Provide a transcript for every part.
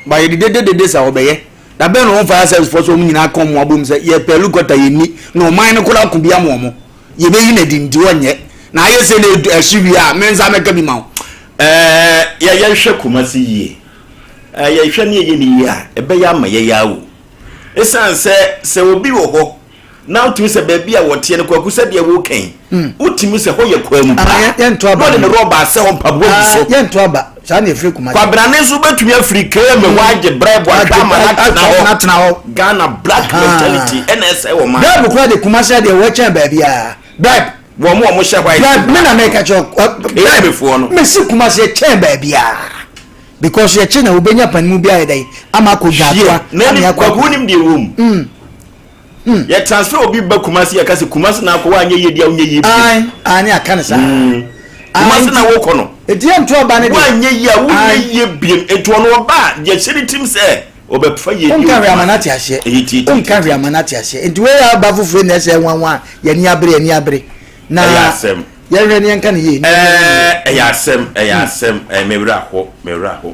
Ba yɛde dededede sa wɔbɛyɛ. Da bɛn na wɔn fire service foɔ sɛ wɔn nyinaa ka wɔn abom sɛ yɛpɛ helicopter yɛnni na ɔman no koraa ko bi ama wɔn. Yɛbɛyi no adi nti wɔnyɛ. Na ayɛ sɛ na ɛhye wie a me nsa mɛka bi ma wo. Ɛɛ yɛ yɛnhwɛ Kumasi yie. Ɛɛ yɛhwɛ ne yɛyɛ ne yie a ɛbɛyɛ ama yɛyɛ awo. Ɛsiane sɛ sɛ obi wɔ hɔ na wotumi sɛ baabi a wɔteɛ no kwaku sɛdeɛ woka yi hmm. wotumi sɛ hɔ yɛ kwaa mu paa yɛnto aba na ɔde ne rɔba asɛ hɔ mpaboa gu so yɛnto aba saa na efiri kuma kwabrane nso bɛtumi afiri kee mɛ hɔ agye brɛ bɔ ahwɛ ama n'atena hɔ Ghana black mentality ɛna ɛsɛ wɔ maa bribe kura de kuma sɛ deɛ wɔkyɛn baabi a bribe wɔn mu a wɔhyɛ white bribe me na mɛka kyerɛ bribe foɔ no mesi kuma sɛ kyɛn baabi a because yɛkye na wobɛnya panimu bi ayɛ dɛn ama akɔ dwatoa ama akɔ kwaku wonim deɛ wɔ mu hmm. Hmm. yɛ transfer obi ba kumasi yɛ kasi kumasi na akɔ wanyɛ yie deɛ wonyɛ yie bi ayi ne aka ne saa hmm. kumasi na wokɔ no eti yɛ nto ɔba ne deɛ wanyɛ yie a wonyɛ yie biem etu ɔno ɔba a deɛ hyɛ ne tirim sɛ ɔbɛfa yie di nka hwɛ ama n'ate aseɛ nka hwɛ ama n'ate aseɛ nti wei yɛ aba foforɔ na ɛsɛ nwanwa yɛni abere yɛni abere na yɛhwɛ ne yɛnka ne yie. Ɛɛ ɛyɛ asɛm ɛyɛ hmm. asɛm ɛɛ mewura hɔ mewura hɔ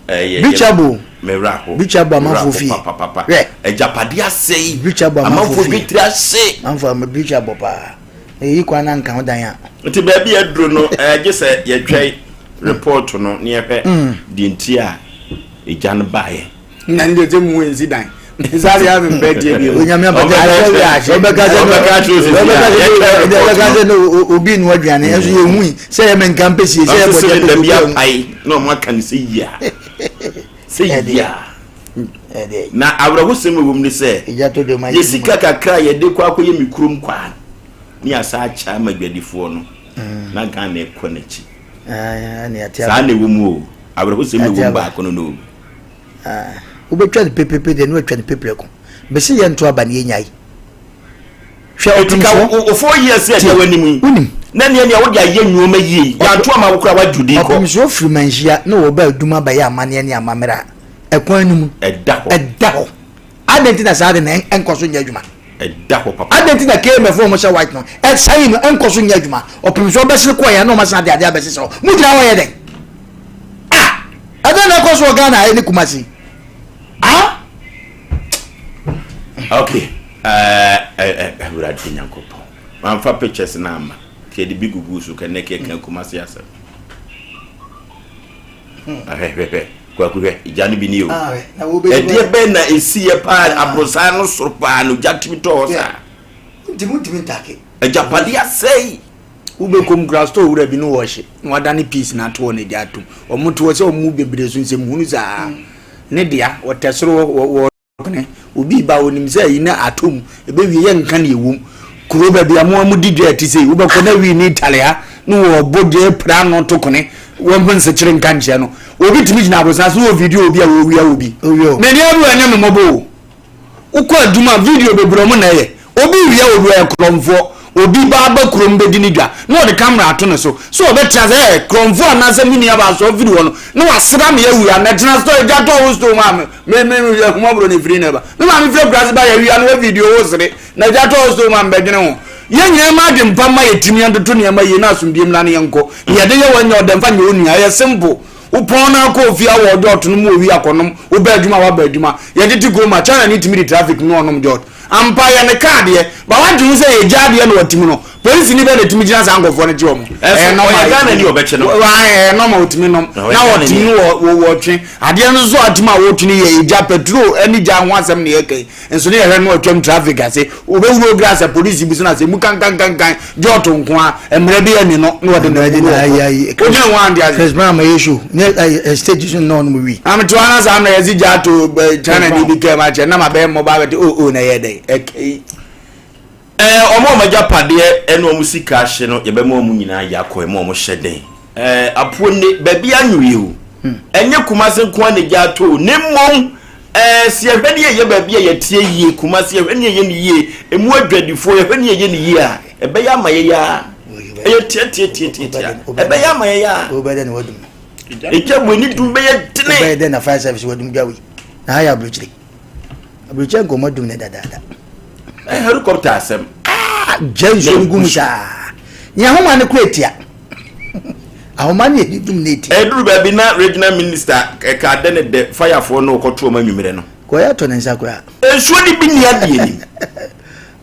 ɛyɛ bichabo mewura hɔ bichabo amanfo fie papapapa ɛgyapade asɛe bichabo amanfo fie bitiri ase amanfo ama bichabo paa eyi kwan na nka ho dan a. Nti baabi aduro no ɛgye sɛ yɛtwɛn report no ne yɛhwɛ hmm. deɛ nti a egya no baeɛ. Na n deɛ mu nsi dan sáré àmì bẹ́ẹ̀ tiẹ̀ bi o. Onyame abata ɔbɛka sɛ ɔbɛka sɛ no obi nu aduane ɛnso yɛ hui sɛ yɛ mɛnka mpɛsie sɛ yɛ bɔgya pɛsie obi ahu. Na ɔmo aka ne sɛ yia sɛ yia na awerɛhosɛm ɛwɔ mu ne sɛ yɛ sika kakra a yɛde kɔ akɔyɛ me kurom kwaa ne asa akyɛ ama adwadifoɔ no mm. na Ghana ɛkɔ n'akyi saa na ɛwɔ mu o awerɛhosɛm ɛwɔ mu baako no no o. Ah, wobɛtwa no pepepe deɛ ne watwa no peprɛko. Mese yɛnto aba ne yɛnyae. Hwɛ ɔpemsoɔ. O 4 years yɛ da w'anim yi. Wonim. Na nea nea wode ayɛ nneɛma yie yi, yɛanto ama wo koraa woagye din kɔ. Ɔpemsoɔ firi Manhyia na wɔba Adum abɛyɛ amanneɛ ne amammerɛ a, ɛkwan no mu. Ɛda hɔ. Ɛda hɔ. Adɛn nti na saa ade no ɛnkɔ so nyɛ adwuma? Ɛda hɔ papa. Adɛn nti na KMF a wɔhyɛ white no, ɛsan no ɛnkɔ so nyɛ adwuma? Ɔpemsoɔ bɛsene kɔeɛ a na wɔasan de adeɛ abɛsesa hɔ. Mogyina hɔ yɛ dɛn? Ah! Ɛdɛn na ɛkɔ so wɔ Ghana ha ne Kumasi? Ah! Okay. Awurade Nyankopɔn. Mamfa pictures na ama. Kɛ de bi gugu so kɛ ne kɛ kan Kumasi asɛm. Ahwɛ hwɛ hwɛ. Kwaku hwɛ gya no bi ni o. Ɛdeɛ bɛn na esi yɛ paa aborosan no soro paa no gya tumi tɔ hɔ saa. Ntumi ntumi ntake. Agyapadeɛ asɛe. Wobɛkɔ mu koraa store wura bi no wɔ hye na wadane piece no ato hɔ na agya atom. Wɔn te hɔ sɛ wɔn mu bebree so nsɛm hunu saa. Ne dea wɔtɛ soro wɔ wɔ obi ba onim sɛ ayi na atɔ mu ɛbɛwie yɛ nka ne ɛwom. Kuro baabi a mo a modi dwa ɛte sei wobɛkɔ na wii ne tale ha na wɔbɔ dwa pira no to kone wɔn nsekyere nka nkyerɛ no. Obi tumi gyina aborosan so wɔ video obi a wɔwia obi. N'ani abu ɛnyɛ me mmɔbɔ o. Wokɔ adwuma a, video bebree ɔmo na ɛyɛ. Obi wia obi ɔyɛ korɔmfoɔ. Obi ba aba kurom bɛdi ne dwa na ɔde camera ato ne so. So ɔbɛtena sɛ ɛɛ korɔmfoɔ anaasɛ me nua baa so ɔfiri hɔ no na wasra me awia na tena store agya tɔ wo store mu a me me me ahummɔborɔ na ɛfiri na ɛba. Me maame firi akuraase ba yɛawia no wɔ video wo sere na agya tɔ wo store mu a mbɛdwene ho. Yɛn nyinaa mma adwempa mma yɛtirim yɛntoto nneɛma yie na asomdwie mmra na yɛnkɔ. Nea yɛde yɛ wɔn nyɛ ɔdɛ mfa nyɛ onua ɛyɛ simple. Wopɔn na akɔ ofie awɔ jɔt no mu owi akɔnom, wobɛ adwuma a waba adwuma. Yɛtete kurom a, China ni tumi di traffic mu na ɔnom jɔt. Ampa yɛ ne car deɛ, but wadwen ho sɛ yɛ gya adeɛ na watumi no. Polisi ni bɛn na ɛtumi gyina saa nkorɔfoɔ no kye wɔn? Ɛyɛ normal. Ɔyɛ Ghana ni ɔbɛkye no. Ɛyɛ normal ɔtumi nom. Na ɔtumi no wɔ wɔtwe. Adeɛ no nso a atumi a wɔtwe no yɛ egya, petrol ɛne gya ho asɛm na yɛka yi. Nso ne yɛhwɛ no atwam traffic ase wobɛwuro grass a polisi bi so na sɛ mu kankankankan jɔɔto nko a mmerɛ bi ani no na wɔde ne wuro wɔ wogyina ho ante ase. Chris Brown ma yɛ show ne stage so na ɔnom wi. Amete hɔ na saa mmerɛ yɛsi gya ato China ni bi kɛm akyɛ na ma bɛyɛ mmɔbɔ abɛte o o na ɛyɛ dɛn ɛkɛ yi. Ɛɛ wɔn a wɔn agyapadeɛ ne wɔn sika ahye no yɛbɛma wɔn nyinaa yɛ akɔ ɛma wɔn hyɛ den. Ɛɛ apuo ne baabi anwee o. Ɛnyɛ Kumase nko ara na egya atɔ o na mmom ɛɛ sɛ yɛhwɛ ne yɛyɛ baabi a yɛteɛ yie Kumase yɛhwɛ ne yɛyɛ ne yie emu adwadifoɔ yɛhwɛ ne yɛyɛ ne yie a ɛbɛyɛ ama yɛyɛ a ɛyɛ tiatiatiatia ɛbɛyɛ ama yɛyɛ a egya mu ani dum bɛyɛ dene. Wobɛyɛ dɛ na fire service wadum gya wei na ha yɛ aburokyire. Aburokyire nka ɔmo adum ne dadaada. Ɛ helicopter asɛm. Ah, gya nsuo no gu mu saa. Nea ahoma no kura tia. Ahoma ne yɛde dum ne ti. Ɛduru baabi na regional minister ɛka dɛ ne dɛ firefoɔ no ɔkɔto ɔmo anwummerɛ no. Kɔyɛ atɔ ne nsa koraa. Nsuo ne bi ni adeɛ nim.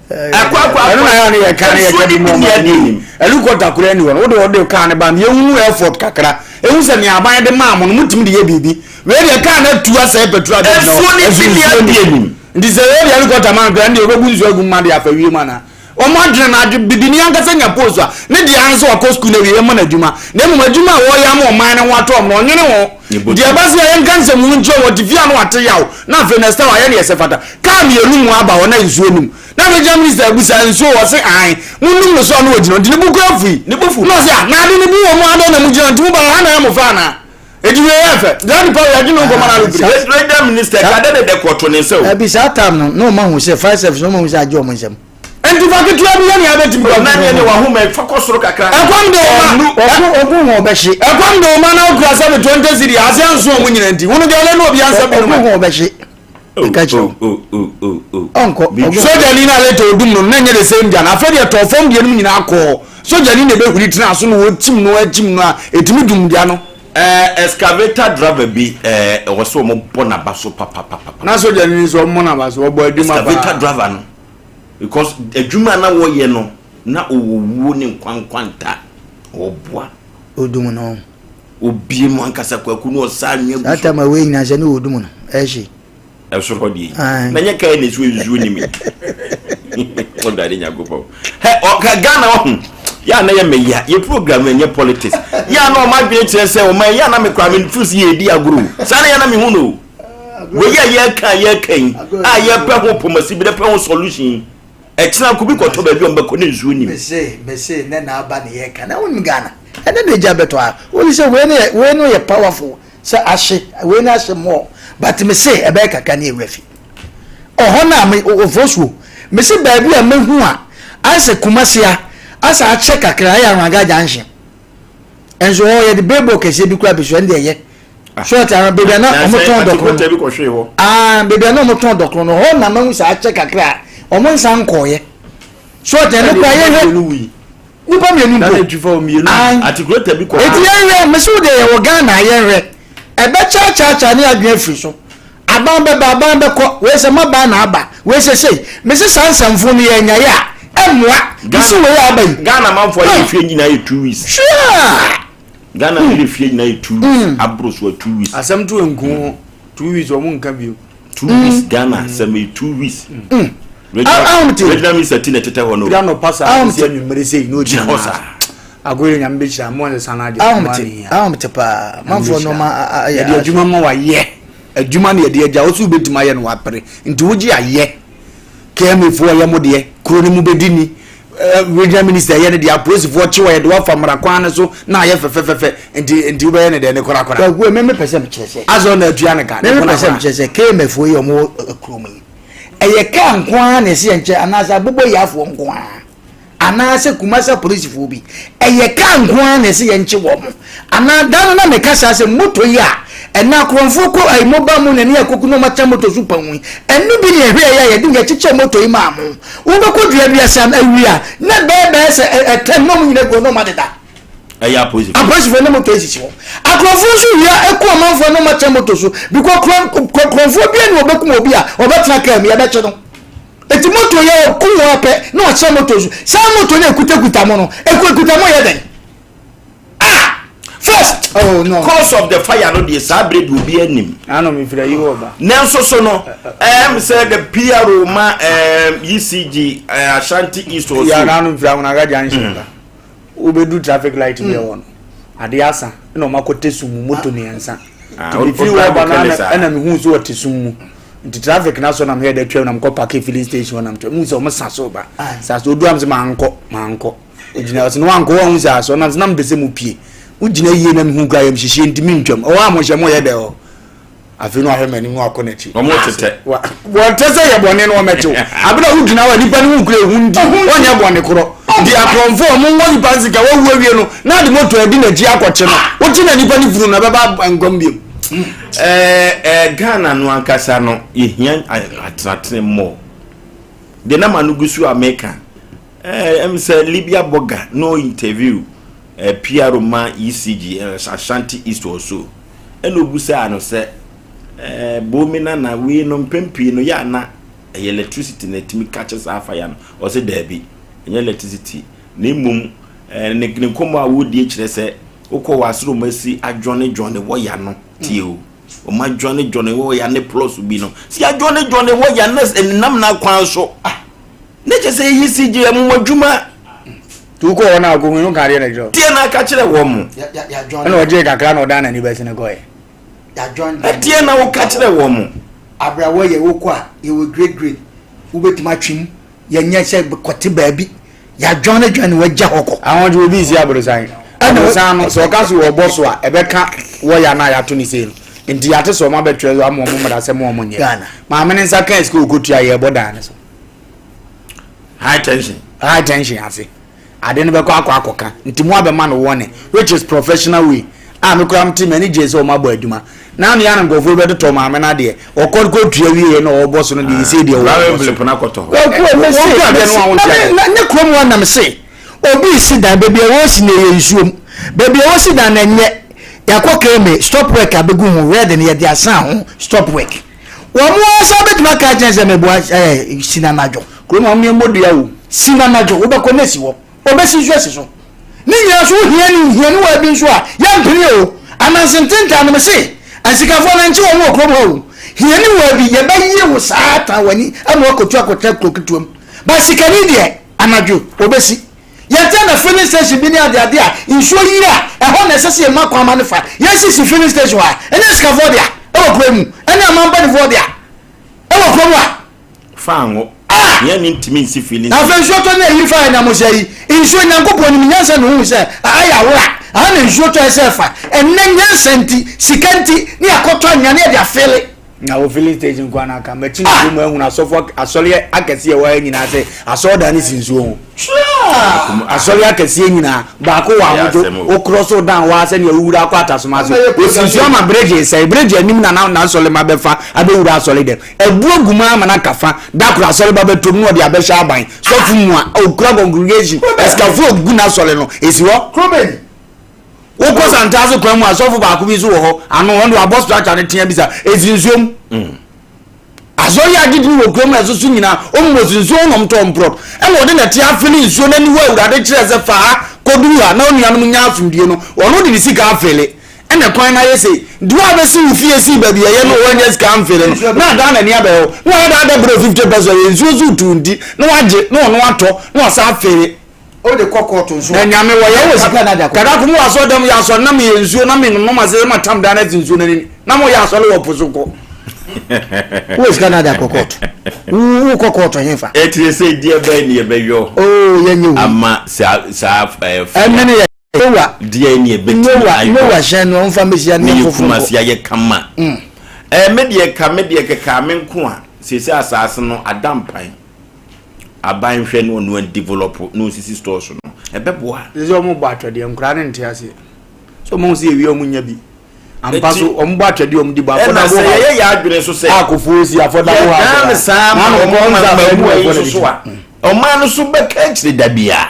Akɔ akɔ akɔ. Ɛno na yɛ ne yɛ ka ne yɛ ka bi mu ɔmo ani nim. Helicopter koraa ni hɔ no wode wɔde kaa ne ba no yɛhunu effort kakra. Ehu sɛ nea aban de maa mo no motumi de yɛ biribi. Wei deɛ kaa no atu asɛe petrol abɛgyina hɔ. Nsuo ne bi ni adeɛ nim. Nti sɛ wei deɛ helicopter ma no koraa ɛndeɛ wɔbɛgu nsuo agu mu ma de afa wiem anaa? Wɔn adwene no adwe bibini ankasa nya post a ne deɛ ara ne sɛ wakɔ sukuu no awie yɛmmɔ no adwuma na mmom adwuma a wɔreyɛ ama ɔman no ho atɔ wɔn no ɔnwene ho deɛ ɛba sɛ yɛnka nsɛm hunu nkyerɛ wɔn ɔte fie a na wate yaw na afei na style ayɛ ne ɛsɛ fata kaa mmienu mu aba hɔ na nsuo nim na regional minister abusa nsuo wɔ se ae monum no so a na ɔgyina nti ne bo kura fui ne bo fu na ɔse a na ade ne bo wɔ mu adɛn na mogyina nti mo ba ha na ɛyɛ mo fa anaa Eti wei yɛ fɛ. Saa nipa wei adwene nkɔmɔ na alupere. Regional minister ka dɛ dɛ kɔto ne nsa o. Ɛbi saa time no na ɔma hu sɛ fire service na ɔma hu sɛ agye ɔmo nsam. Nti fa ketewa bi yɛ nea abɛtumi kɔ. Na neɛ ne wahoma fa kɔ soro kakra. Ɛkɔm de ɔma. Ɔko ɔko ho ɔbɛhye. Ɛkɔm de ɔma na okura sɛ 20 cedi ase anso ɔmo nyina nti. Hunu deɛ ɔlɛ ne obi ansa bi no ma. Ɔko ho ɔbɛhye. Meka kyerɛ wo. Ɔnkɔ. Sogyani no a later odum no no na ɛnyɛ the same gya no. Afei deɛ tɔɔ fam deɛ no mu nyinaa kɔɔ. Sogyani na ɛbɛhuri tenaa so na wɔkyim no akyim no a ɛtumi dum gya no. Eh, excavator driver bi eh, ɛwɔ sɛ wɔn bɔ n'aba so papapapa. Na sogyani no nso wɔn n'aba so, wɔbɔ adwuma paa. Excavator driver no because adwuma na wɔyɛ no na ɔwɔ wuo ne nkwankwanta ɔboa. Odum no. Obie mu ankasa kwaku no ɔsa anwea gu so. Saa time a wei nyinaa sɛ ne wɔ dum no ɛhye. Ɛsoro hɔ deɛ yi. Na nyɛ kaa na esu nsuo ni mi. Ɔdade Nyankopɔn. Hɛ ɔka Ghana ɔho. Yɛ a na yɛ mɛya yɛ program ɛnyɛ politics. Yɛ a na ɔmo adwene kyerɛ sɛ ɔmo yɛ a na me kora me feel sɛ yɛ di agorɔ. Saa na yɛ na me hu no. Wei a yɛka yɛka yi a yɛpɛ ho pomasi bi pɛ ho solution yi. Ɛkyena nko bi kɔtɔ baabi a ɔmo bɛkɔ ne nsuo nim. Mese mese nɛ na aba ne yɛka na wonim Ghana ɛnɛ na egya bɛtɔ a wone sɛ wei no yɛ wei no yɛ powerful sɛ ahye wei no ahye more but mese ɛbɛyɛ kakra ne ewura fi ɔhɔ no a me ofosuo mese baabi a mehu a ayɛ sɛ Kumasi a asɛ akyɛ kakra ɛyɛ Anwanga junction nso hɔ yɛde billboard kɛseɛ bi kura bi so ɛnde ɛyɛ so ɔte ara baabi a na wɔn tɔn dɔkono no aa baabi a na wɔn tɔn dɔkono no hɔ na mahu sɛ akyɛ kakra a wɔn nsa nkɔɔyɛ so ɔte ɛno kura yɛhwɛ nipa mmienu mpo eti yɛhwɛ mesi wo deɛ yɛwɔ Ghana yɛhwɛ ɛbɛkyaakyaakyaa ne adwene afiri so aban bɛba aban bɛkɔ wei sɛ maban na aba wei sɛ sei mesi saa nsɛmfo no yɛ nyaeɛ a ɛmmoa mesi wei aba yi Ghana manfoɔ yɛ fie nyinaa yɛ 2 weeks sure. Ghana mm. fie nyinaa yɛ 2 weeks mm. aboro so 2 weeks. Asɛm to nku ho 2 weeks wɔn nka bio. 2 weeks Ghana asɛm yɛ 2 weeks. Regional minister ti na ɛtetɛ hɔ no. Bia no pa saa ɛsi anwummere sei na ogyina hɔ saa. Agoyere Nyame bɛhyira mo ansa na adeɛ mo ani hia. Ahomte paa manfoɔ nneɛma ayɛ. Yɛde adwuma ma wayɛ adwuma na yɛde agya wo so wobɛtumi ayɛ no wapere nti wogye ayɛ. KMA foɔ yɛ mo deɛ kuro no mu bɛdi ni regional minister yɛ ne deɛ apolisifoɔ kye wɔ yɛde wafa mmara kwan no so na ayɛ fɛfɛfɛfɛ nti nti wobɛyɛ ne deɛ ne korakora. Kwaku me mepɛ sɛ mekyerɛ sɛ. Asɛ ɔna atua ne ka ne korakora. Me mepɛ sɛ mekyerɛ sɛ KMA foɔ yi ɔmo wɔ kuro mu yi ɛyɛ kaa nko ara na ɛsi yɛn nkyɛn anaasɛ abobɔ yiafoɔ nko ara. Anaasɛ Kumasi apolisifoɔ bi, ɛyɛ kaa nko ara na ɛsɛ yɛnkye wɔn? Anaa da no na meka saa sɛ moto yi a ɛnɛ akorɔmfoɔ kɔ ayi mobile money ne akoku na wɔakyɛ moto so pahu yi, ɛno bi na yɛhwɛeɛ a yɛde yɛkyekyɛɛ moto yi maa mo. Wobɛkɔ duadua sam awia na ɛbɛyɛ bɛyɛ sɛ ɛtɛn na wɔn nyina gu hɔ na wɔn adeda. Ɛyɛ apolisifoɔ. Apolisifoɔ ne moto esisi hɔ. Akorɔmfoɔ nso wia ɛku ɔmanfoɔ na wɔakyɛ moto so because korɔmfoɔ biara ni wɔbɛkum obi a ɔbɛtena kaa mu yɛbɛkye no. Eti moto yɛ ɔku wɔn apɛ na ɔkyerɛ moto so. Saa moto no ekutakuta mo no, ekuta mo yɛ dɛn? Ah! First, oh no. Cause of the fire no deɛ saa bere deɛ obi anim. Ano mi fira yi wɔ ba. Nanso so no, ɛm sɛ the PRO ma ɛm ECG Ashanti East or so. Yà n'ano fira ahonaga junction ba. Wobɛdu traffic light bi ɛwɔ no. Adeɛ asa ɛna wɔn akɔte sum mu moto mmiɛnsa. Ah, Nti mefiri hɔ ba no ɛna mehu sɛ wɔte sum mu. Nti traffic na so na meyɛ dɛ twam na mekɔ parke filling station hɔ na metwam. Mehu sɛ wɔn sa so ba. Sa so odu am sɛ mankɔ mankɔ. Ogyina hɔ sɛ na wankɔ wɔn sɛ asɔ na sɛ na mepɛ sɛ mo pie. Wogyina yie na mehu kura yam hyehye nti mentwam. Ɛwɔ a mohyɛ moyɛ dɛ hɔ. Afei na wahwɛ m'anim na wakɔ n'akyi. Wɔn tetɛ. Wɔtɛ sɛ yɛ bɔne no wɔmɛkyew. Abena wogyina hɔ a nipa no ho kura ehu nti wɔnyɛ bɔne korɔ. Nti akorɔmfo a wɔn wɔ nipa nsika wawu awie no na ade moto adi n'akyi akɔkye no. Wokye na nipa no funu no ɛbɛba nkwam biom. Ɛɛ ɛɛ Ghana no ankasa no yɛhia atenatene mmɔ. Deɛ na ma no gu so a meka ɛɛ ɛm sɛ Libya Burger no interview. PRO ma ECG, Ashanti East or so, ɛna obusaa no sɛ, eh, Bomi Nana, wei no mpɛn pii no yɛ ana ɛyɛ electricity na ɛtumi kakye saa fire no? Ɔse daabi, ɛnyɛ electricity, na mmom eh, ne, ne nkɔmmɔ a wɔredie kyerɛ sɛ wokɔ wɔ asoro ma si adwɔnedwɔne wɔya no, tie o, wɔn adwɔnedwɔne wɔya ne plus bi no, si adwɔnedwɔne wɔya na ɛnenam n'akwan so, ah, Ne kyɛ sɛ eyi si gye ɛmo adwuma. Nti wokɔ hɔ na akɔhu no ka adeɛ na kyerɛ. Deɛ na aka kyerɛ wɔn mo. Ɛna ɔgye kakra na ɔdan n'ani bɛsi ne kɔɛ. Ɛdeɛ na woka kyerɛ wɔn mo. Abrabɔ yɛ wokɔ a yɛwɔ grade grade wobɛtumi atwe mu yɛnyɛ sɛ kɔte baabi yɛadwane dwane wagya hɔ kɔ. Ahɔgye obi si aborosan. Aborosan no sɛ ɔka so wɔbɔ so a ɛbɛka wɔya no a yɛato ne sei no nti yɛate sɛ ɔma bɛtwerɛ so ama ɔmo mmara sɛ mo ɔmo nyɛ. Maame ne nsa kaa sika ɔkɔtua yɛbɔ dan no so. High tension. High tension ase. Ade no bɛkɔ akɔ akɔka. Nti mo abɛma no warning which is professional way. A me koraa mete m'ani gyee sɛ wɔn abɔ adwuma. Na ano yɛ na nkurɔfoɔ bi bɛtotɔ maame no adeɛ. Ɔkɔ kɔ tua wie na ɔbɔ so no deɛ ɛsɛ deɛ wɔbɔ so. Envelope no akɔtɔ hɔ. Kwaku me se me na ne kurom hɔ nam se obi si dan baabi a wɔsi na ɛyɛ nsuom baabi a wɔsi dan na ɛnyɛ yɛakɔ kɛmɛ stop work abɛgu ho red no yɛde asan ho stop work. Wɔn ara san bɛtumi aka akyerɛ sɛ meboa ɛɛ si no anadwo. Kurom ha wɔn mmɔ dua o. Si no anadwo wobɛkɔ na asi hɔ. Wɔbɛsi nso asi so. Ne nyinaa nso wohia ne hiani waa bi nso a yɛmpene o. Ananse ntentan no mese asikafoɔ no nkye wɔn wɔ kurom ha o. Hiani waa bi yɛbɛye wo saa tan w'ani ama wakɔtu akɔtena kuro ketewa mu. But sikani deɛ anadwo wɔbɛsi. Yɛte na filling station bi ne adeade a nsuo yiri a ɛhɔ na ɛsɛ sɛ yɛma kwan ma no fa. Yɛnsisi filling station hɔ a, ɛnyɛ asikafoɔ dea ɛwɔ kuro yi mu, ɛne aman mpanimfoɔ dea ɛwɔ kurom ha. Fa anwo. Ah! Yɛn ne ntumi nsi filling Na afei nsuo tɔ ne ayiri fa yɛn nam sɛ yi nsuo Nyankopɔn nim nyansa na ohuu sɛ aha yɛ awora aha na nsuo tɔ ɛsɛ ɛfa ɛnnɛ nyansa nti sika nti ne yɛakɔtɔ anwea ne yɛde afele. Na wɔ filling station nko ana aka makyi na kurom ahunu asɔfo asɔre akɛseɛ ɛwɔ ha nyinaa sɛ asɔredan no si nsuo ho asɔre akɛseɛ nyinaa baako wɔ ahodwo wokorɔ so dan hɔ a sɛnea wowura akɔ atasoma ase osi nsuo ama bridge sɛe bridge anim na n'asɔre ma bɛfa abɛwura asɔre dɛm abu agu mu ama no aka fa da koro asɔre ba bɛtom na ɔde abɛhyɛ aban sɔfo mu a okura congregation asikafo ogu n'asɔre no esi hɔ Wokɔ Santase kwan mu a, sɔfo baako bi nso wɔ hɔ. Ano wɔn de wabɔ structure no tea bi sa esi nsuo mu. Mm. Asɔre a agye din wɔ kurom na ɛsoso nyinaa, wɔn mu wɔsi nsuo ho na wɔn tɔ mprɔt. Ɛna ɔde nɛte afele nsuo no aniwa Awurade kyerɛ sɛ fa ha kɔduru ha na onuanom nya asomdue no, ɔno de ne sika afele. Ɛna kwan no ayɛ sei. Nti wo a bɛsi wo fie sii baabi ɛyɛ no wɔnyɛ sika amfele no, na adan n'ani abɛyɛ hɔ. Na wayɛ dɛ adɛ brɛ 50 pesos ɛyɛ nsuo so tu nti, na wagye na ɔno atɔ na wasa afele. O de kɔ kɔɔto nso. Na nyame wɔ yɛ wɔ sika na de akɔ. Kada ko mo wɔ asɔre dɛm yɛ asɔre na meyɛ nsuo na me nonom ase ma tam dan na ti nsuo n'ani na mo yɛ asɔre wɔ po so kɔ. Wɔ sika na de akɔ kɔɔto. Wo kɔ kɔɔto he fa. Ɛti sɛ deɛ bɛn ne yɛbɛyɔ. Oo yɛ nyɛ wei. Ama saa saa ɛɛ. Ɛmɛ ne yɛ Noa. Deɛ ne yɛbɛtumi ayɔ. Noa hyɛn no ɔmfa mmɛhyia ne yɛ foforo. Ne yɛ kumasi ayɛ kama. Ɛɛ me deɛ ka me deɛ kɛkɛ me nko a sese asaase no ada mpan. Aban hwɛ na ɔno develop na ɔsisi stores no ɛbɛboa. Sɛ ɔmo bɔ atwɛdeɛ nkoraa no nte aseɛ sɛ ɔmo sɛ yɛwie ɔmo nya bi ampa so ɔmo bɔ atwɛdeɛ ɔmo di bɔ ɛna sɛ yɛyɛ yɛ adwene so sɛ akofoɔ si afɔdabo ha yɛdan no saa ma ɔmo ma mmamu ayi nso so a ɔman no so bɛka akyire da biara.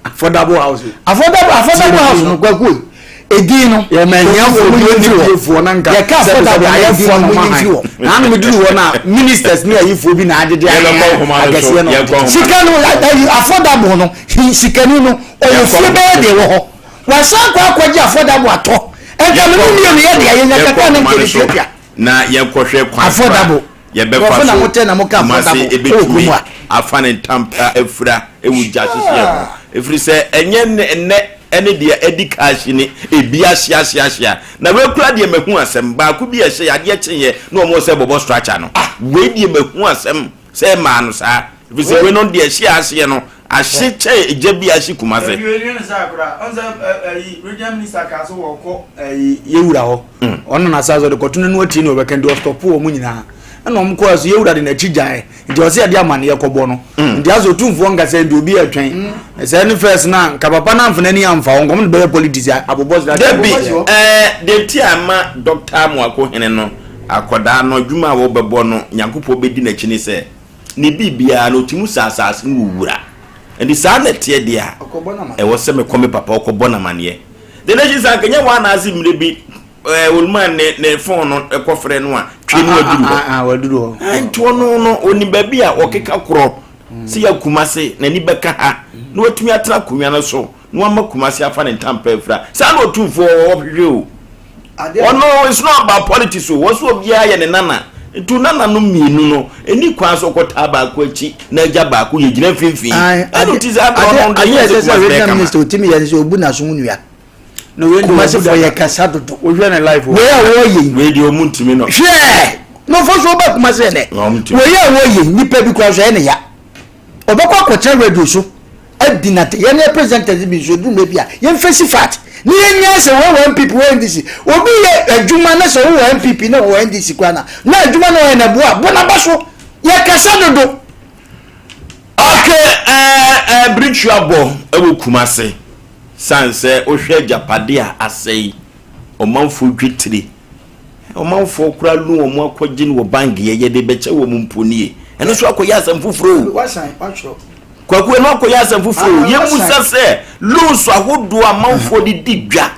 Affordable house. Affordable affordable house no kwaku yi edin no. Yɛ mɛ hiafo bi oni fiefoɔ na nka yɛ ka affordable ayɛfoɔ no ma han na anum duru hɔ na ministers ne ayifoɔ bi na agyegye akɛseɛ no. Sika no ayi affordable no sikani no ɔwɔ fie bɛyɛ deɛ wɔ hɔ wasan kɔ akɔgye affordable atɔ nka me no mmienu yɛ deɛ yɛ nya kakra ne nkɛ ne tuatua. Na yɛnkɔhwɛ kwan kora yɛbɛfa so Kumasi ɛbɛtumi afa ne ntampa afira ɛwɔ gya hyehyeɛ ho ɛfiri sɛ ɛnyɛ nnɛ ɛne deɛ ɛdi ka ahye ne ebi ahye ahye ahye a na wei kora deɛ mahu asɛm baako bi ɛhyɛ adeɛ kyeeɛ na wɔn sɛ bɔbɔ structure no ah wei deɛ mahu asɛm sɛ ɛmaa no saa ɛfiri sɛ wei no deɛ ɛhye ahyeɛ no ahye kyɛn egya bi ahye Kumasi. Ebi wei ne saa koraa ɔn sɛ ɛyi regional minister kaa so wɔkɔ ɛyi yɛwura hɔ ɔno na saa sɛ ɔde kɔto n'anu atie ne ɔbɛka nti ɔstɔpo wɔn nyinaa ɛna wɔn kɔɔ so yɛwura de n'akyi gyae nti ɔsɛ yɛde amaneɛ kɔbɔ no nti asɛ otumfoɔ nkasa nti obi ɛtwɛn sɛ ne fɛs na nka papa no amfa n'ani amfa wɔn nkɔm de bɛyɛ politics abobɔ so dabi ɛɛ deɛ nti a ma Dr. Amoako hene no akɔdaa no adwuma a wɔbɛbɔ no Nyankopɔn bɛdi n'akyi ne sɛ ne biribiara no ɔtumi sɛ asase no wɔ wura. Nti saa na ɛteɛ deɛ a, ɛwɔ sɛ mekɔ me papa ɔkɔbɔ no amaneɛ. The Nation sɛ anka nyɛ wɔn anaase mmerɛ bi ɛɛ Oluman ne ne phone no ɛkɔfrɛ no a twe no aduru hɔ. Ah, waduru hɔ. Nti ɔno no onim baabi a ɔkeka korɔ sɛ yɛ Kumase n'ani bɛka ha na watumi atena akonnwa no so na wama Kumase afa ne ntampa afira. Saa na Otumfoɔ ɔhwehwɛ o. Ɔno it's not about politics o, wɔn so obiara yɛ ne nana. Nti nana no mmienu no, ɛni kwan so ɔkɔtaa baako akyi na agya baako yɛ gyina mfimfini. Ɛno ti sɛ abɛ ɔno de yɛ sɛ sɛ regional minister otimi yɛ sɛ obu n'aso mu nua. Kumasi fo yɛ kasa dodo. Wohwɛ ne life. Wei a wɔyɛ yi. Wei deɛ ɔmu ntumi no. Hwɛ n'ofo so ɔba Kumasi yɛ dɛ. Wei a wɔyɛ yi nipa bi kura so ɛyɛ ne ya. Ɔbɛkɔ akɔkyerɛ radio so adi na yɛn yɛ presenters bi nso eduru mmerɛ bi a yɛn face fact ne yɛn nyɛ sɛ wɔwɔ NPP wɔ NDC obi yɛ adwuma na sɛ wɔwɔ NPP na wɔwɔ NDC kura na na adwuma na ɔyɛ na boa bɔ n'aba so yɛ kasa dodo. Okay, ɛɛ ɛɛ biritua bɔ ɛwɔ Kumase san sɛ wohwɛ agyapade a asɛe ɔmanfoɔ dwetire. Ɔmanfoɔ koraa lu wɔn akɔgye no wɔ bank yɛ yɛde bɛkyɛ wɔn mpo nie. Ɛno nso akɔyɛ asɛm foforɔ o. Kwaku ɛno akɔyɛ asɛm foforɔ o. Yɛmmusa sɛ loans ahodoɔ amanfoɔ de di dwa.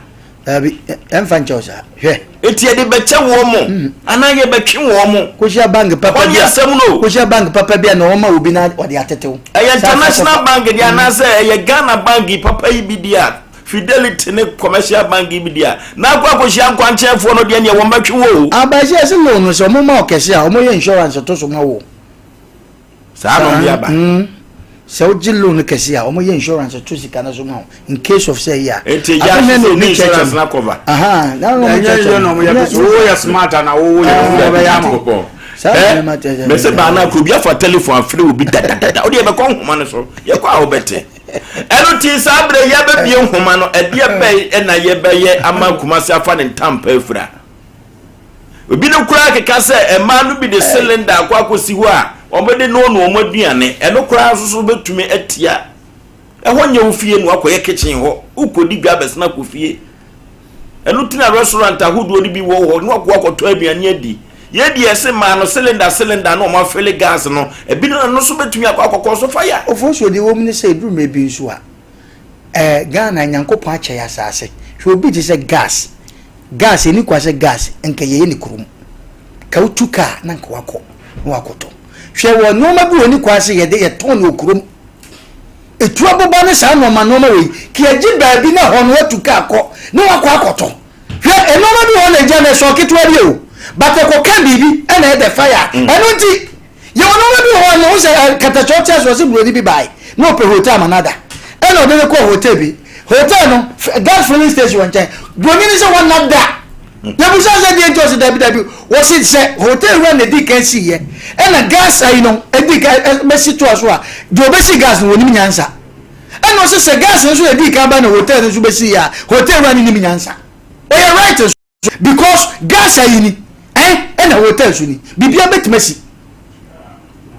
Dabi ɛmfa nkyɛw saa hwɛ. Eti yɛde bɛkyɛ wɔn mo hmm. anaa yɛbɛtwe wɔn mo. Kɔhyia bank papa bi a asɛm no. Kɔhyia bank papa bi a na wɔma obi na ɔde atetew. Ɛyɛ international bank deɛ hmm. anaasɛ ɛyɛ Ghana bank papa yi bi deɛ a. Fidelity ne Commercial Bank yi bi deɛ a, na akɔ akɔhyia nkwankyɛnfoɔ no deɛ neɛ wɔn bɛtwe wo o. Abahyɛ ɛsɛ loan no sɛ ɔmo ma wo kɛse a ɔmo yɛ insurance to so ma wo. Saa na ɔmo de aba. Mm, sɛ wogye loan no kɛse a ɔmo yɛ insurance to sika no so ma wo in case of sɛ yɛ a. Nti egya ahye sɛ obi insurance na cover. Aha, na ɔmo kyɛkyɛ. Ɛnyɛ yɛ na ɔmo yɛ to so, wo yɛ smart ana wo yɛ ɔmo bɛyɛ ama wo. Saa na ɛ mɛsɛ baa na kuro bi afa telephone afrɛ obi dadadada wode yɛbɛkɔ nhoma no so yɛkɔ a wobɛte. Ɛno nti saa berɛ yi yɛabɛbie nhoma no, ɛdeɛ bɛn na yɛbɛyɛ ama Kumasi afa ne ntampa afira? Ebinom koraa keka sɛ mmaa no bi de cylinder akɔ akɔsi hɔ a wɔde noanoa wɔn aduane. Ɛno koraa nso so bɛtumi atia. Ɛhɔ nyɛ wo fie na wakɔyɛ kitchen hɔ. Wokɔdi dwa abɛsena akɔ fie. Ɛno ti na restaurant ahodoɔ no bi wɔ hɔ na wakɔ akɔtɔ aduane adi. Yei deɛ ɛse maa no cylinder cylinder na wɔn afele gas no, ebi no ɛno nso bɛtumi akɔ akɔkɔ so fire. Ofosuo deɛ ɛwɔ mu ne sɛ ɛduru mmerɛ bi nso a eh, Ghana Nyankopɔn akyɛ yɛ asaase. Hwɛ obi te sɛ gas, gas ɛni kwa sɛ gas nka yɛyɛ ne kurom. Ka wotu kaa na nka wakɔ na wakɔtɔ. Hwɛ wɔ nneɛma bi wɔ ɛni kwa sɛ yɛde yɛtɔn no wɔ kurom. Etu aboba ne saa nnoɔma nnoɔma wei ka yɛgye baabi na hɔ no watu kaa kɔ na wakɔ akɔtɔ. Hwɛ nnoɔma bi wɔ hɔ na egya no ɛsɔ ketewa bi o but ɛkɔka biribi ɛna ɛdɛ fire mm. Ɛno nti yɛwɔ nnoɔma bi wɔ hɔ no wo sɛ katakyɛ ɔte ase ɔse buroni bi bae na ɔpɛ hotel ama no ada ɛna ɔde no kɔɔ hotel bi hotel no gas filling station wɔ nkyɛn buroni no sɛ wɔnna da. Yɛbusa sɛ deɛ nti ɔse dabi dabi wɔse sɛ hotel wura na ɛdi kan siiɛ ɛna gas ayi no ɛdi kan bɛsi toa so a deɛ ɔbɛsi gas no wɔnim nyansa ɛna ɔse sɛ gas no nso ɛdi kan ba na hotel no nso bɛsi yɛ a hotel wura no nim nyansa ɔyɛ right nso because gas ayi ni ɛn ɛna hotel so ni biribiara bɛtumi asi.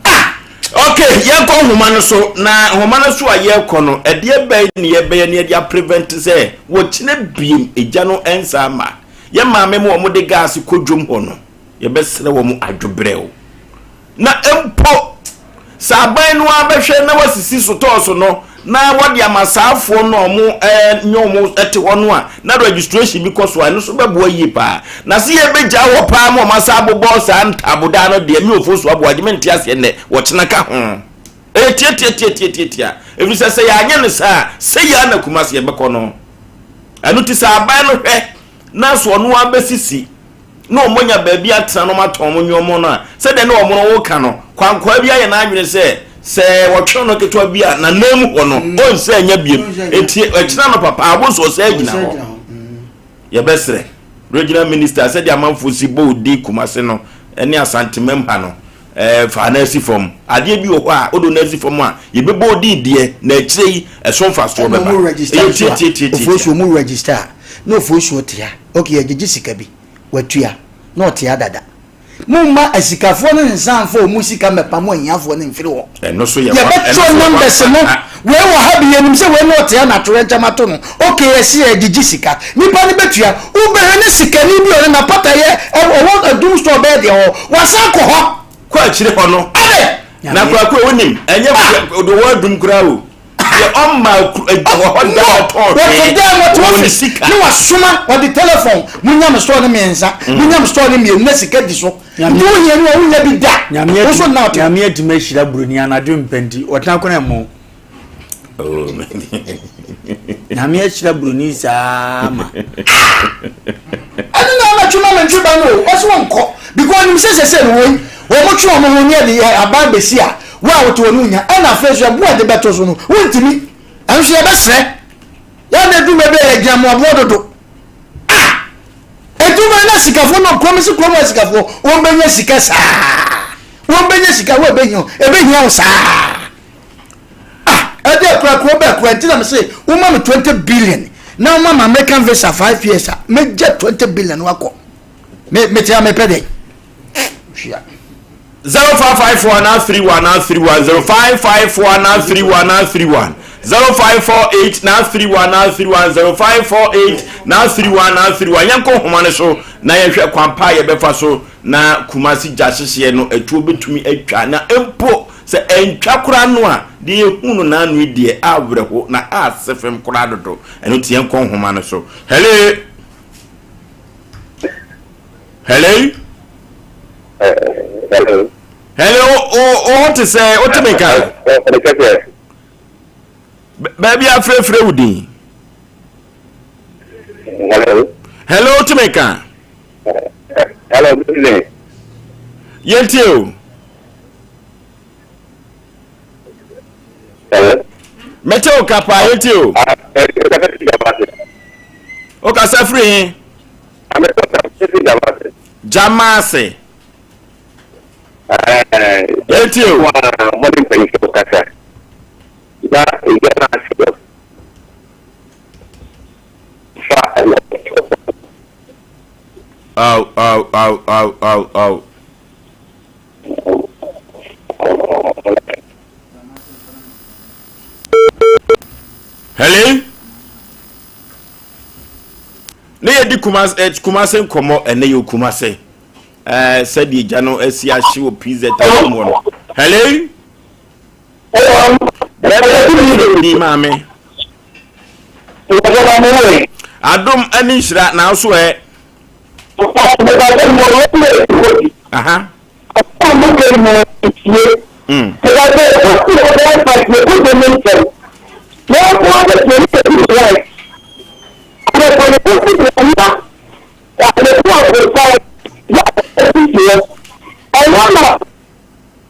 Ah! Ok, yɛnkɔ nhoma no so, na nhoma no so a yɛrekɔ no, ɛdeɛ bɛn ne yɛbɛyɛ ne yɛde aprevent sɛ wɔkyena biem egya no nsa mma? Yɛn maame mo a wɔde gaase kɔ dwom hɔ no, yɛbɛsrɛ wɔn adwobrɛw. Na mpo Sɛ aban no ara bɛhwɛ na wasisi sotɔɔso no na wɔde ama saafoɔ no a wɔn ne wɔn te hɔ no a, na registration bi kɔ so a, ɛno nso bɛboa yie paa. Na sɛ yɛbɛgyaa hɔ paa ma wɔn asa abobɔ saa ntaabodaa no deɛ, me Ofosu Aboagye mente aseɛ nnɛ, wɔkyena ka ho. Ɛyɛ tiatiatiatiatiatia. Ɛfiri sɛ sɛ yɛanyɛ no saa a, sɛi ara na Kumasi yɛbɛkɔ no. Ɛno nti sɛ aban no hwɛ na sɛ ɔno ara bɛsisi na wɔanya baabi atena na wɔatɔn wɔn nneɛma no a, sɛdeɛ na wɔn no reka no, kwankwaa bi ayɛ n'adwene sɛ, sɛ wɔtwe no ketewa bi a, n'anan mu hɔ no, mm. ɔnsɛ nya biem. Enti ɛkyena no papa, abo nso ɔsɛ gyina hɔ. Mm. Yɛbɛsrɛ regional minister sɛdeɛ amanfoɔ si bɔ odi Kumase no ne Asantemam ha no, ɛɛ fa no asi fam. Adeɛ bi wɔ hɔ a, wode no asi fam a, yɛbɛbɔ odi deɛ, na akyire yi, ɛso mfasoɔ bɛba. Ɛyɛ tiatiatiatia. Ofosuo mu register a, na ofosuo tea. Okay, yɛgyegye sika bi. Watua, na ɔte ha dada. Momma asikafoɔ no nsan mfa wɔn sika mmɛpamo ahiafoɔ no mfiri hɔ. Ɛno so yɛ Yɛbɛtwerɛ numbers no. Wei wɔ ha bi, yɛnim sɛ wei na ɔte ha na atoyerɛnkyɛm ato no. Okay, yɛse yɛgyegye sika. Nipa no bɛtua. Wobɛhwɛ ne sikani bi a ɔno n'apatayɛ ɔwɔ adum store bɛyɛ deɛ ɔwɔ. Wasan kɔ hɔ. Kɔ akyire hɔ no. Adɛn? Na Kwaku, wonim, ɛnyɛ deɛ ɔwɔ adum koraa o. Deɛ ɔmma wɔ hɔ da ɔtɔn hwee. Wɔte dɛm wɔte Wɔwɔ ne office sika. ne wasoma ɔde telephone munya me store no mmiɛnsa munya me store no mmienu na sika di so nti wohia ni wɔ wonya bi da Nyame wo so nna ɔte Nyame atumi ahyira buroni anadwo mpɛ nti ɔtena kɔnɛ mo. Oh, Nyame ahyira buroni saa ma. Ɛno na ama twe ma mentwe ba no o ɔsɛ wɔnkɔ because ɔnim sɛ sɛsɛ no woi wɔn twe wɔn ho ne ɛde yɛ aban bɛsi a wo a wote hɔ no wonya ɛna afei so ɛbo a ɛde bɛto so no wontumi ɛnso yɛbɛsrɛ yɛn na ɛduru baabi a yɛgyina mmoaboɔ dodo ah ɛduru baabi na sikafoɔ no kurom si kurom asikafoɔ wɔn bɛnya sika saa wɔn bɛnya sika wɔn ɛbɛhia ɛbɛhia wo saa. Ah ɛde akura kuro bɛɛ kura nti na me se woma me 20 billion na woma me American visa 5 years a megya 20 billion wakɔ me me tia mepɛ dɛn hwia. 0554 931 931 0554 931 931 0548 931 931 0548 931 931 yɛnkɔ nhoma no so na yɛhwɛ kwan pa a yɛbɛfa so na Kumasi gya hyehyeɛ no atuo bɛtumi atwa na mpo Sɛ ɛntwa koraa no a, deɛ yɛhu no n'ano yi deɛ, awerɛho na ase fem koraa dodo. Ɛno nti yɛnkɔ nhoma no so. Hello? Hello? Hello? Hello, wo ho te sɛ, wote me nka? Baabi afrɛfrɛ wo din. Hello? Hello, wote me nka? Hello, good evening. Yɛntie o. Hello? Mɛte wo ka paa, yɛntie o. Ah, Wokasa firi he? Gyamaase. Yɛntie o. Mɔde mpanyinfoɔ kasa. Na ɛgya no ase no. Fa ɛna. Aw, aw, aw, aw, aw, aw. Hello? Ne yɛdi Kumase eh, Kumase nkɔmmɔ ɛnɛ yɛ Kumase. Eh, sɛdeɛ gya no asi ahye wɔ PZ atom hɔ no. Hello? Bɛbɛ di maame. Adom ne nhyira na so ɛ. Aha. Mm.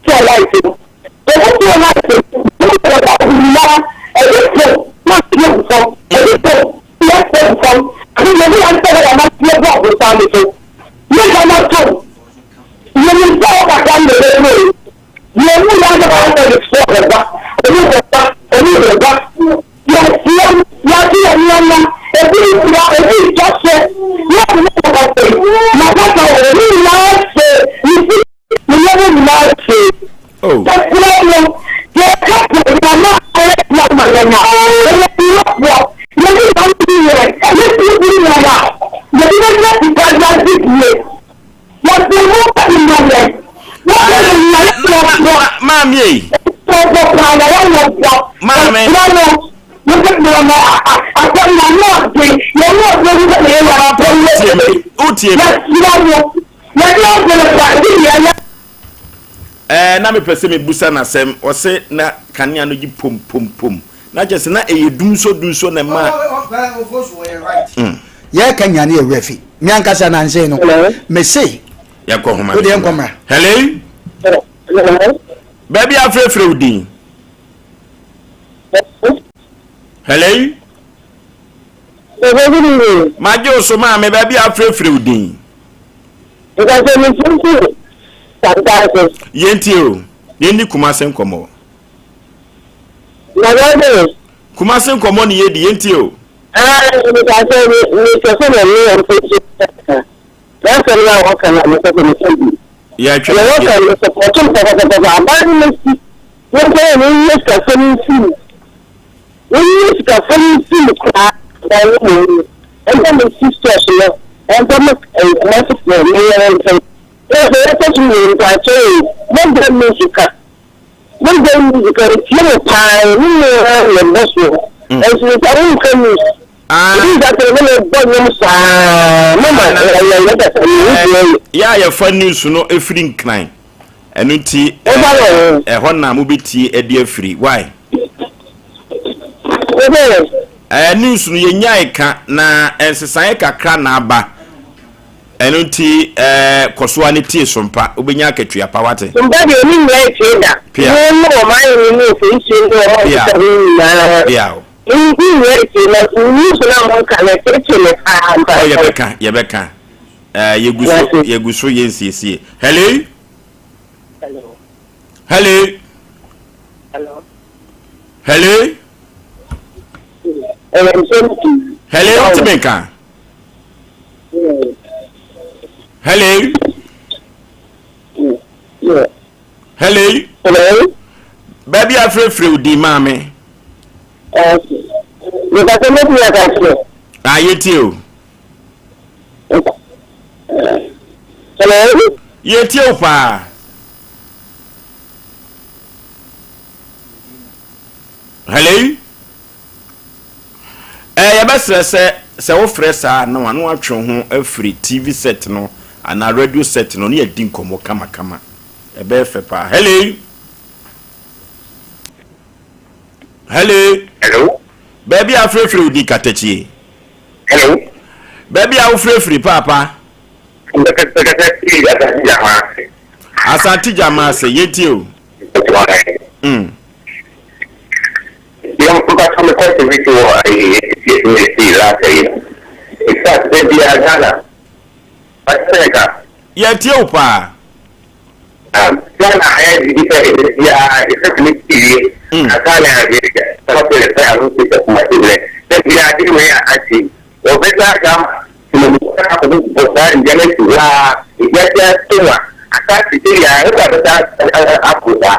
Sɛ light no, sɛ wotoɔ light no, wotɔ baako nyinaa, ɛde fam na ateɛ gu fam, ɛde fam na ateɛ gu fam, ade yɛde yɛn nsa yɛ na ateɛ gu aborosan no so, ne gya no atom. Yɛnim sɛ wo kakra no na ɛbɛduru o. Yɛn mu yɛn ankasa yɛn sɛ de bɛba, ɔne bɛba, ɔne bɛba. Yɛteam, yɛate yɛn nneɛma, ebi repira, ebi retɔ hyɛ, yɛn ne kasa yi, na kasa wɔ ne nyinaa hyɛ ne si. Ne nneɛma nyinaa hye. Ɛserɛ no, yɛka sɛ Nyame a ɔyɛ dea ma yɛn a, ɔyɛ nniafoɔ. Yɛne Nyame di yɛn, yɛtumi di yɛn a, yɛde bɛnya sika de agye die. Yɛde mu ma yɛn. Wɔde no nyɛ yɛn Maame ei. Ɔbɔ paa na wɔnyɛ bɔ. Maame. Ɛserɛ no, yɛde nneɛma asɛm na ano ɔden. Yɛn ano ɔden bi sɛ yɛyɛ yɛn abɔ Wotie me, wotie me. Yɛserɛ no. Yɛde adwene pa di nea yɛ. Ɛɛ, na mepɛ sɛ mebusa no asɛm. Ɔse na kanea no gye pom pom pom. Na kyerɛ sɛ na ɛyɛ dumsɔ dumsɔ na ɛma. Yɛreka nyinaa ne yɛ werɛ fi. Me ankasa nansa yi no, mese. Yɛnkɔ nhoma no so mmra. Hello? Baabi a afrɛfrɛ wo din. Hello? Magye wo so maame, baabi a afrɛfrɛ wo din. Nkɔsɛ me firi Santase. Yɛntie o, yɛnni Kumase nkɔmmɔ. Na wɔde. Kumase nkɔmmɔ ne yɛdi, yɛntie o. Ah, mekasɛ mepɛ sɛ me ne ɔmfɛnso kasa. N'asɛm no a wɔka no a mepɛ sɛ meka bi. Yɛatwa. Deɛ wɔka no sɔpɔto no papapapa. Aban no mɛsi. Wɔnkɔ yɛ no nyɛ sikasɛm nsi mu. Wonyi sikasɛm nsi mu koraa na ɔno mmom no ɛmfa mmɛsi stores no ɛmfa ma ɛyi Kumasi foɔ no yɛn nkyɛn. Na sɛ yɛtɔ so mmienu mpakyɛw o mo brɛ me sika mo Monday music a metie no paa ne nyinaa yɛ mbɔ soɔ. Ɛnso sɛ wonka news. Ebi nsa sɛ ne mebɔ nnwom saa mama ɛyɛ yɛ kasa ne ho deɛ yɛ. Yɛ a yɛfa news no ɛfiri Nkran. Ɛno nti ɛhɔ na mobɛtie ɛde afiri. Why? Ɛɛ news no yɛnyae ka na nsesaeɛ kakra na aba. Ɛno nti ɛɛ kɔ so ara ne tie Sompa, wobɛnya akatua pa wate. Sompa deɛ me nnyae tie da. Pia. Wo ne wɔn ayɛ ne ofosuo ne wɔn a Pia. wɔkeka ho nyinaa. Pia o. Me nnyae tie na news no a moka no ɛtete me paa mpa. Oh yɛbɛka yɛbɛka ɛɛ yɛgu so yɛgu so yɛ nsiesie. Hello. Hello. Hello. Hello. Hello. Ɛyɛ nsɛm pii. Hello, wotumi nka? Hello. Hello. Hello. Baabi afrɛfrɛ wo din maame. Mepasɛ mɛtumi aka kyerɛ. Ah, yɛtie o. Hello. Yɛtie wo paa. Hello. Ɛɛ yɛbɛsrɛ sɛ sɛ wofrɛ saa na wano atwe wo ho afiri TV set no anaa radio set no ne yɛadi nkɔmmɔ kamakama. Ɛbɛyɛ fɛ paa. Hello. Hello. Hello. Baabi a wofrɛfrɛ wo din katakyie. Hello. Baabi a wofrɛfiri paapa. Mekasa firi Asante Gyama ase. Asante Gyama ase, yɛntie o. Mm. Deɛ mpatsɔ me question bi si wɔ ayi esi esi last ayi no. In fact, bɛ bia Ghana. Mpatsɔ sɛ ka. Yɛtie wo paa. Ghana ayɛ biribi sɛ ɛbɛ bia yɛsɛ tumi si wie. Ansa na yɛ sɛ sɛ ano si sɛ kumasi brɛ. Bɛ bia ade wei a asi. Wɔbɛsa aka ama Temamufoɔ no akɔbobɔ saa nnua no asi hɔ ara, egya biara tɔ mu a, asaase sɛdeɛ a, ɛhɔ na bɛsa aforo saa.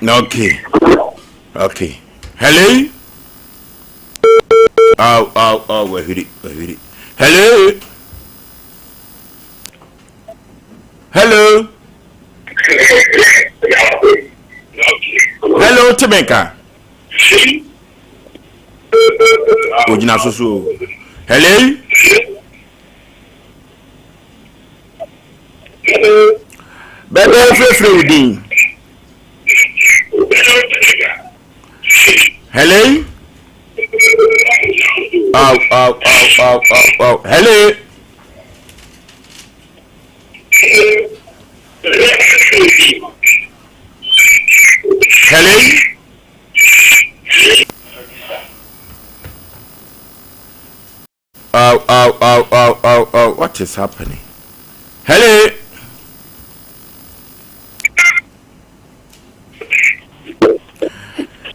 Okay. Okay. Hello? Aw, aw, aw, wahwiri, wahwiri. Hello? Hello? Hello, Timenka. Ogyina so so. Hello? Bɛbɛ frɛfrɛ wo din. Hello? Aw, aw, aw, aw, aw, aw. Hello? Hello? Aw, aw, aw, aw, aw, aw. What is happening? Hello?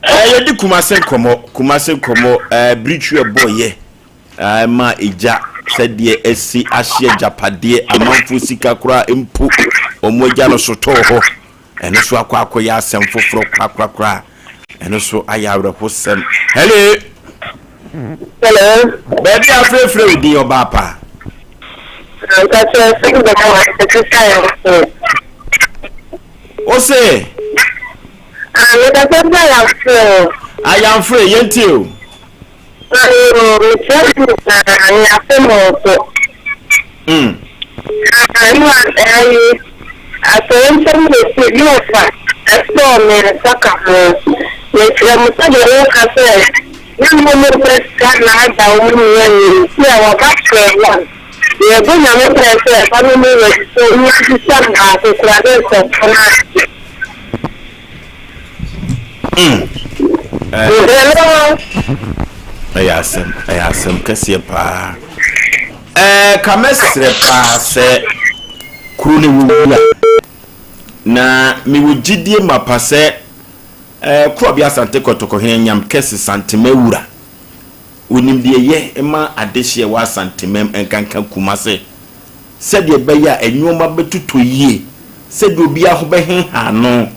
Eh, yɛdi Kumase nkɔmmɔ, Kumase nkɔmmɔ, eh, biritu ɛbɔ yɛ, eh, ma egya sɛdeɛ ɛsi ahye agyapadeɛ, amanfoɔ sika koraa mpo, wɔn agya no so tɔɔ hɔ. Ɛno so akɔ akɔyɛ asɛm foforɔ korakorakora. Ɛno so ayɛ awerɛhosɛm. Hello. Hello. Baabi a afrɛfrɛ wo din ɔbaa pa. Ankasa sɛ bɛma wa ɛte sɛ ayamfo. O se. Ah, mekasa sɛ ayamfo. Ayamfo yɛntie o. Ayo, mekyerɛ mo nyinaa ne afe mo nso. Mm. Ah, ɛna ayi, asɔre nsɛm na esi bi ɔfa ɛsɔɔ me nsa ka ho. Mekyerɛ mo sɛdeɛ wɔka sɛ, na mo mo pɛ sika na ada wɔn nua nyini, a wɔba square one. Yɛbɔ Nyame mpae sɛ ɛba no mu wɔ sɛ ɔnya sisa baako koraa ne nsɛmfo no ase. Mm. Ɛyɛ asɛm, ɛyɛ asɛm kɛseɛ paa. Ɛɛ ka mɛsrɛ paa sɛ kuro no wɔ wura na mewɔ gyidie mapa sɛ ɛɛ Korɔbea Asante Kɔtɔkɔhene Nyam Kɛse Santema wura. Onim deɛ ɛyɛ ma adehyeɛ wɔ Asantemam nkanka Kumase sɛdeɛ ɛbɛyɛ a nnoɔma bɛtotɔ yie, sɛdeɛ obiara ho bɛheha ano.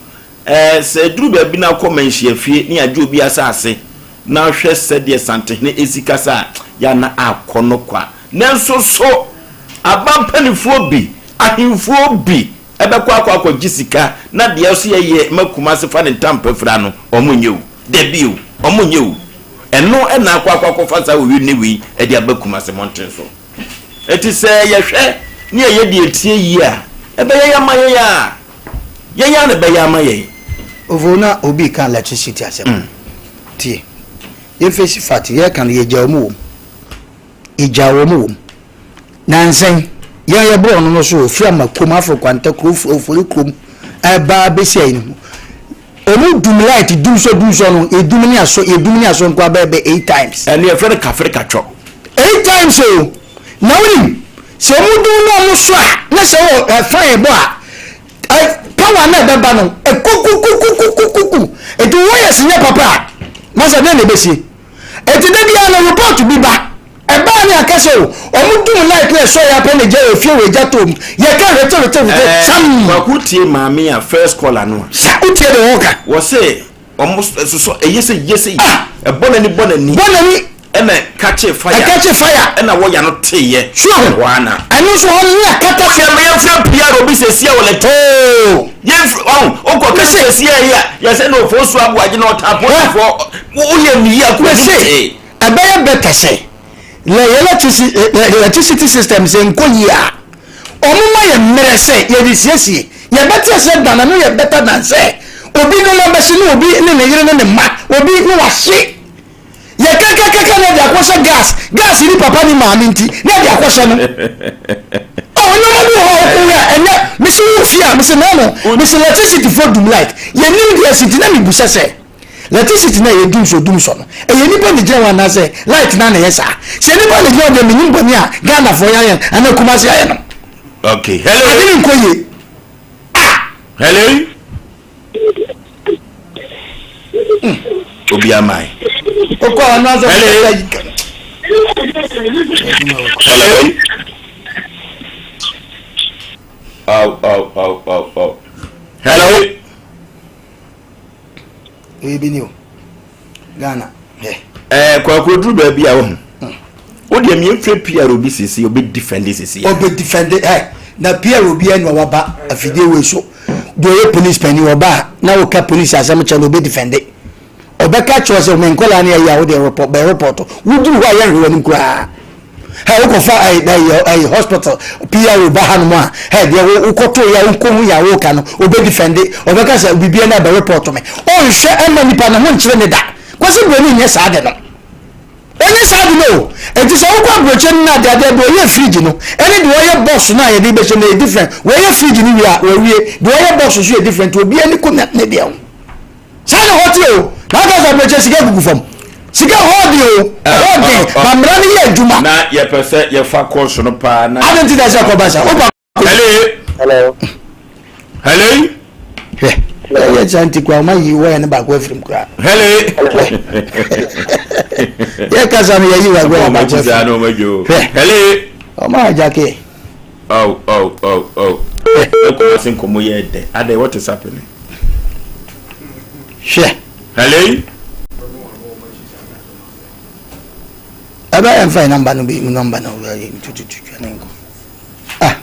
Ɛɛ, sɛ ɛduru baabi na wokɔ manhyiafie ne yɛagye obi asase na wohwɛ sɛdeɛ Santehene si kasa a, yɛ a na akɔ no kwa. Nanso so aban mpanimfoɔ bi, ahemfoɔ bi bɛkɔ akɔ akɔgye sika na deɛ ɛsɛ yɛyɛ ma Kumase fa ne ntampa fira no, wɔnyɛ o. Dabi o, wɔnyɛ o. Ɛno na akɔ akɔ akɔfa saa owi ne wei de aba Kumase mmɔnten so. Enti sɛ yɛhwɛ ne yɛyɛ deɛ ɛteɛ yie a, ɛbɛyɛ yɛ ama yɛn a, yɛn ara na ɛbɛyɛ ama yɛn. Ovo na obi reka electricity asɛm. Tie, yɛn face fact, yɛreka no yɛgyaa wɔn wɔ mu. Yɛgyaa wɔn wɔ mu. Nansa yi, yɛn yɛ borɔno no so ofiri Amakom, Afro Kwanta kuro, Ofori kurom ɛba abɛsi ayi no. Wɔn dum light dum sɔ dum sɔ no, yɛdum ne asɔ, yɛdum ne asɔ nko abɛɛ bɛ eight times. Ɛno yɛfrɛ no kafere katwɔ. Eight times o. Na wonim, sɛ wɔn dum na wɔn sɔ a, na sɛ wɔ ɛfa yɛ bɔ a, ɛ power na ɛbɛba no, ɛkukukukukukuku. Nti wires nyɛ papa a, masa dɛn na ɛbɛsie? Enti da biara no report bi ba. Ɛbaa ne aka sɛ o, ɔmo dum light na ɛsɔe ara pɛ na egya wɔ fie wɔ egya tɔɔ mu. Yɛka hwete hwete hwete Ɛɛ sam. Kwaku tie maame a first caller no a. Sa wotie deɛ ɔɔka. Wɔse ɔmo sosɔ ɛyɛ sei yɛ sei. Ah! Ɛbɔ n'ani bɔ n'ani. Bɔ n'ani. Ɛna ɛkakye fire. Ɛkakye fire. Ɛna wɔya no teeɛ. So ahu? Ɛhɔ ara na. Ɛno nso hɔ no ne akata so. Wodeɛ ma yɛmfrɛ PR obi sɛsi a wɔ lɛtɛ. Oo! Yɛmfrɛ ɔho wokɔ ka Mese. sɛsi a yi a yɛsɛ na Ofosu Aboagye na ɔtaa polisifoɔ woyɛ ne yie akɔ anim Mese tee. ɛbɛyɛ better sɛ lɛ yɛ electricity system sɛ nkɔ yie a ɔmo ma yɛ mmerɛ sɛ yɛde siesie yɛbɛte aseɛ dan ɛno yɛ better than sɛ obi nneɛma bɛhye ne obi ne ne yere ne ne mma obi ne wahye yɛ kakakaka na ɛde akɔhyɛ gas gas ni papa ni maame nti na ɛde akɔhyɛ no ɔ nneɛma bi wɔ hɔ a wokɔ yɛ a ɛnyɛ mese wo fie a mese nano mese electricity fo dum light yɛnim deɛ ɛsi nti na mebusa sɛ Electricity no a ɛyɛ dumsɔ dumsɔ no, ɛyɛ nipa na egyina hɔ anaasɛ light no ara na ɛyɛ saa? Sɛ nipa na egyina hɔ deɛ menim bɔne a Ghanafoɔ yɛayɛ no anaa Kumasi ayɛ no. Okay, hello. Ade no nkɔ yie. Ah! Hello. Obi ama yi. Okɔ ano asɛ. Hello. Hello. Oh, oh, oh, oh, oh. Hello. Wei bi ni o. Ghana. Hɛ. Ɛɛ kwaku oduru baabi a wohu. Wo deɛ mi efiri PR obi sisi obi defend sisi. Obi defend ɛ na PR obi ɛnu waba afidie wei so. Deɛ ɔyɛ police panyin ɔba a na woka police asɛm kyɛ no obi defend. Ɔbɛka kyerɛ sɛ ɔmɛ nkɔla ne ɛyɛ a wode report bɛ report. Woduru hɔ a yɛnhwɛ w'anim koraa. Hɛ wokɔfa ɛyi ɛyi ɛyi hospital PRO ba hanom a hɛ deɛ wo wokɔto yɛ a wokɔhu yɛ a woka no ɔbɛ defende ɔbɛka sɛ biribi na ɛbɛ report me ɔnhwɛ ɛma nipa ne ho nkyerɛ ne da Kwasi Broni nyɛ saa de no ɔnyɛ saa de no o eti sɛ wokɔ aburokyɛ no na adeadeɛ deɛ ɔyɛ fridge no ɛne deɛ ɔyɛ box no a yɛde bɛhyɛ no yɛ different wɔyɛ fridge no wie a wɔwie deɛ ɔyɛ box nso yɛ different obiara ni ko ne deɛ ho. Saa na ɛhɔ te o. Na aka sɛ abirekyɛ sika gugu fam. Sika hɔ den o, ɛhɔ den. Ma mmara no yɛ adwuma. Na yɛpɛ sɛ yɛfa kɔɔso no paa na. Adɛn nti na ɛsɛ kɔba saa? Wopa. Hello. Hello. Hello. Hwɛ, ɛyɛ saa nti koraa ɔma yi wɔyɛ no baako afirim koraa. Hello. Yɛ kasa no yɛyi wɔyɛ baako afirim. Hwɛ. Hello. Ɔma agyake. Oh, oh, oh, oh. Ɛkɔ ase nkɔmɔ yɛ dɛ. Adɛ, what is happening? Hwɛ. Hello. Ɛbɛ yɛn fa yɛn namba no bi namba no tututu ne nkɔ. Ah.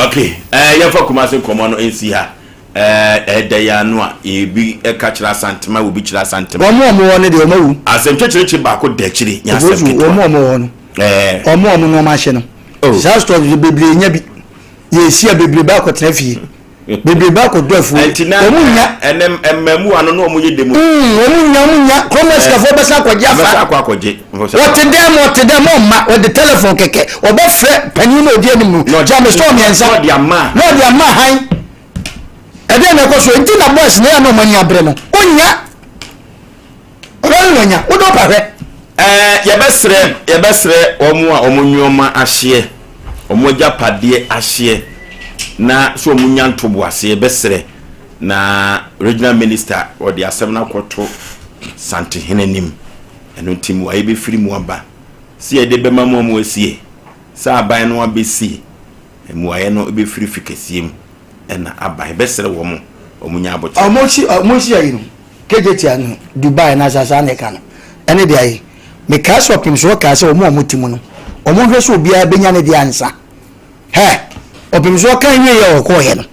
Okay, ɛɛ eh, yɛn fa Kumasi nkɔmɔ no nsi ha. Ɛɛ eh, ɛdɛ yɛn ano a ebi ɛka kyerɛ Asantema obi kyerɛ Asantema. Wɔn a wɔn wɔ no deɛ wɔn awu. Asɛm kyekyerekye baako da akyire nyɛ asɛm ketewa. Wɔn a wɔn wɔ no. Ɛɛ. Wɔn a wɔn nneɛma ahyɛ no. Oh. Saa stores bebree nya bi. Yɛsi a bebree ba akɔtena fie. Bebree ba akɔdɔ afuo. Ɛnti na Wɔn nya. ɛnɛ mmamuwa no na wɔn yɛ demo. Wɔn nya wɔn nya. Kurom asikafoɔ bɛsan akɔgye afa. Bɛsan akɔ akɔgye. Wɔte dɛm wɔte dɛm ɔmma wɔde telephone kɛkɛ wɔbɛfrɛ panin na ɔdi anim no. Gya me store mmiɛnsa. Na ɔde ama. Na ɔde ama han. Ɛdeɛn na ɛkɔ so nti na boys na yɛ na wɔn ani abere no. Onya. Ɔbɛn no wanya. Wodɔ pa hwɛ. Ɛɛ yɛbɛsrɛ yɛbɛsrɛ wɔn a wɔn nneɛma ahyeɛ, wɔn agyapadeɛ ahyeɛ na sɛ wɔn nya ntoboaseɛ yɛbɛsrɛ na regional minister ɔde asɛm no akɔto Santehene anim. Ɛno nti mmuaeɛ bɛfiri mu aba sɛ yɛde bɛma mo a moasie, sɛ aban no abɛsi, mmuaeɛ no bɛfiri fi kɛseɛ mu na aba. Yɛbɛsrɛ wɔn, wɔn nya aboterɛ. Ɔmo si ɔmo si ayi no KJT no Dubai na saa saa na ɛka no ɛne deɛ ayi mekaa sɛ ɔpem so ɔkaa sɛ ɔmo a ɔmo te mu no ɔmo nhwɛ sɛ obiara bɛnya ne deɛ ansa hɛ ɔpem so ɔka wie yɛ ɔkɔɔyɛ no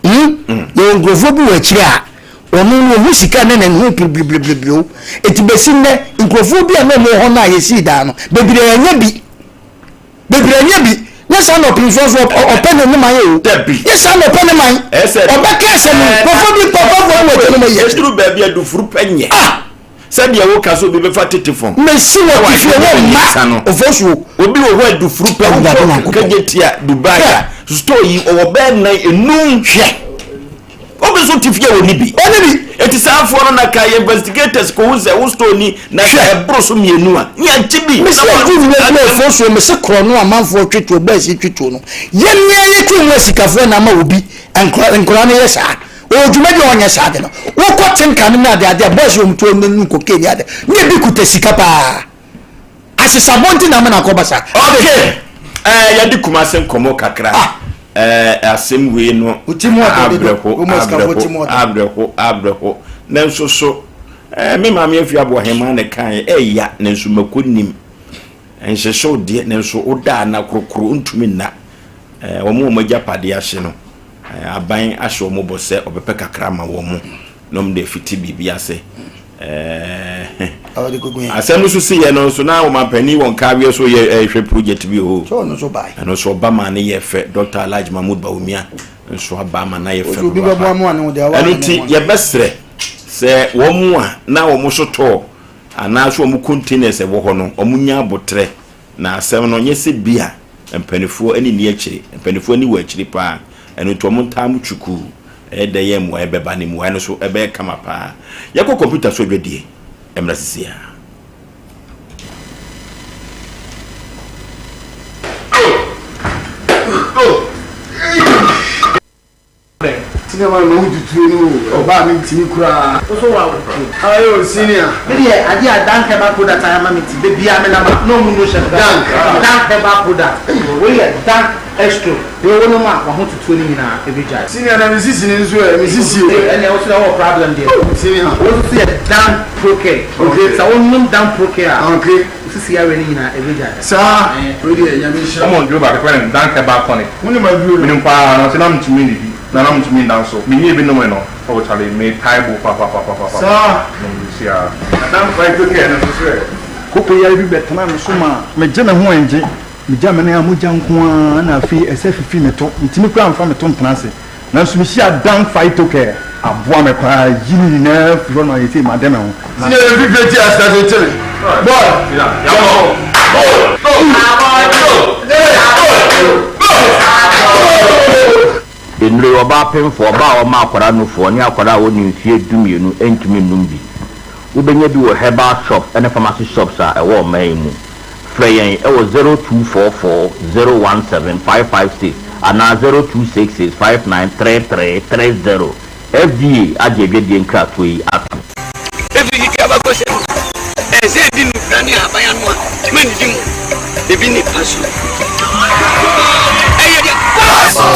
hmm yɛwɔ nkurɔfoɔ bi wɔ akyire a ɔno no ɔho sika ne ne ho piribiribiribiri o eti bɛsi nnɛ nkurɔfoɔ bi a na ɔmo wɔ hɔ no a yɛsii daa no bebree anya bi Bebree anya bi. Nyɛ saa na ɔpemfoɔ nso ɔpɛ ne ne man o. Dabi. Nyɛ saa na ɔpɛ ne man. Ɛsɛ. Ɔbɛka asɛm no. Nkurɔfoɔ bi papafoɔ bi wɔ akyire no ma yi akyi. Ɛduru baabi a dufuru pɛ nyɛ. Ah! Sɛdeɛ woka sɛ obi bɛfa tete fam. Mesi wɔ te fie wɔ mma ofosuo. Obi wɔ hɔ a dufuru pɛ wokɔ Kejetia Dubai a store yi ɔwɔ bɛyɛ nnan enum. Hwɛ. Obi nso te fie a ɔnni bi. Ɔnni bi. Eti saa afoɔ no na ka yɛ investigators kɔhu sɛ wo store ni na sɛ ɛboro so mmienu a ne agye bi. Mese adu mmerɛ bi a ɛfoɔ soɔ mese korɔ no amanfoɔ twe tuo boys yi twe tuo no yɛ nea yɛ ti ho asikafoɔ na ama obi nkora nkora no yɛ saa ɔwɔ dwuma bi a ɔnyɛ saa de no wokɔ tenka no ne ade ade a boys wɔn tuo no nu cocaine ne ade ne ebi kuta sika paa. Asesabɔ nti na ama no akɔba saa. Okay, eh, yɛde Kumase nkɔmmɔ kakra. Ah. Eh, asɛm wei no abrɛho, abrɛho, abrɛho, abrɛho. Nanso so, eh, me maame afi aboɔhemaa na ɛkaeɛ, ɛya, nanso mako nim. Nhyehyew deɛ, nanso woda a na korokoro ntumi nna. Eh, wɔn a wɔn agyapadeɛ ahye no, eh, aban ahyɛ wɔn bɔ sɛ ɔbɛpɛ kakra ama wɔn. na wɔn de afiti biribi ase ɛɛ asɛm no so si yɛ no nso na wɔn ampanin wɔn kaaweɛ so yɛ ɛhwɛ project bi hɔ ɛno nso ɔba maa ne yɛ fɛ Dr. Alhaji Mahmood Bawumia nso aba ama na yɛ fɛ papa ɛno ti yɛbɛsrɛ sɛ wɔn a na wɔn so tɔɔ anaasɛ wɔn containers ɛwɔ hɔ no wɔn nya abotrɛ Na asɛm no nyɛ sɛ bi a mpaninfoɔ ani nni akyire, mpaninfoɔ ani wɔ akyire paa, ɛno nti wɔn ntaa mo twukuu, ɛyɛ dɛn yɛ mmuaeɛ bɛba, ne mmuaeɛ no nso ɛbɛyɛ kama paa. Yɛkɔ kɔmputa so adwadie mmra sisi ara. Senior man ma wo tutuo no o, ɔbaa me ntimi koraa. Wo so wa wo tuo. Ayo senior. Me deɛ adeɛ a Dank herbal product ayɛ ama me nti da biara me nam a na ɔmo nu hyɛ me Dank. Dank herbal product wei yɛ Dank Estro wei wo nom a wahotutuo no nyinaa ɛbɛgyae. Senior na me sisi no nso ɛ, me sisi o. Ɛnneɛ wo so deɛ wowɔ problem deɛ. Senior. Wei nso so yɛ Dank Procare. Okay. Sɛ wo nom Dank Procare a. Okay. Wo sisi yareɛ no nyinaa ɛbɛgyae. Saa. Wei deɛ Nyame nhyira wo. Wɔn duro baako yɛfrɛ no Dank Herbal Tonic. Wonim aduro no? Menim paa nanso na mentumi nnidi na na mentumi nna nso. Menyɛɛ bi nomee no oh charlie metae bo papapapapapa Saa. nom de si ara. Na Dank Phyto Care no nso so ɛ? Koko yare bi bɛtenaa me so maa megye me ho ɛngye. Megya me nan a mogya nko ara na afei ɛsɛ fifi me to. Mentumi koraa mfa me to ntena ase. Nanso mehyiaa Dank Phyto Care. Aboa me paa ayi ne nyinaa afiri hɔ ma seesei made me ho. Senior yɛ fifire ti ase ase kyele boy Nnuro yi, ɔbaa pemfoɔ, ɔbaa a ɔma akwadaa nufoɔ, ne akwadaa a ɔnni mfeɛ dumienu ntumi nnom bi. Wobɛnya bi wɔ herbal shops ne pharmacy shops a ɛwɔ ɔman yi mu. Frɛ yɛn wɔ 0244 017 556 anaa 0266 5933 30. FDA agye adwadie nkratoɔ yi atom. Ɛfiri ne dua abakɔsɛm mu, ɛyɛ sɛ ɛdi nnubra ne ahaban ano a ma nnidi mu, ebi ne paso. Ɛyɛ deɛ paso!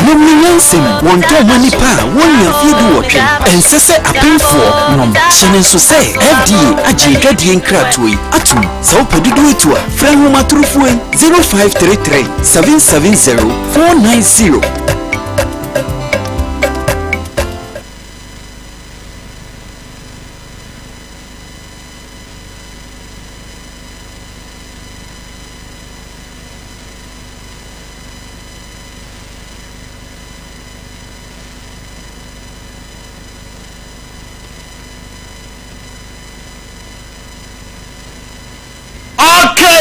Nom ne nyansa mu, wɔntɔn mma nnipa a wɔnni mfeɛ duwɔtwe. Ɛnsɛ sɛ apemfoɔ nom. Hyɛ no nso sɛ FDA agye adwadie nkratoɔ yi atom. Sɛ wopɛ dodoɔ atu a, frɛ nhomatorofoɔ yi, 0533 770 490.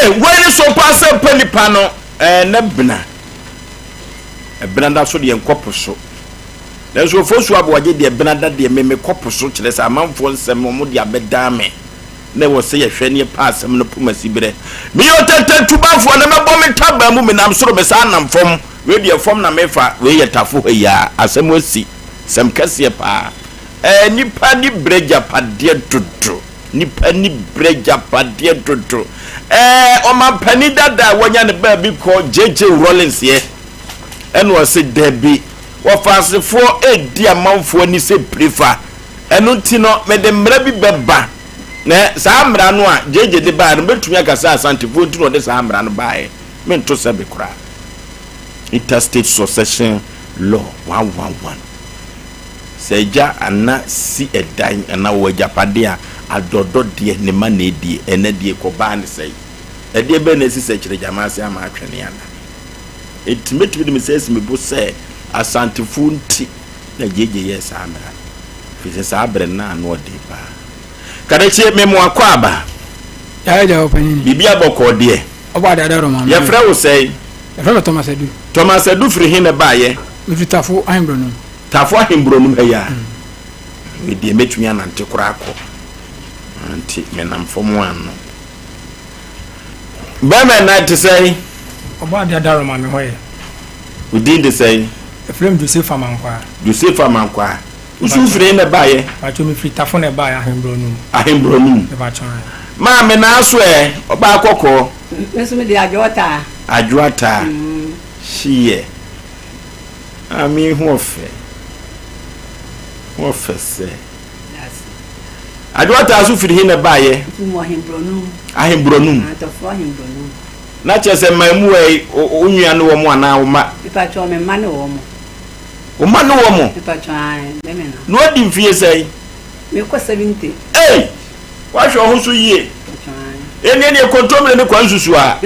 Wei ne so paa sɛ pɛ nipa no ɛɛ ne bena. Ɛbena da so deɛ nkɔ po so. Nanso Ofosu Aboagye deɛ bena da deɛ me mekɔ po so kyerɛ sɛ amanfoɔ nsɛm no wɔn de abɛdan me na ɛwɔ sɛ yɛhwɛ ne yɛpa asɛm no poma siberɛ. Meyɛ ɔtɛntɛntubafoɔ na mɛbɔ me ntaban mu menam soro mesan nam fam. Wei deɛ fam na mefa wei yɛ tafo ha yi a asɛm asi sɛm kɛseɛ paa. Ɛɛ nipa ni brɛ gyapadeɛ dodo. Nipa ni brɛ gyapadeɛ dodo. Ɛɛ ɔmanpanin dada a wanya ne baabi kɔ JJ Rawlings yɛ ɛna ɔse dabi wɔfaasefoɔ redi amanfoɔ ani sɛ pirefa ɛno nti no mede mmara bi bɛba na saa mmara no a JJ de baeɛ no mɛtumi aka sɛ Asantefoɔ nti na ɔde saa mmara no baeɛ mento sɛbe koraa Interstate Succession Law 111. Sɛ agya ana si ɛdan anaa ɔwɔ agyapadeɛ a, adɔdɔ deɛ ne mma na ɛdie, ɛnɛ deɛ kɔbaa ne sɛe. Ɛdeɛ bɛn na asi sɛ kyerɛgyama ase ama atwene ana? Enti mɛtumi de me nsa asi me bo sɛ Asantefoɔ nti na Gyegye yɛɛ saa mmara no, ɛfiri sɛ saa berɛ no na ano ɔden paa. Kadekye, me mo akwaaba. Yaa agya ɔpanin. Biribi abɔkɔɔ deɛ. Ɔbɔ ade adaworo ma me. Yɛfrɛ wo sɛn? Yɛfrɛ me Thomas Adu. Thomas Adu firi he na ɛbaeɛ? Mefiri Tafo Ahemborɔnum. Tafo Ahemborɔnum ha yi a, me deɛ mɛtumi anante koraa akɔ. Nti menam fam ano. Bɛrima ɛnan te sɛn? Ɔbɔ ade adaworo ma me hɔ yɛ. Wo din de sɛn? Yɛfrɛ me Joseph Amankwaa. Joseph Amankwaa. Wo nso wofiri he na ɛbaeɛ? Mpakyɛw mefiri Tafo na ɛbaeɛ, Ahemborɔnum. Ahemborɔnum. Mepakyɛw ɛ. Maame naaso ɛ, ɔbaa kɔkɔɔ. Me nso mede Adwoa Taa. Adwoa Taa. Hyeyɛ. Maame yi ho ɔfɛ. Ho ɔfɛ sɛ. Adwoa Taa so firi he na ɛbaeɛ? Mfiri mu Ahemborɔnum. Ahemborɔnum. Atɔfoɔ Ahemborɔnum. Na kyerɛ sɛ mmaamua yi, wo nua ne wɔn anaa wo mma? Mepakyɛw me mma ne wɔn. Wo mma ne wɔn? Mepakyɛw ae, me me no. Na wadi mfie sɛn? Mekɔ 70. Ei! Woahwɛ wo ho so yie. Ɛnneɛ deɛ kontommire ne kwan susu a,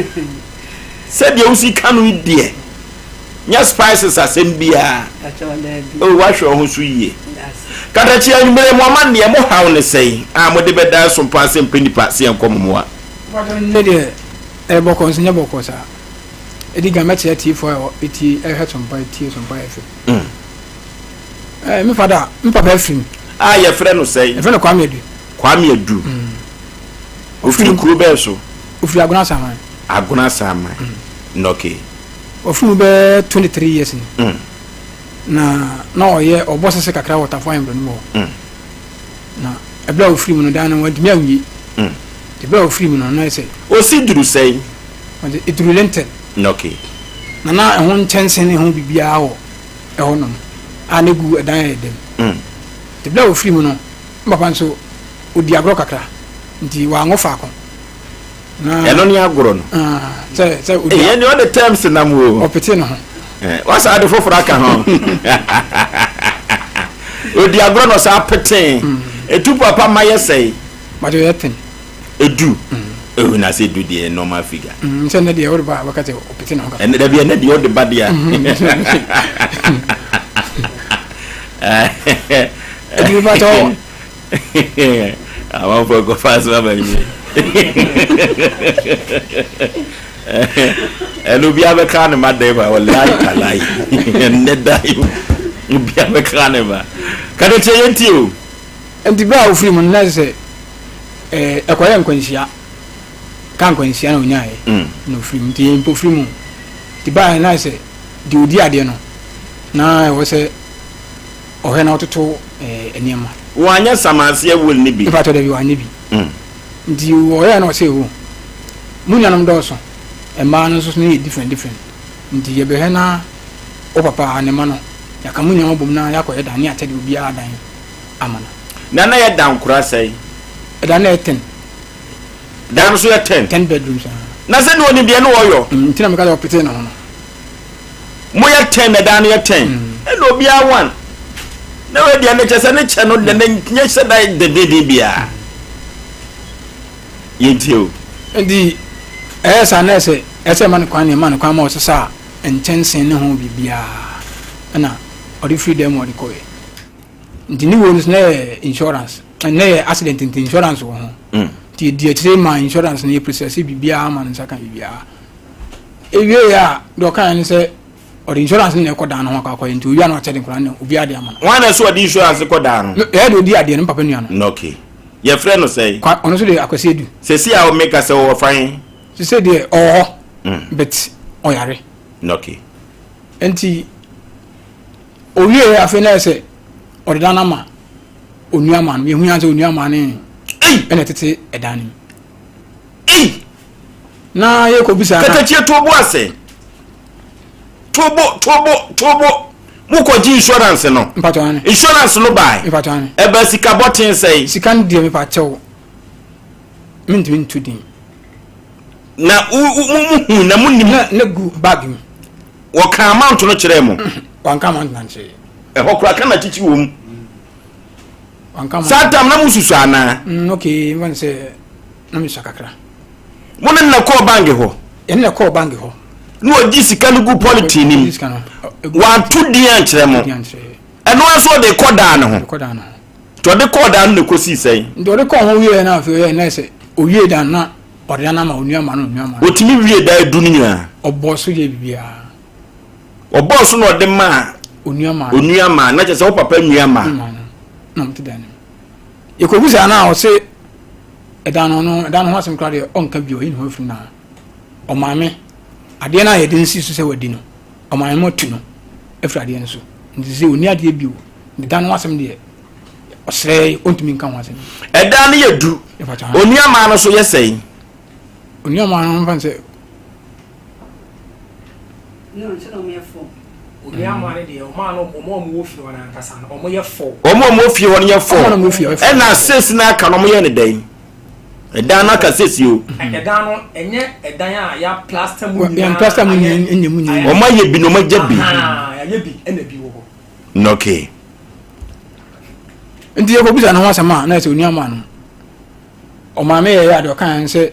sɛdeɛ wosi ka no yi deɛ, nyɛ spices asɛm biara. Oh, woahwɛ wo ho so yie. Katakye anwummere mo amanneɛ, mo haw ne sɛn a mode bɛda asompa ase mpɛ nnipa sɛ yɛnkɔ mo mmoa? Ne deɛ ɛyɛ bɔkɔɔ nso nyɛ bɔkɔɔ saa. Ɛdi kan mɛkyerɛ atiefoɔ a ɛtie ɛhwɛ Sompa ɛtie Sompa FM. Ɛɛ me fada me papa afiri mu. A yɛfrɛ no sɛn? Yɛfrɛ no Kwame Adu. Kwame Adu. Ofiri kuro bɛn so? Ofiri Agona Asaman. Agona Asaman. Nɔke. Ofiri mu bɛyɛ 23 years ni. Na na ɔyɛ ɔbɔ sese kakra wɔ Tafo Ahembrɛ no mu hɔ. Na ɛberɛ a ofiri mu no dan no wantumi anwie. Nti berɛ a ofiri mu no na ɛsɛ. Osi duru sɛn? Ɔde eduru lintel. Nɔke. Na na ɛho nkyɛnse ne ho biribiara wɔ ɛhɔ nom a na egu ɛdan a ɛyɛ dɛm. Nti berɛ a ofiri mu no, me papa nso odi agorɔ kakra nti wanwo faako. Na ɛno ne agorɔ no. Ah, sɛ sɛ odi. Ɛyɛ ne ɔde terms nam o. Ɔpete ne ho. Eh, wasa ade foforɔ aka ho. Odi agorɔ na ɔsan petee. Etu papa ma yɛ sɛe. But ɔyɛ ten. Edu. Ehu na sɛ edu deɛ normal figure. Sɛ ɛnɛ deɛ ɔde ba a wɔka sɛ ɔpete ne ho kakra. Ɛnɛ dabi ɛnɛ deɛ ɔde ba deɛ. Edu nipa tɔ. Amanfoɔ kɔfa asɛm aba yi. Ɛno obiara bɛka ne ma dɛm a ɔlai talai ɛnɛ da yi obiara bɛka ne ma. Kadekyɛ yɛn ti o. Nti bere a ofiri mu no na sɛ ɛɛ ɛkɔyɛ nkwanhyia ka nkwanhyia na onyaeɛ na ofiri mu nti yɛn mpo firi mu nti baa na sɛ deɛ odi adeɛ no na ɛwɔ sɛ ɔhwɛ na ɔtoto ɛɛ nneɛma. Wanyɛ samanseɛ will no bi. Nipa tɔ dabi wanyɛ bi. Nti ɔyɛ na ɔsɛ o mo nuanom dɔɔso mmaa no nso so no yɛ different different nti yɛbɛhwɛ na wo papa ne ma no yɛaka mo nyinaa bom na yɛakɔyɛ dan ne akyɛde obiara dan ama no. Na na yɛ dan kora sɛn? Ɛdan no yɛ ten. Dan no so yɛ ten? Ten bedrooms ah. Na sɛ ne onim deɛ ne ɔyɔ? Nti na meka sɛ ɔpetee ne ho no. Mo yɛ ten na dan no yɛ ten. Ɛna obiara one. Na wei deɛ ne kyɛ sɛ ne kyɛ no deɛ ne nyɛ hyɛ dan dendenden biara. Yɛntie o. Nti ɛyɛ saa na ɛsɛ ɛsɛ ɛma no kwan na ɛma no kwan ma ɔsesa nkyɛnsee ne ho biribiara ɛna ɔde firi dan mu ɔde kɔɛ. Nti ne wuo no so na yɛ insurance na yɛ accident nti insurance wɔ ho. Nti yɛdi akyire ma insurance no yɛ process biribiara ma ne nsa ka biribiara. Ewie a deɛ ɔkaeɛ ne sɛ ɔde insurance no na ɛkɔ dan no ho akɔ akɔyɛ nti owia na wakyɛ de nkwadaa no obiara de ama no. Wɔn na ɛsɛ ɔde insurance kɔ dan no. Ɛyɛ de odi adeɛ no papa nua no. Okay. Yɛfrɛ no sɛn? Kwa ɔno nso de Akwasi Adu. Sɛsi a meka sɛ ɔwɔ fan. Sɛ deɛ ɔwɔ hɔ. Mm. But ɔyare. Okay. Nti owie afei na ɛsɛ ɔde dan no ama onua maa no yɛhu yan sɛ onua maa ne ɛna ɛtete ɛdan no mu. Ei! Na yɛkɔ bisa na. Katakyie to bo ase. Tobo tobo tobo. Mo kɔ gye insurance no. Mpatwa ane. Insurance no bae. Mpatwa ane. Ɛba sika bɔten sɛn. Sika no deɛ mepa kyɛw. Mentumi nto din. Na wo wo mo hu na mo nim. Na na gu bag mu. Wɔka amount no kyerɛɛ mo. Wanka amount no ankyerɛ. Ɛhɔ koraa ka na kyikyi wɔ mu. Saa tam na mo susu anaa? Mm, okay, mfa no sɛ na mesua kakra. Mo ne na kɔɔ bank hɔ? Yɛne na kɔɔ bank hɔ. Na wɔgye sika no gu polythene nim. Wanto din ankyerɛ mo. Ɛno ara nso ɔde kɔ daa ne ho. Nti ɔde kɔɔ daa no na ɛkɔsii sɛn? Nti ɔde kɔɔ ho wieɛ na afei ɔyɛ na sɛ owie daa no na ɔde dan no ama onua ma no onua ma no. Ɔtumi wie daa du no nyinaa? Ɔbɔɔ so yɛ biribiara. Ɔbɔɔ so na ɔde maa onua maa onua maa na kyerɛ sɛ wo papa nua maa. Nua no na ɔmo te dan no mu. Yɛkɔbisa no a ɔse ɛdan no no ɛdan no ho asɛm koraa deɛ ɔnka bio ɔyi ne ho afiri na ɔmaame adeɛ no a yɛde nsi so sɛ wadi no ɔmaame mo atu no afiri adeɛ no so nti sɛ ɔni adeɛ bio ne dan no ho asɛm deɛ ɔsrɛ ɔntumi nka ho asɛm. Ɛdan no yɛ du onua maa no so yɛ sɛn? Onua maa no mfa sɛ Wɔn a wɔwɔ fie hɔ no yɛ fɔ. Ɛna six na aka no wɔyɛ ne dɛn? Ɛdan no aka six o. Ɛdan no ɛnyɛ ɛdan a yɛ plaster mu nyinaa. Yɛn plaster mu nyinaa mu nyinaa. Wɔn ayɛ bi na wɔn agya bi. Yɛayɛ bi ɛna bi wɔ hɔ. Okay. Nti yɛ kɔ bisa ne ho asɛm a na ɛsɛ onua maa no. Ɔmaame yɛ yɛ ade ɔka yɛn sɛ.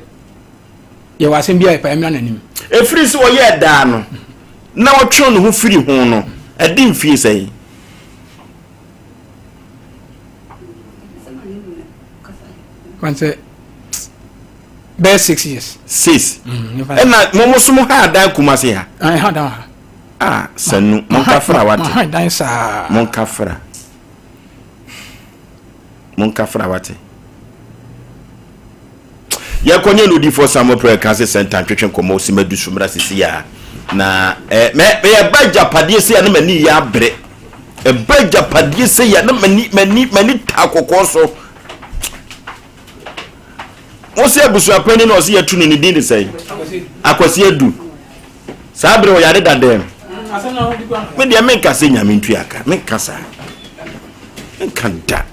Yɛwɔ asɛm bi a yɛpɛ mmra n'anim. Ɛfiri sɛ ɔyɛɛ daa no na ɔtwee ne ho firi ho no, ɛde mfie sɛn? Sɛ bɛyɛ 6 years. Six. Ɛna mo mo so mo ha dan Kumase ha? Ɛha dan ha. Ah, sanu mo nkafra wate. Ha dan saa. Mo nkafra. Mo nkafra wate. Yɛkɔ ne Odiyifoɔ Samuel Prayer Council Center ntwetwe nkɔmmɔ osi madu so mmra sisi a na eh, mɛ ɛba agyapadeɛ sei a na m'ani yɛ abere ɛba agyapadeɛ sei a na m'ani m'ani m'ani ta kɔkɔɔ so wo sɛ abusuapanin na ɔsɛ yɛtu no ne din de sɛn Akwasi Adu saa bere ɔyare dadɛm me deɛ menka sɛ nyame ntua ka menka saa menka da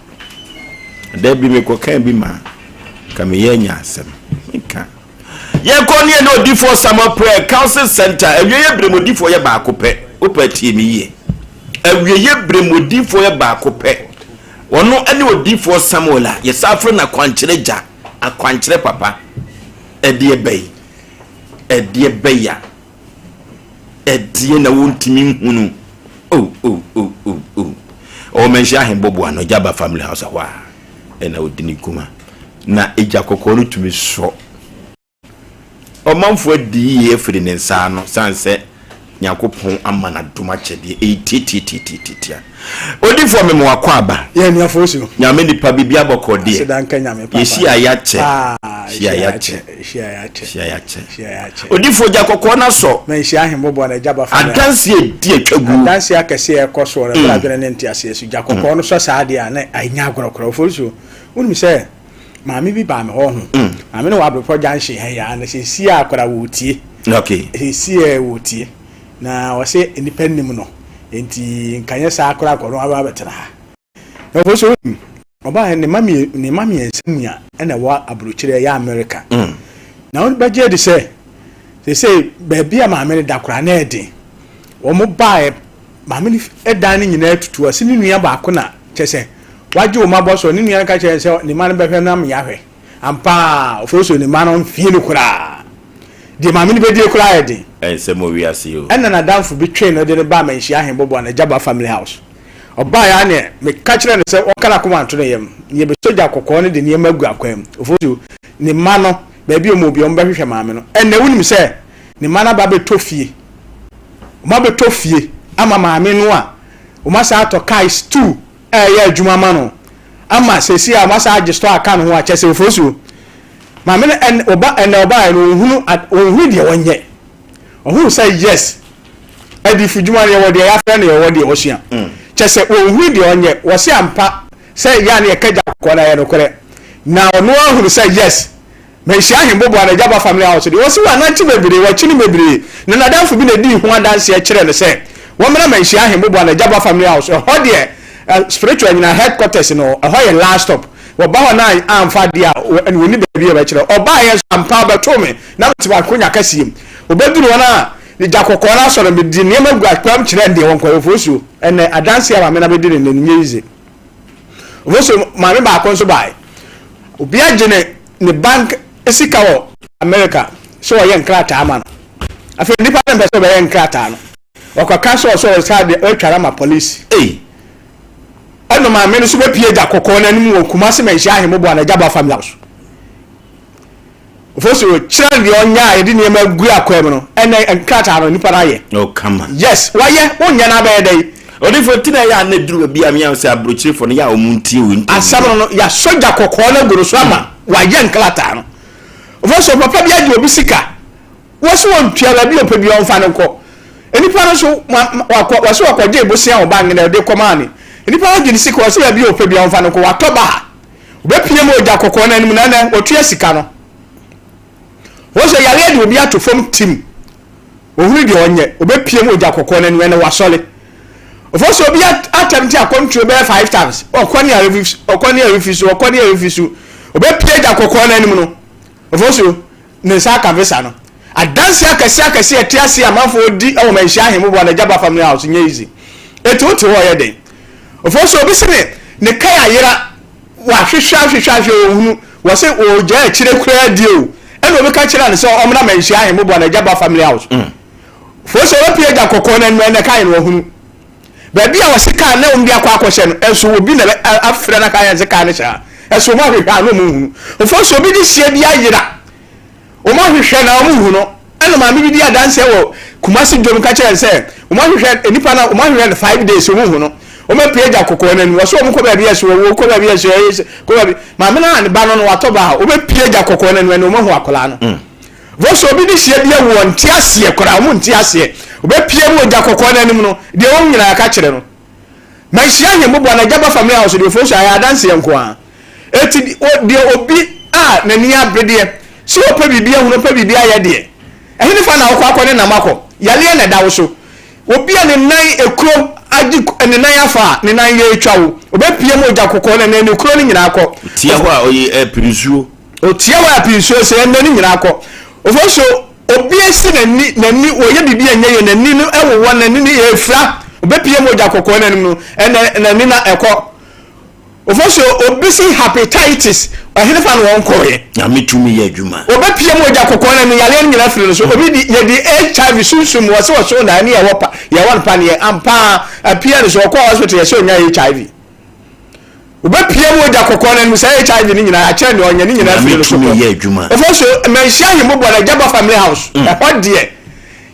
Da bi mekɔkaa bi ma ka meyɛ anya asɛm. Meka. Yɛkɔ ne yɛne odifoɔ Samuel Prayer Council Center. Awieeɛ berɛ mu odifoɔ yɛ baako pɛ. Wopɛ tie me yie. Awieeɛ berɛ mu odifoɔ yɛ baako pɛ. Ɔno ne odifoɔ Samuel a yɛsan frɛ no akwankyerɛ gya, akwankyerɛ papa. Ɛdeɛ bɛyi, ɛdeɛ bɛyi a. Ɛdeɛn na wontumi nhunu? Oh, oh, oh, oh, oh. Ɔwɔ Manhyia Ahenbobo ano, Gyaba Family House ɛhɔ a ɛna ɔdi ne kuma. Na egya kɔkɔɔ no tumi sɔ. Ɔmanfoɔ adi yie afiri ne nsa ano sane sɛ Nyankopɔn ama no adom akyɛdeɛ. Ɛyɛ tiatiatiatiatia. Odifoɔ mema wakɔ aba. Yɛ anuafoɔ so. Nyame nipa biribi abɔkɔ deɛ. Aseda nka Nyame papa. Yɛhyia yɛakyɛ. Paa Hyia yɛakyɛ. Hyia yɛakyɛ. Hyia yɛakyɛ. Hyia yɛakyɛ. Odifoɔ gya kɔkɔɔ no asɔ. Ma nhyia ahemmɔboa no agya ba fa bra. Adanseɛ di atwa guo. Adanseɛ akɛseɛ a ɛkɔ soɔ no ɛberɛ adwene ne nteaseɛ so. Gya kɔkɔɔ no sɔ saa deɛ a na ɛnyɛ agorɔ koraa. Oforisuo, wonim sɛ maame bi baa me hɔ ho. Maame no wɔ Abrepɔ junction ha yi ara na seesei a koraa wɔretie. Okay. Seesei a wɔretie. Na ɔse nnipa nnim no, enti nka nyɛ saa koraa nka ɔno aba abɛtena ha. Na ɔfo so wonim, ɔbaa ne mma ne mma mmiɛnsa nua na ɛwɔ aburokyire ɛyɛ Amerika. Mm. Na wobɛgye adi sɛ seesei baabi a maame no da koraa na ɛden. Wɔn baeɛ maame no dan no nyinaa tutu ɔse ne nua baako na kyɛ sɛ wagye wɔn abɔ so ne nua no ka kyerɛ sɛ ne mma no bɛhwɛ na meyahwɛ. Ampa ara, ɔfrɛ ne mma no mfie no koraa. Deɛ maame no bɛdie koraa yɛ den. Ɛnsɛm wɔ wiase yi o. Ɛna n'adamfo bi twee no de no baa Manhyia Ahenbɔbɔ Anajaba Family House. Ɔbaeɛ ara neɛ, meka kyerɛɛ no sɛ ɔnka n'akoma nto ne yam. Yɛbɛsɔ gya kɔkɔɔ no de nneɛma agu akwan mu. Ofosu, ne mma no baabi a wɔn wɔ biara wɔbɛhwehwɛ maame no. Ɛnnɛ wonim sɛ ne mma no aba abɛtɔ fie. Wɔabɛtɔ fie ama maame no a wɔasan atɔ cars two a ɛyɛ adwuma ama no ama seesei a wɔasan agye store aka ne ho a kyerɛ sɛ ofosuo. Maame no ɛn ɔba ɛnɛ ɔbaeɛ no ɔnhunu ɔnhunu deɛ ɔnyɛ. Ɔhunu sɛ yes adifo dwuma no yɛwɔ deɛ yɛafrɛ no yɛwɔ deɛ ɔsua. Kyerɛ sɛ ɔnhunu deɛ ɔnyɛ. Wɔse ampa sɛ yɛ a na yɛka gya kɔkɔɔ no ɛyɛ nokorɛ. Na ɔno ara hunu sɛ yes Manhyia Ahemboboa na Agyaba Family House deɛ, ɔse wanante bebree, wakyini bebree, na n'adamfo bi na ɛdii ho adanseɛ kyerɛɛ no sɛ wɔmmra Manhyia Ahemboboa na Agyaba Family House, ɛhɔ deɛ spiritual nyinaa headquarters no, ɛhɔ yɛ last stop, wɔba hɔ na amfa adeɛ a, ɛne wɔnni baabi a wɔbɛkyerɛ. Ɔbaeɛ nso ampa ɔbɛtoo me na mete m'akonya kɛseɛ mu. Ɔbɛduru hɔ no a, gya kɔkɔɔ no asɔ no, mede nneɛma gu akwan mu kyerɛɛ no deɛ wɔnkɔyɛ. Ofosuo, ɛnnɛ adanseɛ a maame no abɛdi no nnɛ no nyɛ easy. Ofosuo, maame baako nso baeɛ, obi agye ne ne bank sika wɔ America sɛ ɔyɛ nkrataa ma no. Afei nipa no mpɛ sɛ ɔbɛyɛ nkrataa no. Ɔkɔka sɛ ɔsɛ ɔsa de ɔtwara ma polisi. Ei! Ɛna maame no nso bɛpie gya kɔkɔɔ no anim wɔ Kumasi Manhyia Ahemmoboa Anagya Family House. Ofosu kyerɛ no deɛ ɔnyɛ a yɛde nneɛma agu akwan mu no ɛnɛ nkrataa no nipa no ayɛ. Oh kama. Yes wayɛ wonyɛ no abɛyɛ dɛn. Odifo ti na ɛyɛ a na eduru baabi a meyam sɛ aburokyirefo no yɛ a wɔn ntie wo interview. Asɛm no no yasɔ gya kɔkɔɔ no agu no so ama wayɛ nkrataa no. Ofosu papa bi agye obi sika wɔsi wɔntua baabi a ɔpɛ bi ɔnfa no nkɔ. Nipa no nso wakɔ wɔsi wɔkɔgye bosea wɔ bank na ɛde kɔmaa ne. Nipa no agye ne sika wɔsi baabi a ɔpɛ bi ɔnfa no nkɔ watɔ baa. Wɔbɛpia mu ogya kɔkɔɔ no anim na ɛnɛ wɔtua sika no. Wɔn sɛ yareɛ de obi ato fam tim. Ohunu deɛ ɔnyɛ. Wɔbɛpia mu ogya kɔkɔɔ no anim ɛnɛ wasɔre. Ɔfɔ sɛ obi atɛm te akɔnturo bɛyɛ five times. Ɔkɔ ne arefi ɔkɔ ne arefi so ɔkɔ ne arefi so. Wɔbɛpia gya kɔkɔɔ no anim no. Ɔfɔ so ne nsa aka visa no. Adanse akɛse akɛse a ɛte ase a amanfoɔ di wɔ Manhyia Ahemmoboa na Agyaba Family House nyɛ easy. Enti wote hɔ ɔyɛ den. Ofo so obi se ne ne kae ayera wahwehwɛ ahwehwɛ ahwehwɛ ɔnhunu wɔse ɔgyaa akyire koraa die o ɛna obi ka kyerɛ no sɛ ɔmmra Manhyia Ahemmoboa na Agyaba Family House. Ofo so ɔbɛpue agya kɔkɔɔ no anim ɛna kae no wahunu. Baabi a wɔse kaa na wɔn de akɔ akɔhyɛ no ɛso obi na afrɛ no aka yɛn sɛ kaa no hyɛ ha ɛso wɔn ahwehwɛ a na wɔn nhunu. Ofo so obi de hyia bi ayera Wɔn ahwehwɛ na wɔn nhu no. Ɛna maame bi di adanseɛ wɔ Kumasi dwom ka kyerɛ no sɛ wɔn ahwehwɛ nipa no wɔn ahwehwɛ no 5 days wɔn nhu no. Wɔn apue agya kɔkɔɔ no anim wɔsɛ wɔn kɔ baabi ɛso wɔn kɔ baabi ɛso ɛyɛ kɔ baabi maame no a ne ba no no watɔ ba a wɔbɛpue agya kɔkɔɔ no anim ɛna wɔn ahu akwadaa no. Mm. Vɔsɛ obi de hyia bi awu wɔn nte aseɛ koraa wɔn nte aseɛ wɔbɛpue mu agya kɔkɔɔ no anim no deɛ wɔn nyinaa ka kyerɛ no. Manhyia ahemmobɔ na agya ba family house deɛ ofosu ayɛ adanseɛ nko ara. Eti deɛ obi a n'ani abere deɛ sɛ ɔpɛ biribi ahunu ɔpɛ biribi ayɛ deɛ ɛhenefa na wokɔ akɔ ne nam akɔ yareɛ na ɛda wo so. Obi a ne nan ekuro agye ne nan afa a ne nan yɛ atwa wo ɔbɛpie mu ogya kɔkɔɔ na ne kuro no nyinaa kɔ. Otia hɔ a ɔyɛ ɛpiri nsuo. Otia hɔ a ɛpiri nsuo sɛ ɛnɛ ne nyinaa kɔ. Ofosu Obi asi n'ani, n'ani, wɔyɛ biribi a ɛnyɛ yie, n'ani no wowɔ, n'ani no efura, obepie mogya kɔkɔɔ n'anim no, ɛnɛ n'ani na ɛkɔ. Ofosuo, obi si hepatitis, ɛhenefa na wɔn kɔɔyɛ? Nyame tumi yɛ adwuma. Obepie mogya kɔkɔɔ n'anim, yareɛ no nyinaa firi no so. Obi di, yɛdi HIV sunsum, wɔse wɔso na ɛne yɛwɔ pa, yɛwɔ no paneɛ, ampa apia no so, ɔkɔɔ hospital yɛsɛ onya HIV. Wobɛpia mu ogya kɔkɔɔ no anim saa HIV no nyinaa akyerɛ nea ɔnyɛ ne nyinaa firi no so kɔ. Ɔfɔ so Manhyia Ahemmobɔ no Agyaba Family House mm. ɛhɔ deɛ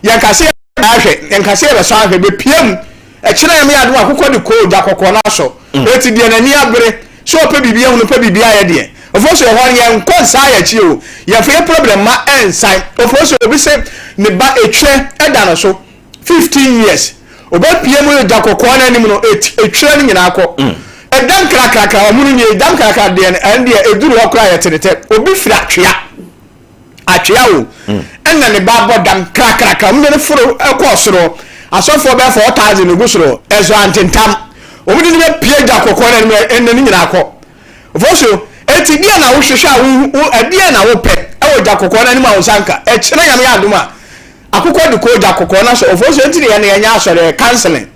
yɛnka sɛ ahwɛ yɛnka sɛ yɛbɛsɔ ahwɛ bɛpia mu ɛkyerɛ yɛn yɛ adom akokɔ de kɔ ogya kɔkɔɔ no asɔ mm. eti deɛ n'ani abere sɛ ɔpɛ biribi ahunu pɛ biribi ayɛ deɛ ɔfɔ so ɛhɔ yɛn nkɔ nsa ayɛ akyi o yɛfɛ yɛ problem ma ɛnsan ɔfɔ so obi sɛ ne ba etwerɛ ɛda no so 15 years Ɔbɛpue mu gya kɔkɔɔ no anim no, etwerɛ no nyinaa kɔ. Ɛda nkrakrakra, wɔn no nie, ɛda nkrakra deɛ no, ɛno deɛ ɛduru hɔ koraa yɛte ne tɛ. Obi firi atwea, atwea o, ɛna ne ba abɔ dam krakrakra, wɔn de no foro kɔɔ soro, asɔfoɔ bɛyɛ 4,000 gu soro, ɛso antentam. Wɔn de no bɛpue gya kɔkɔɔ no anim, ɛnna ne nyinaa kɔ. Ofosu, enti deɛ na wohwehwɛ a wo, ɛdeɛ na wopɛ ɛwɔ gya kɔkɔɔ no anim a wo nsa nka? Ɛkyerɛ Nyame yɛ adom a, Akokɔ de kɔ ogya kɔkɔɔ na sɛ ɔfɔ so nti na yɛn yɛnyɛ asɔre yɛ counseling.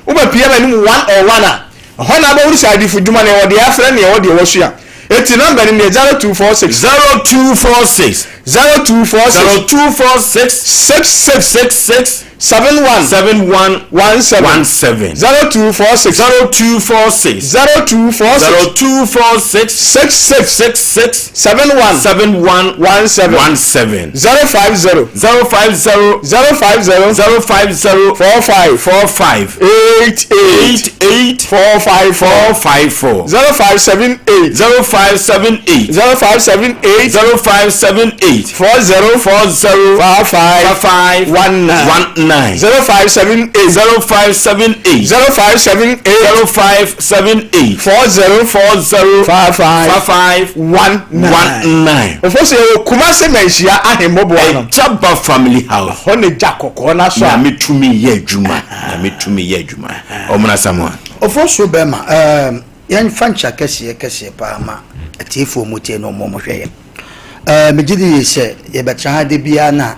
Wobɛ pie m'anim one on one a, ɛhɔ na abɛhunu sɛ adifo dwuma no yɛwɔ deɛ yɛafrɛ ne yɛwɔ deɛ wɔsua. Enti number no nie, 0246. 0246. 0246. 0246. 66. 66. 71. 71. 17. 17. 0246. 0246. 0246. 0246. 66. 66. 71. 71. 17. 17. 050. 050. 050. 050. 45. 45. 88. 88. 454. 454. 0578. 0578. 0578. 0578. 40. 40. 55. 55. 19. 19. 0578. 0578. 0578. 0578. 40. 40. 55. 55. 19. 19. Ofo sɛ yɛwɔ Kumase Manhyia ahemmɔboa no. Ɛgyaba family house. Hɔ ne gya kɔkɔɔ no so a. Nyame tumi yɛ adwuma. Nyame tumi yɛ adwuma. Ɔmena Samoa. Ofo so bɛrima ɛɛm yɛnfa nkyia kɛseɛ kɛseɛ paa ma atiefoɔ mu tie na ɔmo ɔmo hwɛ yɛn. Ɛɛ megye di yie sɛ yɛbɛtra ha da biara na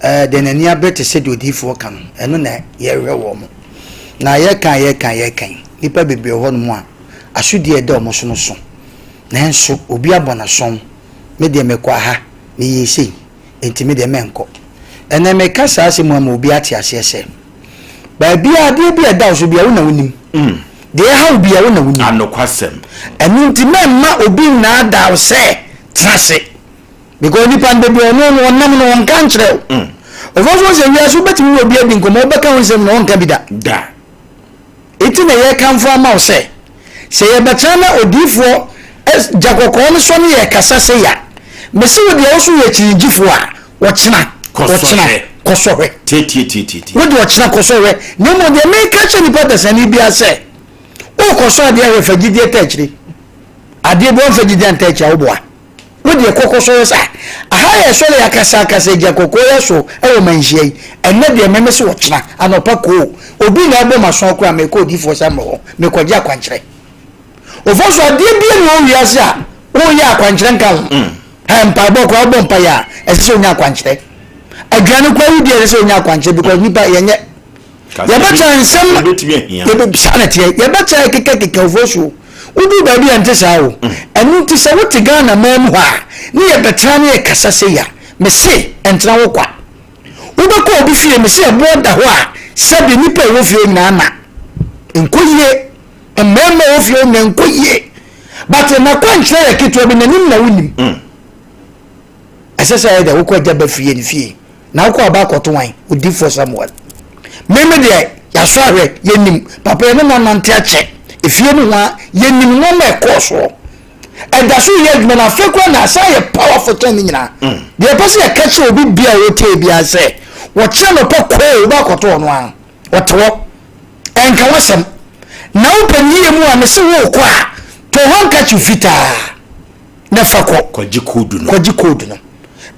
ɛɛ deɛ n'ani abere te sɛ deɛ odiyifoɔ ka no ɛno na yɛhwɛ wɔn mo. Na yɛka yɛka yɛka yi nnipa bebree wɔ hɔnom a asodie a ɛda wɔn so no so. Nanso obi abɔ n'asɔn me deɛ mekɔ aha meyɛ sei enti me deɛ mɛnkɔ. Ɛnɛ meka saa asɛm ama obi ate aseɛ sɛ baabiara adeɛ bi a ɛda wo so biara wo na wonim. Deɛ ɛha wo biara wo na wonim. Anokwasɛm. Ɛno nti mɛmma obi nnaadaa wo sɛ tena ase. Because nipa no baabi a ɔno no ɔnam no ɔnka nkyerɛ wo. Ɔfɔ so sɛ wiase wobɛtumi ne obi adi nkɔmmɔ wobɛka ho nsɛm na ɔnka bi da. Da. Enti na yɛrekamfo ama wo sɛ, sɛ yɛbɛtena na odiyifoɔ gya kɔkɔɔ no sɔ ne yɛrekasa sei a, mese wo deɛ wo so yɛ kyinigyifoɔ a, ɔkyena, ɔkyena, kɔsɔ hwɛ. Tietietie. Wo deɛ ɔkyena kɔsɔ hwɛ. Na mmom deɛ meka kyerɛ nipa dasani biara sɛ, worekɔsɔ adeɛ ahwɛ fa gyidie ta akyire. Adeɛ bi wɔmfa gyidie anta akyire a woboa. Wo deɛ kɔ kɔsɔre sa. Aha yɛ sɔre akasa akasa gya kɔkɔɔ yɛ so wɔ manhyia yi. Ɛnɛ deɛ meme se ɔkyena anɔpa koo. Obi na ɛbɔ maso koraa mekɔ odiyifoɔ Samuel hɔ mekɔgye akwankyerɛ. Ofa so adeɛ bia ni wɔ wiase a woyɛ akwankyerɛ nka ho. Hɛ mpaebɔ koraa wobɔ mpaeɛ a ɛsɛ sɛ onya akwankyerɛ. Aduane koraa wodi a ɛsɛ sɛ onya akwankyerɛ because nipa yɛnyɛ. Yɛbɛkyɛ nsɛm yɛbɛ saa na teɛ yɛbɛkyɛ kekakeka ofosuo woduru baabi a nte saa o ɛno nti sɛ wote Ghana man mu hɔ a ne yɛbɛtena ne yɛkasa sei a mese ɛntena wo kwa wobɛkɔ obi fie mese ɛboɔ da hɔ a sɛbi nnipa ɛwɔ fie nyinaa na nkɔ yie mmarima ɛwɔ fie nyinaa nkɔ yie but nakwankyerɛ yɛ ketewa bi n'anim na wonim Ɛsɛ sɛ ɛyɛ dɛ wokɔ agya ba fie ne fie na wokɔ aba akɔto wan? Odiyifoɔ Samuel. Me me deɛ yɛasɔ ahwɛ yɛnim papa yɛne no anante akyɛ efie no ho a yɛnim nneɛma ɛkɔɔ soɔ. Ɛda so yɛ adwuma na afei koraa na asan yɛ powerful kyɛn ne nyinaa. Deɛ ɛpɛ sɛ yɛka kyerɛ obi bia a ɔtie biara sɛ wɔkyerɛ no pɛ koo wobɛ akɔto ɔno ara ɔte hɔ ɛnka w'asɛm na wopɛ ne yie mu a mese wokɔ a tɔ handkerchief fitaa na fa kɔ. Kɔgye code no. Kɔgye code no.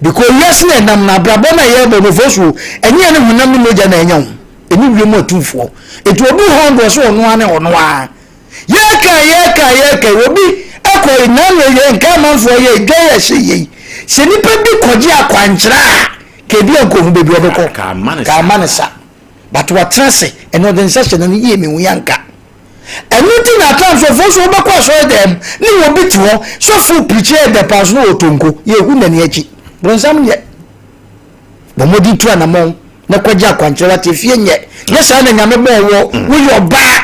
Because wiase na ɛnam no abrabɔ no a yɛrebɔ no fo so ɛnyɛ yɛne honam ne mogya na ɛnya ho ɛne wiem atumfoɔ. Nti obi hɔ no ɔsɛ ɔno ara ne ɔno ara. Yɛka yɛka yɛka obi ɛkɔ nanu yɛ nka amanfoɔ yɛ dwa yɛ hyɛ yei. Sɛ nipa bi kɔgye akwankyerɛ a kɛbi a nkohu baabi ɔbɛkɔ. Ka ama ne sa. Ka ama ne sa. But watena ase ɛna ɔde nsa hyɛ n'ano yie mehu yɛ anka. Ɛno nti na at times ɔfo so wobɛkɔ asɔre dɛm ne obi te hɔ sɔfo pirikyi yɛ dɛ paa so na ɔtɔ nko yɛhu n'ani akyi bronsam nyɛ bɔ mmɔden tu anamɔn na kɔgye akwankyerɛ wate fie nyɛ nyɛ saa na nyame bɔɔ wɔ woyɛ ɔbaa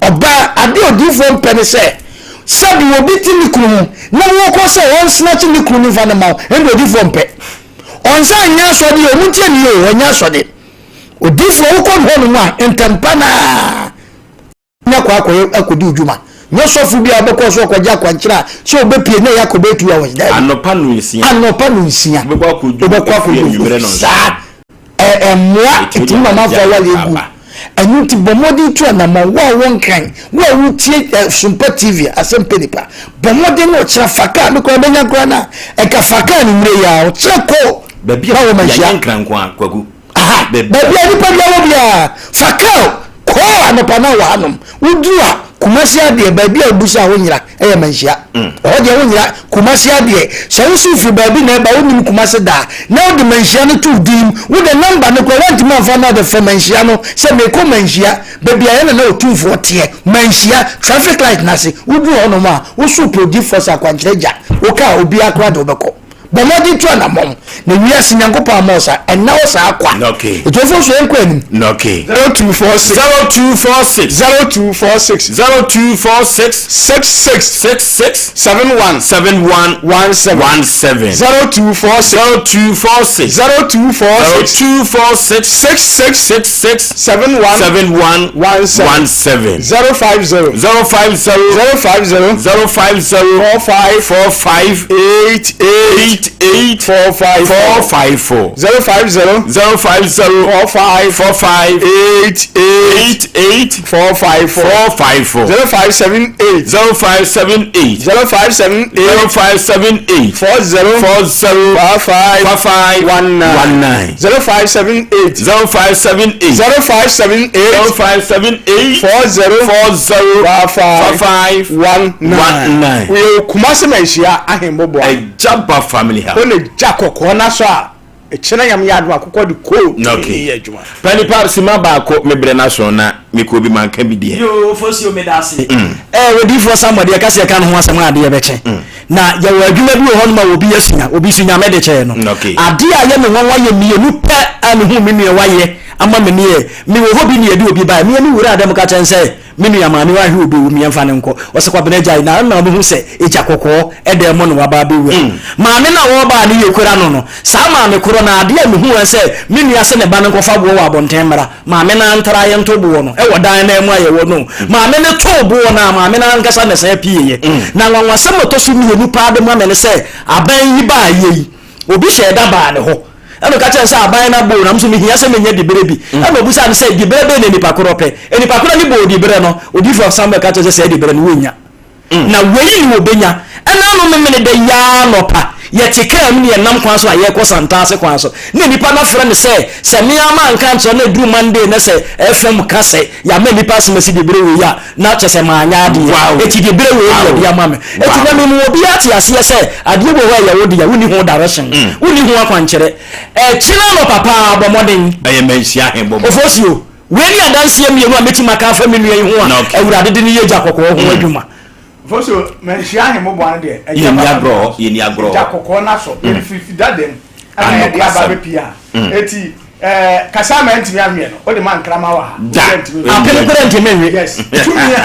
ɔbaa ade odiifoɔ mpɛ ne sɛ sɛbi obi te ne kunu ho na wokɔ sɛ ɔnsenakye ne kunu no mfa no ma wo ɛnde odiifoɔ mpɛ ɔnsa nyɛ asɔde ɔmo ntie ne yɛ o ɔnyɛ asɔde odiifoɔ wokɔ ne hɔ nom a ntɛmpa naa na kɔ akɔyɛ akɔdi odwuma nyɛ sɔfo bi a ɔbɛkɔ so ɔkɔgye akwankyerɛ a sɛ ɔbɛpie na ɛyɛ akɔbɛyɛ two hours daabi anɔpa no nsia anɔpa no nsia wobɛkɔ akɔdu wobɛkɔ akɔdu saa ɛmmoa ɛtumi ma manfo awale egu ɛno nti bɔ mmɔden tu anamɔ wo a wɔ nkran wo a wotie Sompa TV asɛm pɛ nipa bɔ mmɔden na ɔkyerɛ fa kaa me koraa bɛnya koraa na ɛka fa kaa no mmerɛ yi a ɔkyerɛ kɔ baabi a yɛnyɛ nkran nko a kwaku Aha, baabi a nipa biara wɔ biara, fa kaa kɔ anɔpa na wɔ hanom. Woduru a, Kumasi adeɛ, baabi a wobusa a wonyera ɛyɛ Manhyia. Ɛhɔ deɛ wonyera, Kumasi adeɛ. Sɛ wo so firi baabi na ɛba, wonim Kumasi da a, na wode Manhyia no to wo din mu. Wode nɔmba no koraa, woantumi amfa no a, wode frɛ Manhyia no sɛ merekɔ Manhyia, baabi a yɛn nana Otumfoɔ teɛ, Manhyia, traffic light no ase. Woduru hɔnom a, wo so wopɛ odiyifoɔ sɛ akwankyerɛ gya wo kaa, obiara koraa de wobɛkɔ. Bɔ mmɔden tu anammɔn, na wiase Nyankopɔn amma wo saa, ɛnna hɔ saa kwa. Ɔtumfoɔ nso yɛnkɔ anim. 0246. 0246. 0246. 0246. 66. 66. 71. 71. 17. 17. 0246. 0246. 0246. 0246. 66. 66. 71. 71. 17. 17. 050. 050. 050. 050. 45. 45. 88. 88. 45. 454. 050. 050. 45. 45. 88. 88. 454. 454. 0578. 0578. 0578. 0578. 40. 40. 55. 55. 19. 19. 0578. 0578. 0578. 0578. 40. 40. 55. 55. 19. 19. Woyɛ Kumasi Manhyia ahemmoboa. Ɛgyaba family house. Wo ne gya kɔkɔɔ na so a ɛkyerɛ nyame yɛ adom akokɔ de koo Okay. yɛ adwuma. Panipa sima baako mebrɛ no aso na mekɔ bi manka bi deɛ. Yoo Fosuo meda ase. Ɛɛ odiyifoɔ Samuel deɛ ɛka sɛ yɛka ne ho asɛm a adeɛ bɛkye. Na yɛwɔ adwuma bi wɔ hɔnom a obi asua, obi nso Nyame de kyɛɛ no. Adeɛ a ɛyɛ me nwanwa yɛ mmienu pɛ a mehuu me nua wayɛ ama me nie. Mewɔ hɔ bi na yɛde obi baeɛ. Me a me wuraa dɛm ka kyerɛ no sɛ me nua maame wahwe obi wu yɛmfa no nkɔ. Ɔse Kwabena gyae na na ɔbɛhu sɛ egya kɔkɔɔ ɛda mu na waba abɛwura. Maame no a ɔreba a ne yɛkura no no, saa maame korɔ no adeɛ a mehuu ara sɛ me nua se ne ba no nkɔfa boɔ wɔ abɔnten mmra. Maame no antra yɛnto boɔ no wɔ dan no ara mu a yɛwɔ no. Maame no too boɔ no a, maame no ankasa na ɛsan pieeɛ. Na anwanwasɛm a ɛtɔ so mmienu paa de ma me ne sɛ, aban yi baeɛ yi, obi hyɛɛ da baa ne hɔ, ɛna ɔka kyerɛɛ no sɛ aban no abɔ o, na me nso mehia sɛ menya diberɛ bi. Ɛna ɔbisaa no sɛ, Diberɛ bɛn na nipa korɔ pɛ? Nipa korɔ no bɔɔ diberɛ no, odiyifoɔ Samuel ka kyerɛɛ no sɛ saa diberɛ no wɔnnya. Na wei ne wɔbɛnya. Ɛna ano Memeneda yi ara anɔpa, yɛte kaa mu ne yɛnam kwan so a yɛrekɔ Santase kwan so, na nnipa no afrɛ me sɛ, sɛ me ara manka ankyerɛ na ɛduru Monday na sɛ FM ka sɛ yɛama nnipa asɛm asi diberɛ wei a, na kyerɛ sɛ manyɛ adeɛ. Enti diberɛ wei ne yɛde ama me. Enti na mema obiara te aseɛ sɛ adeɛ bi wɔ hɔ a ɛyɛ wo dea, wonni ho direction, wonni ho akwankyerɛ. Ɛkyena anɔpa paa, bɔ mmɔden. Ɛyɛ manhyia he bɔ mmɔden. Ofosuo. Wei ne adanseɛ mmienu a mɛtumi aka afa me nua yi ho a Awurade de no yɛ gya kɔkɔɔ ho adwuma. Mfo so manhyia ahemmoboa no deɛ, agya Yɛnni ba agorɔ, yɛnni agorɔ. Gya kɔkɔɔ no asɔ, yɛde firi fi dada mu ɛna yɛde aba abɛpie ha. Eti ɛɛ kasa ama ntumi anweɛ no, wode ma nkrama wɔ ha. Da. Obiara ntumi nwe. Apem koraa ntumi nwe. Yes. Tumi a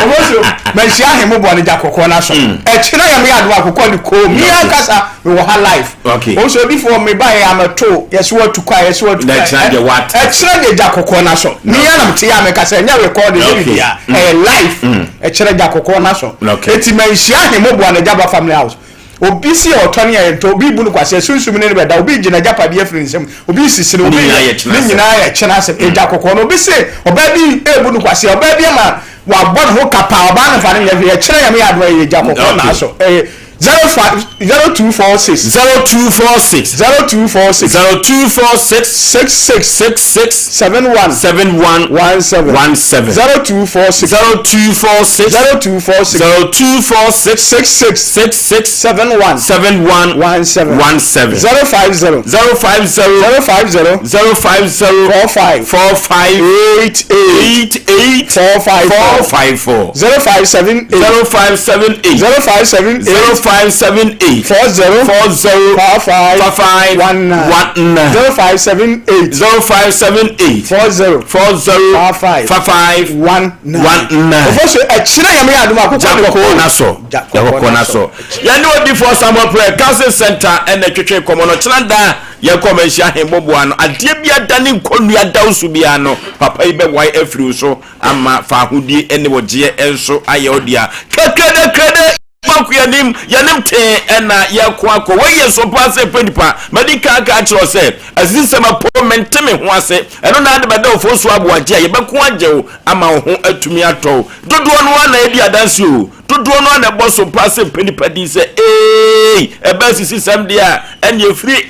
ɔwɔ so manhyia ahemmoboa no gya kɔkɔɔ no asɔ. Ɛkyena yɛ meyɛ adom akokɔ de kɔɔ mu. Me ankasa mewɔ ha live. Okay. Wɔn sɛ odifoɔ me ba yɛ amɛto yɛsɛ watu kwa yɛsɛ watu kwa. Ɛkyerɛ deɛ what? Ɛkyerɛ deɛ gya kɔkɔɔ na so. Me yɛ nam te yɛ amɛka sɛ ɛnyɛ record ɛnyɛ biribi a ɛyɛ live. Ɛkyerɛ gya kɔkɔɔ na so. Eti ma nhyia ahemo boa na gya ba family house. Obi si ɔtɔ ne yɛ ntɔ obi bu no kwasɛ sunsum ne ne bɛda obi gyina gyapadeɛ afiri ne nsam obi sisi no obi ne nyinaa yɛ kyena asɛm egya kɔkɔɔ no obi se ɔbaa bi ebu no kwasɛ ɔbaa bi ama wabɔ ne ho kapa ɔbaa no fa ne nyɛ hwee ɛkyerɛ yɛn yɛ adoma yɛ gya kɔkɔɔ na aso ɛyɛ 05 0246 0246 0246 0246 66 66 71 71 17 17 0246 0246 0246 0246 66 66 71 71 17 17 050 050 050 050 45 45 88 88 454 454 0578 0578 0578 0578 40 40 55 55 19 19 0578 0578 40 40 55 55 19 19. Ofo so ɛkyerɛ yɛn yɛ adum akokɔ ne Jakɔkɔ na so Jakɔkɔ na so yɛne odifoɔ Samuel Prɛ Council Center ɛna ɛtwetwe nkɔmmɔ no kyena da yɛkɔ manhyia ahemmoboa no adeɛ bi adane nkɔnnua da wo so biara no papa yi bɛwae afiri wo so ama fa ahodie ne wɔgyeɛ nso ayɛ wo dea kɛkɛdɛ kɛdɛ Mako yɛnim yɛnim tee ɛna yɛko akɔ wei yɛ so paa sɛ pɛ nipa madi kan aka akyerɛ wo sɛ asisisɛm apo mente me ho ase ɛno na ade bɛda ofo so aboagye a yɛbɛko agye wo ama wo ho atumi atɔ wo dodoɔ no ara na ɛdi adanse o dodoɔ no ara na ɛbɔ so paa sɛ pɛ nipa din sɛ eei ɛbɛ asisisɛm deɛ a ɛne ɛfiri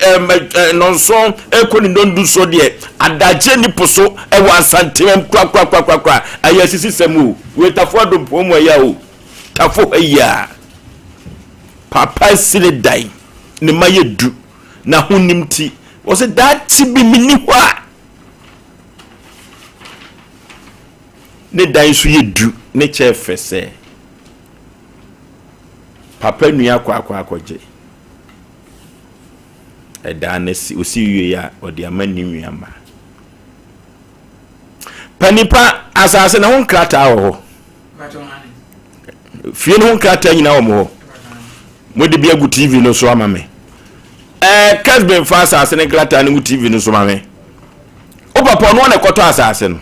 nnɔnson ɛkɔ ne nnɔndu so deɛ adagye ni po so ɛwɔ asantemam korakorakorakora ɛyɛ asisisɛm o wei tafo adompɔn mu ɛyɛ o Tafo ha yi a, Paapa asi ne dan, ne mma yɛ du, n'ahonim nti, ɔse daakye bi menni hɔ a, ne dan nso yɛ du, ne kyɛ fɛ sɛ Papa nua akɔ akɔ akɔgye. Ɛdan no si osi wie a ɔde ama ne nua mmaa. Pa nipa asase na ho nkrataa wɔ hɔ. Fie no ho nkrataa nyinaa wɔ mo hɔ. Mode bi agu TV no so ama me. Ɛɛ Kesbin fa asase no nkrataa no ngu TV no so ma me. Wo papa ɔno na ɛkɔtɔ asase no.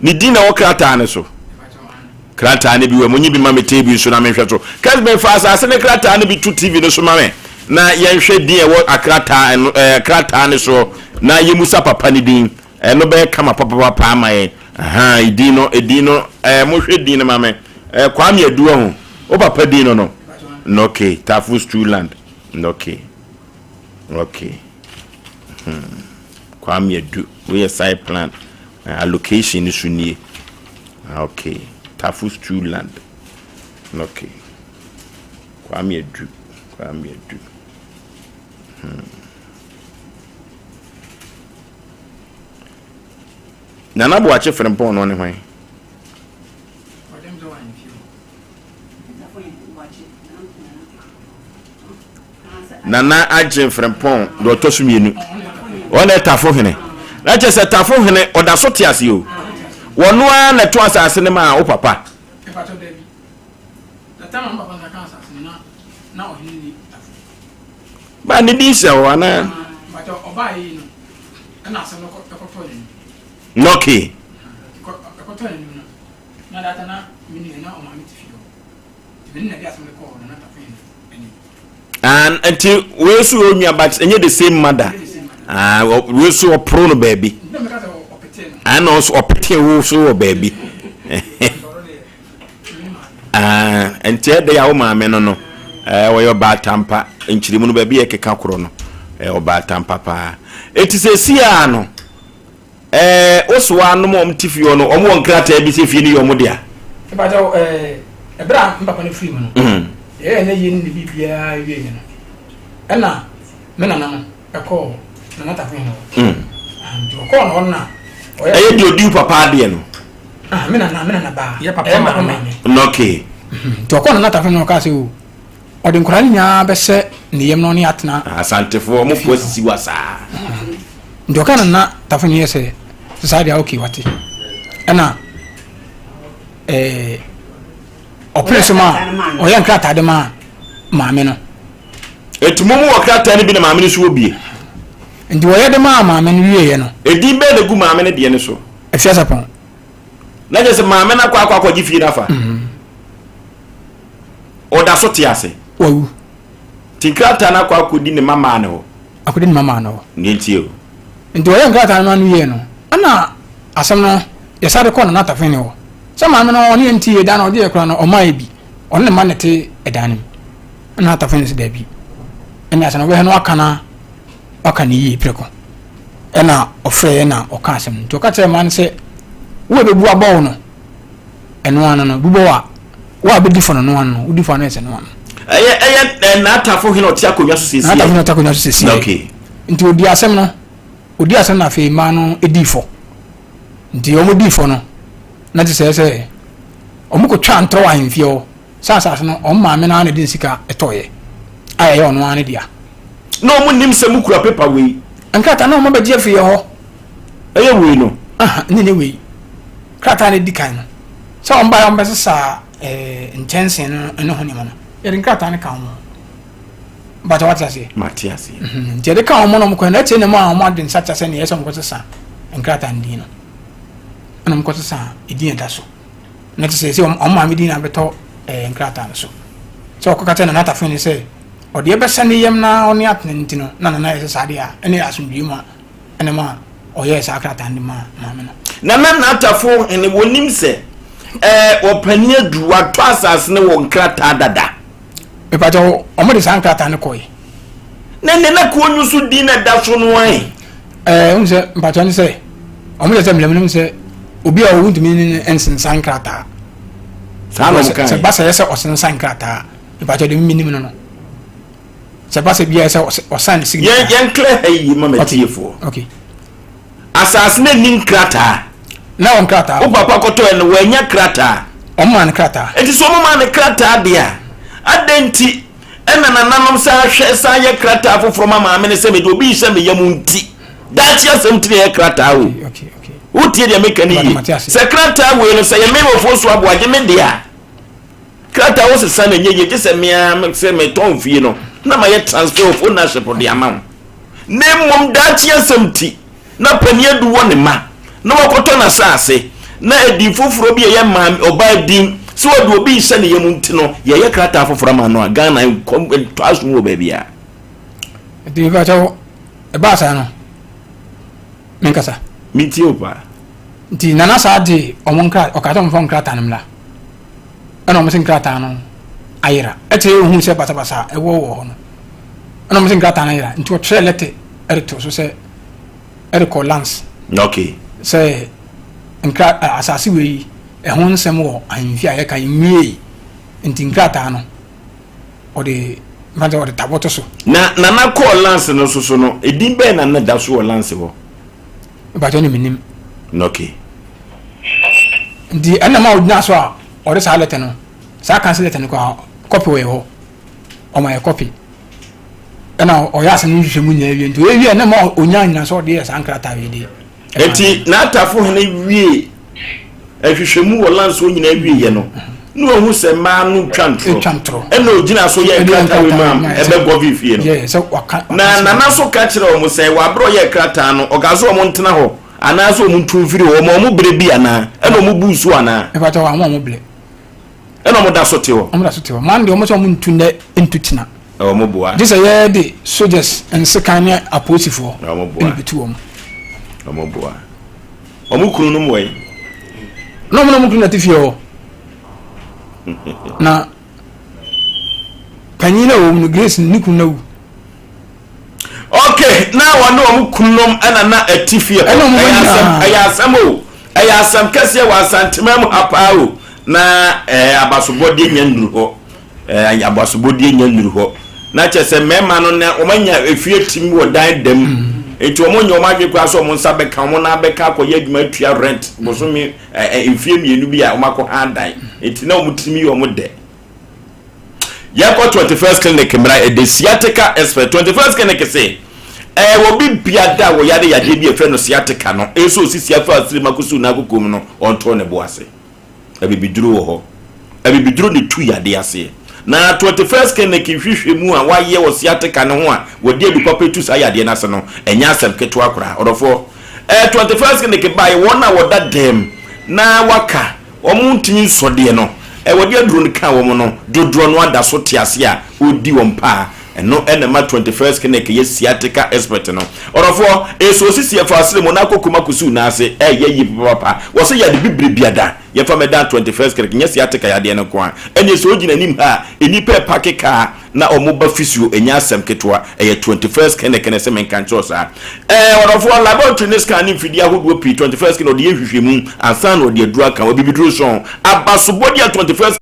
Ne din na ɛwɔ krataa no so. Krataa no bi wɔ mu nyi bi ma me table so na menhwɛ so. Kesbin fa asase no krataa no bi to TV no so ma me na yɛnhwɛ din ɛwɔ akrataa no ɛɛ krataa no so na yɛmusa papa no din. Ɛno bɛyɛ kama papapapa ama yɛn. Ahaa, edin no, edin no, ɛɛ, mohwɛ din no ma me. Ɛɛ, Kwame Adu ɔho. Wo papa din no no? No, okay. Tafo Stewland. No, okay. Okay. Hmm. Kwame Adu. Woyɛ site plan. Uh, allocation no so nie. Ah, okay. Tafo Stewland. No, okay. Kwame Adu. Kwame Adu. Hmm. Nana Boakye Frimpong no ne hwan? Nana Agyen Frimpong deɛ ɔtɔ so mmienu. Ɔno yɛ Tafo hene. Na kyerɛ sɛ Tafo hene ɔda so te ase o. Wɔno ara na ɛto asase no maa wo papa. Ba ne din hyɛ hɔ anaa? Nɔke. Ah, nti wei so yɛ onua but ɛnyɛ the same mother. Ah, wei so ɔporo no baabi. Ah, na ɔso ɔpete wo so wɔ baabi. Ah, nti ɛdɛ yɛ wo maame no no. Eh, wɔyɛ ɔbaatampa. Nkyirimu no baabi yɛ keka korɔ no. Eh, ɔbaatampa paa. Eti sɛ si a no. Eh, wo so a nom wɔn te fie hɔ no, wɔn wɔ nkrataa bi sɛ fie no yɛ wɔn dea. Ɛbàtɛ ɛɛ ɛbrɛ a mpapa no firi mu no, mm. yɛyɛ ne yie ne ne biribiara wie yɛ no, ɛna me nana no ɛkɔɔ nana tafo yɛn hɔ. Mm. Nti ɔkɔɔ no hɔ no na ɔyɛ. Ɛyɛ deɛ odi papa adeɛ no. Ah, me nana me nana baa. Yɛ papa maame. Okay. Mhm. Nti ɔkɔɔ nana tafo no ɔkaa sɛ o ɔde nkwadaa no nyinaa bɛhyɛ ne yam na ɔne atena. Asantefoɔ ɔmo fo asisi wa saa. Nti ɔka no na tafo no yɛ sɛ saa deɛ okay wate ɛna ɛɛ ɔpene so ma ɔyɛ nkrataa de ma maame no. Eti mo mu wɔ krataa no bi na maame no so wɔ bie. Nti wɔyɛ de maa maame no wieɛ no. Edin bɛɛ na egu maame no deɛ no so. Afiasapɔn. Na kyerɛ sɛ maame no akɔ akɔ akɔgye fie no afa. Mhm. Ɔda so te ase. Wawu. Nti nkrataa no akɔ akɔdi ne mamaa no hɔ. Akɔdi ne mamaa no hɔ. Nea nti o. Nti wɔyɛ nkrataa no ma no wie no, ɛna asɛm no yɛsa de kɔɔ Nana Tafene hɔ. Sɛ maame no ɔne yɛn te dan no ɔgye yɛ koraa no ɔmaa yɛ bi. Ɔne ne mma na ɛte ɛdan no mu. Ɛna Nana Tafene sɛ daabi. Ɛne asɛm no ɔbɛhwɛ no waka na waka ne yie prɛko. Ɛna ɔfrɛ yɛ na ɔka asɛm no. Nti ɔka kyerɛ mmaa no sɛ wo a bɛbu abɔ wo no ɛno ano no bubɔ a wo a bɛdi fɔ no no ano no wodi fɔ ano ɛsɛ no ano. Ɛyɛ ɛyɛ ɛ n'atafo hene ɔte akonnwa so siesie. N'atafo hene ɔte akonnwa so siesie. Okay. Nti odi asɛm no odi asɛm na afei mmaa no di fɔ nti wɔn di fɔ no na te sɛ sɛ wɔn kɔ twa ntorɔ wɔ ahemfie hɔ sɛ asase no wɔn maame no ara na ɛde ne sika tɔɔyɛ a ɛyɛ ɔno ara ne dea. Na wɔn nim sɛ mo kura pepa wei. Nkrataa na wɔn abɛgye afiri yɛ hɔ. Ɛyɛ wei no. Aha ne ne wei krataa na edi kan no sɛ wɔn baeɛ wɔn bɛsesa ɛɛ nkyɛnsee no ne ho nneɛma no yɛde nkrataa no ka ho bàtà wate aseɛ. Mate aseɛ. Mhm, nti yɛde ka wɔn na wɔn kɔ na akyire na mu a wɔn ade nsa kyɛ sɛ nea ɛsɛ wɔn kɔ sesa nkrataa no din no ɛna wɔn kɔ sesa edin ɛda so na te sɛ sɛ wɔn maame din na abɛtɔ ɛɛ nkrataa no so sɛ ɔkɔ kata nana tafo ne sɛ ɔde ɛbɛsɛ ne yam na ɔne atena ne ti no na nana yɛ sɛ saa deɛ a ɛne asomdwie mu a ɛna ma ɔyɛɛ saa krataa no de maa maame no. Na na n'atafo hene wɔnim sɛ ɛɛ ɔpanin adu watɔ asase no wɔ nkrataa dada. Mepakyɛ wɔn de saa nkrataa no kɔe. Na ne na kuo nyo so din na ɛda so no ɛ. Ɛɛ n sɛ mpakyɛ no sɛ wɔn de sɛ mìlɛmìlɛm sɛ obi a wɔn ntumi ne nsensan nkrataa. Saa na wɔn kan. Sɛ basa yɛ sɛ ɔsensan nkrataa mepakyɛ de mi nim no no. Sɛ ɛba sɛ biara sɛ ɔsan ne signature. Yɛn yɛn clear ha yie ma m'atiefoɔ. Okay. Asase no nni nkrataa. Na wɔn krataa. Wo papa kɔtɔɛ no wɔanya krataa. Wɔn maa no krataa. Eti sɛ wɔn maa no krataa deɛ a, adɛn nti Ɛna nananom san hwɛ san yɛ krataa foforɔ ma maame no sɛ mede obi rehyɛ me yam nti daakye asɛm nti na ɛyɛ krataa o. Wotie deɛ meka no yie? Sɛ krataa wei no sɛ yɛ me Ofosu Aboagye me deɛ a, krataa wo sesa no ɛnyɛ yie gye sɛ me ara sɛ metɔn fie no na mayɛ transfer of ownership de ama wo. Na mmom daakye asɛm nti na panin adu wɔ ne mma na wakɔtɔ n'asase na edin foforɔ bi a ɛyɛ maame ɔbaa din sɛ ɔde obi rehyɛ ne yam nti no yɛyɛ krataa foforɔ ama no a Ghana nkɔ ntɔ asom wɔ baabiara. Nti mepa kyɛw ɛbaa saa no menkasa. Metie wo paa. Nti Nana saa de ɔmo nkra ɔkaa sɛ ɔmo fa nkrataa no mmra ɛna ɔmo se nkrataa no ayera ɛkyerɛ ohun sɛ basabasa ɛwɔ wɔ hɔ no ɛna ɔmo se nkrataa no ayera nti ɔtwerɛ lɛtɛ ɛde to so sɛ ɛde kɔ lands. Okay. Sɛ nkra asase wei ɛho nsɛm wɔ ahemfie a yɛka nwiei nti nkrataa no ɔde mfa sɛ ɔde tabɔ to so. Na nana kɔɔ lands no so so no edin bɛn na na da so wɔ lands hɔ. Mpakyɛ ne menim. Okay. Nti ɛna ma ɔgyina so a ɔde saa lɛtɛ no saa council lɛtɛ no kɔ kɔpi wɔ yɛ hɔ ɔma yɛ kɔpi. Ɛna ɔyɛ asɛm no nhwehwɛmu nyinaa wie nti ɔyɛ wie na ma ɔnya nyina sɛ ɔde yɛ saa nkrataa wei de. Nti n'atafo hene wie nhwehwɛmu wɔ lansoɔ nyinaa wieɛ no na wahu sɛ mmaa no twa ntorɔ ɛna ɔgyina so yɛ nkrataa wei ma ɛbɛ gɔvi fie no na nana so ka kyerɛ wɔn sɛ wɔ aberɛ ɔyɛ krataa no ɔka sɛ wɔn ntena hɔ anaasɛ wɔn ntu mfiri hɔ wɔn wɔn berɛ bi anaa ɛna wɔn bu so anaa. Ɛfata wɔn wɔn berɛ. Ɛna wɔn da so te hɔ. Wɔn da so te hɔ. Man deɛ wɔn sɛ wɔn ntu nnɛ ntu tena. Wɔn boa. Gye sɛ yɛ de soldiers nsekan ne apolisifoɔ. Wɔn boa. Ɛna betu wɔn. Wɔn boa. Wɔn kunu nom wɔ yi. Na wɔn na wɔn kunu na te fie hɔ. Na panyin na wɔn no Grace ne kunu na wu. Okay, na wɔne wɔn kununom ɛna na ɛte fie hɔ. Ɛyɛ asɛm, ɛyɛ asɛm o. Ɛyɛ asɛm kɛseɛ wɔ Asantema mu ha paa o. Na ɛɛ abasobɔdeɛ nya nnuru hɔ. Ɛɛ abasobɔdeɛ nya nnuru hɔ. Na kyerɛ sɛ mmarima no na wɔn anya efie tim wɔ dan dam. Nti wɔn nyɛ wɔn adwene koraa sɛ wɔn nsa bɛka wɔn nan bɛka akɔyɛ adwuma atua rent bosome ɛɛ mfie mmienu bi a wɔn akɔ ha dan. Nti na wɔn tirim yɛ wɔn dɛ. Yɛkɔ 21st Clinic mmra ɛde sciatica expert. 21st Clinic se ɛɛ obi bia da wɔ yare yadeɛ bi a ɛfrɛ no sciatica no ɛsɛ osisi afa asiri ma kosi n'akokom no ɔntɔ ne bo ase. Abibiduro wɔ hɔ. Abibiduro ne tu yadeɛ aseɛ. Na 21st Clinic nhwehwɛmu a wayɛ wɔ sciatica no ho a wɔde adu papa tu saa yadeɛ no ase no ɛnyɛ asɛm ketewa koraa. Ɔdɔfoɔ ɛɛ 21st Clinic baeɛ wɔn a wɔda dɛm na waka Wɔn ntumi nsɔ deɛ no wɔde aduro no kaa wɔn no dodoɔ no ara da so te ase a wɔredi wɔn paa. Ɛno na ɛma 21st Clinic yɛ sciatica expert no. Ɔdɔfoɔ, nso osisi ɛfa asere mu na akɔ kuma kɔsi wo nan ase, ɛyɛ yie papaapa. Wɔse yade bibire biada, yɛmfa mmɛdan 21st Clinic, nyɛ sciatica yadeɛ no nko ara. Ɛnneɛ sɛ wogyina anim ha a, nnipa repake kaa na ɔmo ba fisio ɛnyɛ asɛm ketewa ɛyɛ 21st clinic na ɛsɛ menka nkyerɛ wo saa ɛɛ ɔdɔfoɔ laboratory ne scan ne mfidie ahodoɔ pii 21st clinic ɔde yɛ nhwehwɛmu ansa na ɔde aduru aka ho abibiduro sɔn abasobɔdeɛ a 21st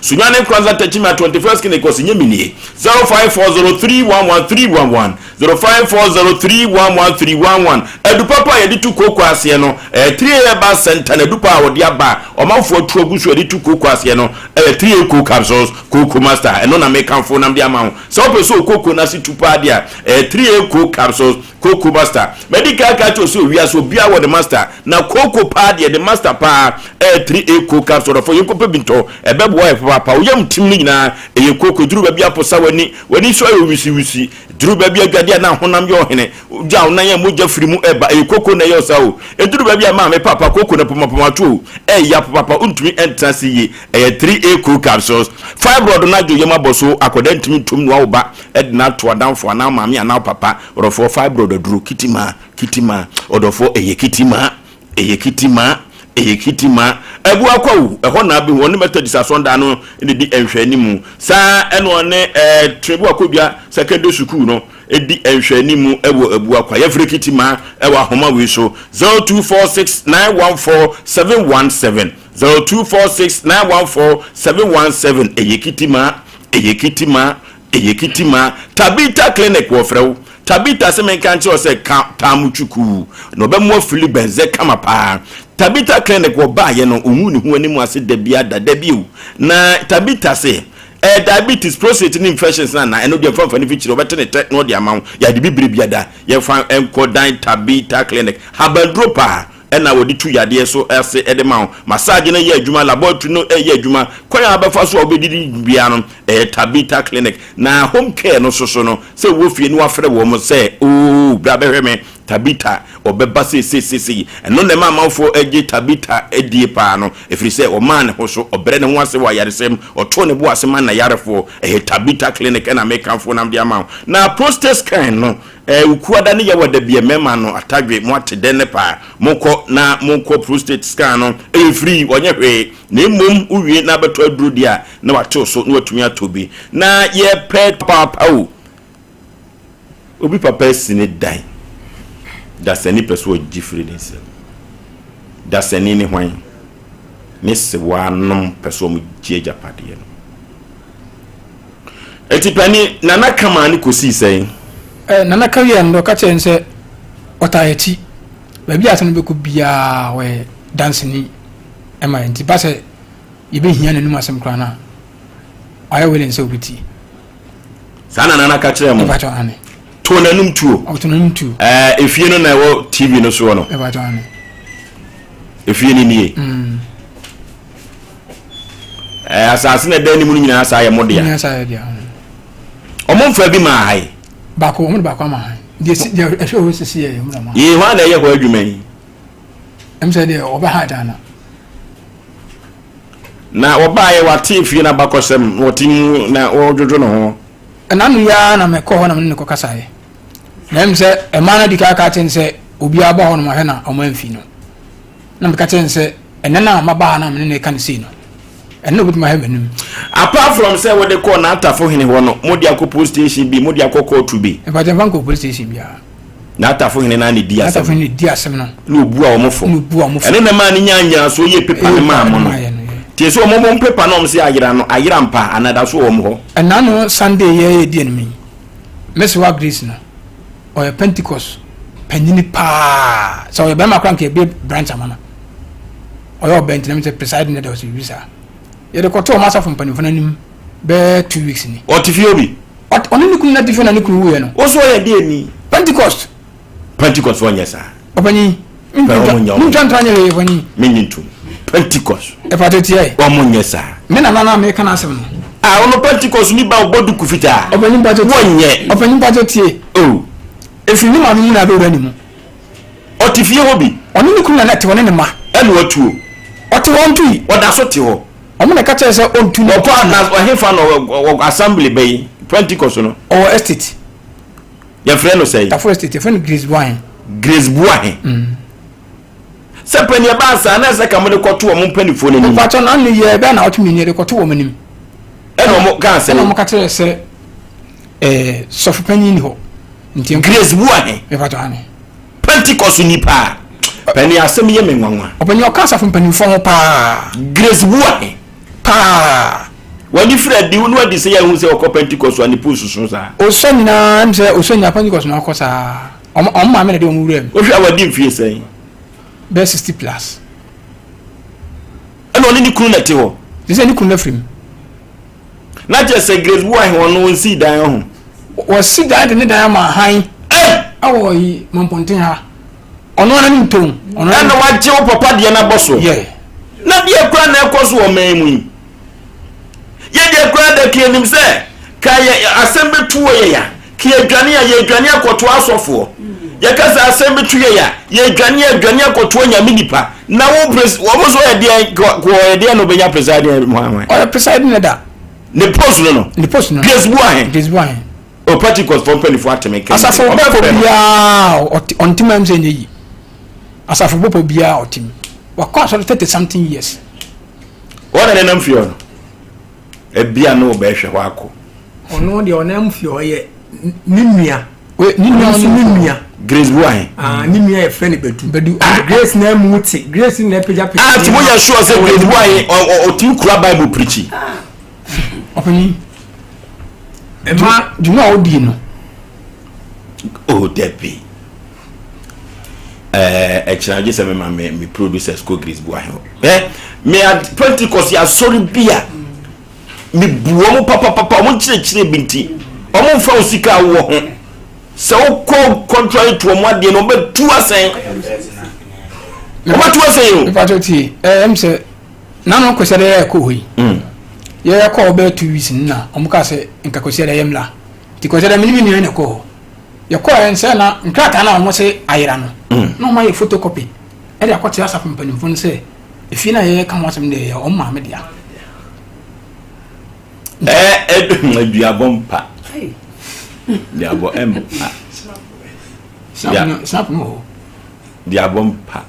Sunyani Nkoranza Techiman 21st clinic ɔsi nye minie 0540311311 0540311311 Adu papa a yɛde tu kooko aseɛ no ɛyɛ 3A Herbal Center na adu pa a wɔde aba a ɔmanfoɔ atu agu so a yɛde tu kooko aseɛ no ɛyɛ 3A Coco Capsules Coco Master ɛno na mekamfo nam de ama wo sɛ wopɛ sɛ okooko no ase tu paa deɛ a ɛyɛ 3A Coco Capsules Coco Master madi kan aka akyerɛ wo sɛ owiase obiara wɔ ne master na kooko paa deɛ ne master paa ɛyɛ 3A Coco Capsule ɔdɔfoɔ yɛnkɔpɛ bi ntɔ ɛbɛboa yɛ papaapa wo yam tim no nyinaa ɛyɛ kooko duru baabi aposa w'ani w'ani so ayɛ wisiwisi Duru baabi a adwade a na honam yɛ ɔhene, gyaw nan a mogya firi mu reba, ɛyɛ koko na ɛyɛ ɔsa o. Eduru baabi a maame paapa koko na pomapoma to o, ɛyɛ papaapa, ontumi ntena ase yie. Ɛyɛ 3A Cool Capsules. Fibroid no adwo yam abɔ so, akwadaa ntumi ntom noa wo ba de no ato adamfo anaa maame anaa papa. Ɔdɔfoɔ, fibroid aduro, kitima, kitima, ɔdɔfoɔ, ɛyɛ kitima. Ɛyɛ Kitima, ɛyɛ Kitima. Abua Kwawu, ɛhɔ na abɛhu, ɔne Methodist asɔndan no na ɛdi nhwɛanimu. Saa ɛna ɔne ɛɛ Trebu Akodua Secondary Sukuu no di nhwɛanimu wɔ Abua Kwa. Yɛfrɛ Kitima wɔ ahoma wei so, 0246 914 717, 0246 914 717. Ɛyɛ Kitima, ɛyɛ Kitima, Ɛyɛ kitima. Tabitha Clinic wɔfrɛ wo. Tabitha se menka nkyerɛ wo sɛ ka taamu twukuu na ɔbɛmoa fili bɛnzɛ kama paa. Tabitha Clinic wɔbaayɛ no, ohuu ne ho anim ase da bi ada, da bio. Na Tabitha se, Ɛyɛ diabetes, prostate ne infections no anaa? Ɛno deɛ mfa mfa no fikyire, wɔbɛte ne tɛ na wɔde ama wo. Yɛade bibire biada, yɛmfa nkɔ dan Tabitha Clinic. Habanduro paa ɛna wɔde tu yadeɛ so ase de ma wo. Massage no yɛ adwuma, laboratory no yɛ adwuma. Kwan a wobɛfa so a wobɛdidi biara no, ɛyɛ Tabitha Clinic. Na home care no nso so no, sɛ wowɔ fie na woafrɛ wɔn sɛ, Oo, bra bɛhwɛ me, Tabitha, ɔbɛba seiseiseisei. Ɛno na ɛma amanfoɔ gye Tabitha die paa no, ɛfiri sɛ ɔmaa ne ho so, ɔbrɛ ne ho ase wɔ ayaresa mu, ɔto ne bo ase ma n'ayarefoɔ. Ɛyɛ Tabitha Clinic na mekamfo nam de ama wo. Na prostate scan no, ɛɛ Wukuada ne Yawada bia mmarima no, Atadwe, moate dɛn ne paa? Monkɔ na monkɔ prostate scan no, ɛyɛ free, wɔnyɛ hwee. Na mmom wowie na abɛtɔ aduro deɛ a, na watew so na watumi atɔ bi. Na yɛpɛ papaapa o. Obi papa asi ne dan. Dasani pɛ sɛ ɔgye firi ne nsam. Dasani ne hwan? Ne sewaanom pɛ sɛ wɔgye agyapadeɛ no. Eti pani, Nana ka maa no kɔsii sɛn? Eh, Nana ka wieɛ no, ɔka kyerɛɛ no sɛ ɔtaa akyi. Baabi a asɛm no bɛkɔ biara ɔyɛ danseni ma yɛn. Nti ba sɛ yɛbɛhia n'anom asɛm koraa no a, ɔayɛ willing sɛ ɔbɛtie. Saa na Nana ka kyerɛɛ mo? Mepakyɛw, aane. Too n'anum tuo? Ɔtoo n'anum tuo. Ɛɛ, efie no na ɛwɔ TV no soɔ no? Mepakyɛw, aane. Efie no nie? Mm. Ɛɛ, asase na ɛda anim no nyinaa saa yɛ mo dea? Nyinaa saa yɛ dea. Ɔmo nfa bi maa ha yi? Baako, ɔmo de baako ama ha yi. Deɛ si, deɛ ɛhwɛ hɔ sisi yɛ ɔmo na ma. Yee, hwan na ɛyɛ hɔ adwuma yi? Ɛm sɛ deɛ ɔbɛ ha dan no. Na wɔbaeɛ, wɔate efie no abakɔsɛm, na wɔte mu na wɔredwodwo ne ho. Ɛna no yi ara na mekɔɔ hɔ na me ne no kɔkasaeɛ. Na ɛm sɛ mmaa no adi kan aka akyerɛ no sɛ obiara ba hɔ nom ahwɛ na wɔn amfi no. Na meka kyerɛ no sɛ ɛnɛ no a maba ha no a me ne no reka no sei no, ɛno na obɛtumi ahwɛ m'anim. Apart from sɛ wode kɔɔ n'atafo hene hɔ no, mode akɔ police station bi, mode akɔ kɔɔto bi? Mpakyɛ mfa nkɔɔ police station biara. N'atafo hene no ara na ɛdii asɛm no. N'atafo hene na ɛdii asɛm no. Na ɔbua wɔn fɔ. Na ɔbua wɔn fɔ. Ɛno na ɛmaa no nyaa nnyinasoɔ yɛɛ pepa no maa mo no. Nti ɛsɛ wɔn wɔn pepa no a wɔn se ayera no, ayera ampa anaa ɛda so wɔ wɔn hɔ? Ɛna no Sunday yi a yɛdi anim yi, me sewa Grace no, ɔyɛ Pentecost panyini paa. Sɛ ɔyɛ bɛrima koraa nka yɛbue branch ama no. Ɔyɛ ɔbaa nti na mesɛ presiding elder ɔsɛ biribi saa. Yɛde kɔtoo wɔn asafo mpanimfoɔ no anim bɛyɛ 2 weeks ni. Ɔte fie hɔ bi? Ɔne ne kunu na te fie na ne kunu wuiɛ no. Wo so ɔyɛ deɛ ni? Pentecost. Pentecost fo nyɛ saa. Ɔpanyin, mentwa ntra nyɛ hwee ɔpanyin. Menye ntom. Pentecost. Ɛfata tia yi. Wɔn nyɛ saa. Me nana na meka n'asɛm no. Ah, ɔno Pentecost ni ba ɔbɔ duku fitaa. Ɔpanyin mpatsɔ tie. Wɔnyɛ. Ɔpanyin mpatsɔ tie. Oh. Efiri ne maame mu na abɛwura ne mu. Ɔte fie hɔ bi. Ɔne ne kunu na na ɛte hɔ ne ne mma. Ɛna watuo. Ɔte hɔ ntui. Ɔda so te hɔ. Wɔn na ɛka kyerɛ sɛ ɔntu ne. Ɔkɔ na ɔhefa na ɔwɔ assembly bɛyi Pentecost no. Ɔwɔ estate. Yɛfrɛ no sɛn? Tafo estate yɛfrɛ no Grace Buahe. Grace Buahe. Mm. Sɛ panyin ɛbaa saa na ɛsɛ ka mo de kɔto wɔn mpanimfoɔ no anim. Mpatsɔ na ano yɛ bɛyɛ na ɔtwe mmienu yɛde kɔto wɔn anim. Ɛna wɔn kaa sɛ. Ɛna wɔn ka kyerɛ sɛ ɛɛ sɔfo panyin ni hɔ. Nti Grace Buahe. Mpatsɔ ano. Pentecost nipa a panyin asɛm yɛ me nwanwa. Ɔpanyin ɔka asafo mpanimfoɔ ho paa. Grace Buahe. Paa. W'ani firi adi wo ne wadi sɛ yɛahu sɛ ɔkɔ Pentecost a ne po susu saa. Osua nyinaa ɛm sɛ osua nyinaa Pentecost na ɔkɔ saa. Ɔmo ɔmo maame na ɛde ɔmo wura mu. Wohwɛ a wadi mfie sɛn? Bɛyɛ 60 plus. Ɛna ɔne ne kunu na ɛte hɔ. Te sɛ ne kunu no afiri mu. Na kyerɛ sɛ Grace Buahe ɔno ɔnsii dan ɔho. Wɔsi dan de ne dan ama han. Ei! Ɛwɔ yi Mampɔnten ha. Ɔno ara ne ntɔn. Ɛna wagye wo papa deɛ no abɔ so. Yeah. Na deɛ kura na ɛkɔ so wɔ ɔman mu yi. Yɛ deɛ kura da ka yɛnim sɛ ka yɛ asɛm bɛtu wɔ yɛ ya ka yɛdwane a yɛdwane akɔto asɔfoɔ. Yɛka sɛ asɛm bɛtu yɛ ya yɛdwane a dwane akɔto anyame nipa. Na wo pres wɔn nso ɔyɛ deɛ kɔ ɔyɛ deɛ na ɔbɛnya presiding hwan hwan. Ɔyɛ presiding leader. Ne post no no. Ne post no. Grace Buahe. Grace Buahe. O Pentecost fo mpanyinfoɔ ate me nka. Asafo bɔfo biara ɔte ɔnte mu sɛ nyɛ yi. Asafo bɔfo biara ɔte mu. Wakɔ asɔre 30 something years. Wɔn na nenam fie hɔ no. Ebia na wɔbɛhwɛ hɔ akɔ. Ɔno deɛ ɔnam fie hɔ yɛ ne nua. Ne nua nso ne nua. Grace Buahe. Ah, ne nua yɛ fɛ ne Badu. Badu. Ah, Grace na mu te. Grace na pagya pagya. Ah, ti mo yɛ sure sɛ Grace Buahe ɔtumi kura Bible pirikyi. Ɔpanyin. Ɛma dwuma a ɔdi no. Oh, dabi. Ɛɛ ɛkyerɛ gye sɛ mema me me producers kɔ Grace Buahe hɔ. Ɛ me a Pentecost yɛ asɔre bi a mebu wɔn papapapa wɔn nkyerɛkyerɛ bi nti wɔn mfa wo sika a wowɔ ho sɛ wokɔ contrary to wɔn adeɛ no wɔbɛtu asɛn wɔbɛtu asɛn o. Mepatɔ tie ɛɛ m sɛ nanu kwasi dɛ yɛ kɔ hɔ yi yɛ kɔ hɔ bɛyɛ 2 weeks na wɔn ka sɛ nka kwasi dɛ yɛ mmla nti kwasi dɛ mene me nua na kɔ hɔ. Yɛkɔeɛ no sɛ na nkrataa no a wɔn se ayera no, na wɔn ayɛ photocopy de akɔkyerɛ asafo mpanimfoɔ no sɛ efie no a yɛreka ho asɛm no deɛ ɛyɛ wɔn maame dea. Ɛɛ aduabɔ mpa. Duabɔ mpa. Snap no wɔ hɔ. Duabɔ mpa.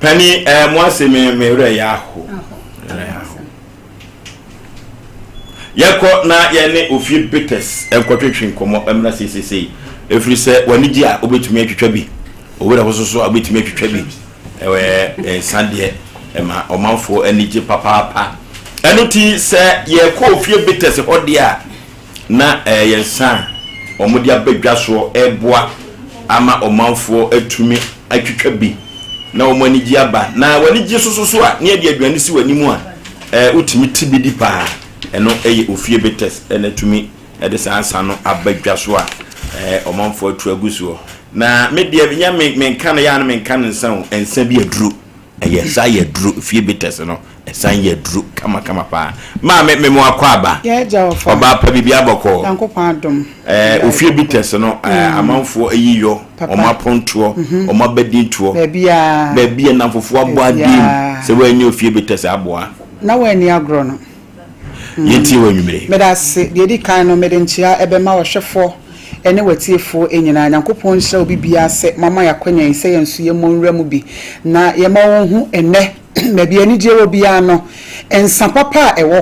Pani ɛɛ mo ase me me werɛ yɛ aho. Werɛ yɛ aho. Yɛkɔ na yɛne Ofie Bitters nkɔtwetwe nkɔmmɔ mmra seisesei, ɛfiri sɛ w'ani gye a wobɛtumi atwitwa bi, wo werɛ ho soso a wobɛtumi atwitwa bi. Ɛwɛ nsa deɛ ɛma ɔmanfoɔ ani gye papaapa. Ɛno ti sɛ yɛkɔ Ofie Bitters hɔ deɛ a, na ɛyɛ nsa a wɔde aba dwa soɔ reboa ama ɔmanfoɔ atumi atwitwa bi na wɔn anigye aba. Na wɔn anigye soso so a, ne yɛde aduane si wɔn anim a, ɛɛ wotumi te bi di paa. Ɛno yɛ ofie bitters na atumi de saa nsa no aba dwa so a ɛɛ ɔmanfoɔ atu agu soɔ. Na me deɛ nyɛ me menka no yɛ a na menka no nsa o, nsa bi aduro. Ɛyɛ nsa yɛ aduro, fie bitters no. Ɛsan yɛ duru kamakama paa. Maame me mo akɔ aba. Yɛ agya ɔfa. Ɔbaa pa biribi abɔkɔɔ. Nyankopɔn adom. Ɛɛ ofie bitters no ɛɛ amanfoɔ ayi yɔ. Papa. Wɔn apontoɔ. Wɔn abadintoɔ. Baabiara. Baabi a nnamfofoɔ abɔ adim. Sɛ wɔannya ofie bitters aboa. Na wɔanni agorɔ no. Yɛntie wɔ anwummere yi. Meda ase. Deɛ ɛdi kan no, mede nkyea ɛbɛma ɔhwɛfoɔ ne w'atiefoɔ nyinaa. Nyankopɔn nhyira obi biara sɛ moama yɛn akwanya yi sɛ yɛn nso yɛmmɔ nwura mu bi na yɛma wɔnhu ɛnnɛ Baabi a anigyeɛ wɔ biara no, nsã papa a ɛwɔ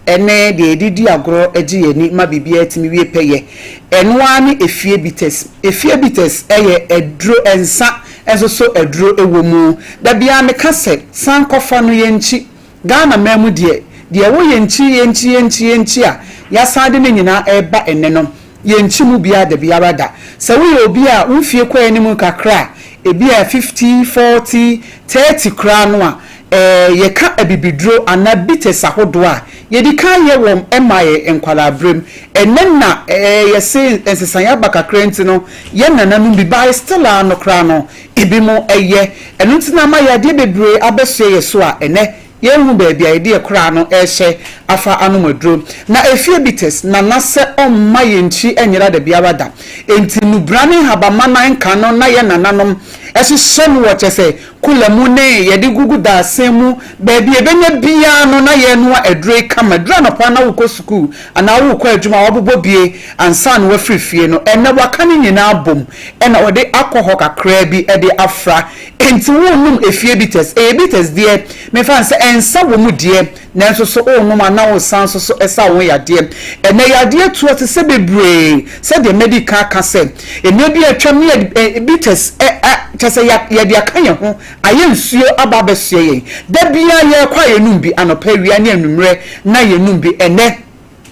hɔ ne deɛ yɛde di agorɔ gye yɛn ani ma biribiara tumi wie pɛyɛ. Ɛno ara ne efie bitters. Efie bitters yɛ aduro, nsã nso so aduro wɔ mu. Da biara meka sɛ, san kɔfa no yɛnkyi. Ghana man mu deɛ, deɛ ɛwɔ yɛnkyi, yɛnkyi, yɛnkyi, yɛnkyi a yɛasan de ne nyinaa reba ɛnnɛ no, Yɛnkyi mu biara dabiara da. Sɛ woyɛ obi a wo mfie kɔ anim kakra a, ebia 50, 40, 30 koraa no a, ɛɛ, yɛka abibiduro anaa bitters ahodoɔ a, yɛdi kan yɛ wɔn ma yɛn nkwadaa-berɛm. Ɛnnɛ na ɛɛ, yɛse nsesaeɛ aba kakra nti no, yɛn nananom bi bae still ara no koraa no, ebinom yɛ. Ɛno nti na ama yadeɛ bebree abɛsoɛ yɛn so a ɛnnɛ Yɛnhu baabi a yɛde yɛn kora no rehyɛ afa anom aduro. Na efie bitters na na sɛ ɔmma yɛn nkyi nyera dabiara da. Enti nnubra ne nhabamma na nka no na yɛn nananom hyehyɛ no wɔ kyɛ sɛ kula mu ne yɛde gugu dadesɛn mu baabi a yɛbɛnya biara no na yɛrenoa aduro yi kama. Duru anɔpa na wokɔ sukuu anaa worekɔ adwuma a wabobɔ bie ansa na wafiri fie no. Ɛnnɛ waka ne nyinaa abom na ɔde alcohol kakraa bi de afra. Enti worenom efie bitters? Ɛyɛ bitters deɛ, memfa no sɛ nsa wɔ mu deɛ, nanso so worenom a na woresan nso so sa wo ho yadeɛ. Ɛnnɛ yadeɛ tu ase sɛ bebree, sɛdeɛ madi kan aka sɛ, mmerɛ bi a atwam no yɛde bitters ɛ ɛ kyerɛ sɛ yɛ yɛde aka yɛn ho, ayɛ nsuo aba abɛsoɛ yɛn. Da biara yɛrekɔ a yɛnom bi, anɔpa, awia ne anwummerɛ na yɛnom bi. Ɛnnɛ.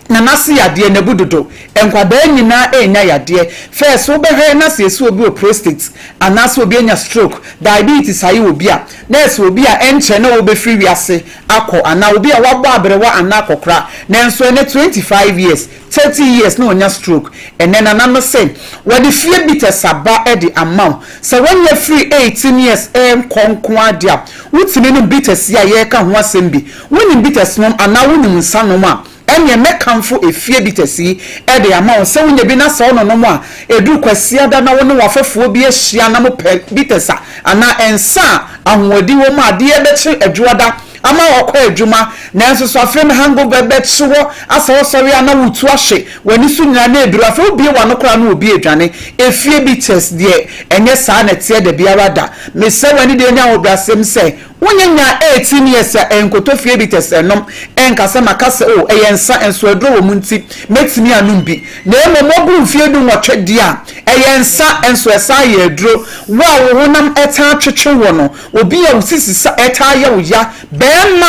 Na n'ase yadeɛ no abu dodo. Nkwadaa nyinaa renya yadeɛ. First wobɛhwɛ na sɛ yɛsi obi wɔ prostate anaasɛ obi anya stroke, diabetes ayɛ obi a, na ɛsɛ obi a ɛnkyɛ na ɔrebɛfiri wiase akɔ anaa obi a wabɔ aberewa anaa akɔkora. Nanso ɛnnɛ 25 years, 30 years na ɔnya stroke. Ɛnnɛ nana no se wɔde fie bitters aba de ama wo. Sɛ woanya firi 18 years rekɔ nko ara deɛ a, wotumi nom bitters yi a yɛreka ho asɛm bi. Wonim bitters nom anaa wonim nsa nom a, ɛnneɛ mɛkamfo efie bitters yi de ama wo sɛ wonya bi na sɛ wononom a, ɛduru Kwasiada na wo ne w'afɛfoɔ bi ahyia na mopɛ bitters a anaa nsa a ahoɔden wɔ mu a adeɛ bɛkye Adwoada ama wakɔ adwuma nanso so afei no hangover bɛkye hɔ asɛ wosɔre a na wotu ahwe w'ani so nyinaa na ɛduru afei wobue w'ano koraa na obi adwane. Efie bitters deɛ ɛnyɛ saa na ɛteɛ dabiara da. Mesrɛ w'ani deɛ nya ahobrɛasɛm sɛ Wonyɛ nyaa 18 years a ɛnkɔtɔ fie bi tɛsɛ nom ɛnka sɛ maka sɛ oh ɛyɛ nsa nso aduro wɔ mu nti mɛtumi anom bi na mmom waboro mfeɛ du nwɔtwe deɛ a ɛyɛ nsa nso ɛsan yɛ aduro. Wo a wo honam taa twetwe woɔ no, obi a wo sisi sa ɛtaa yɛ wo ya, barima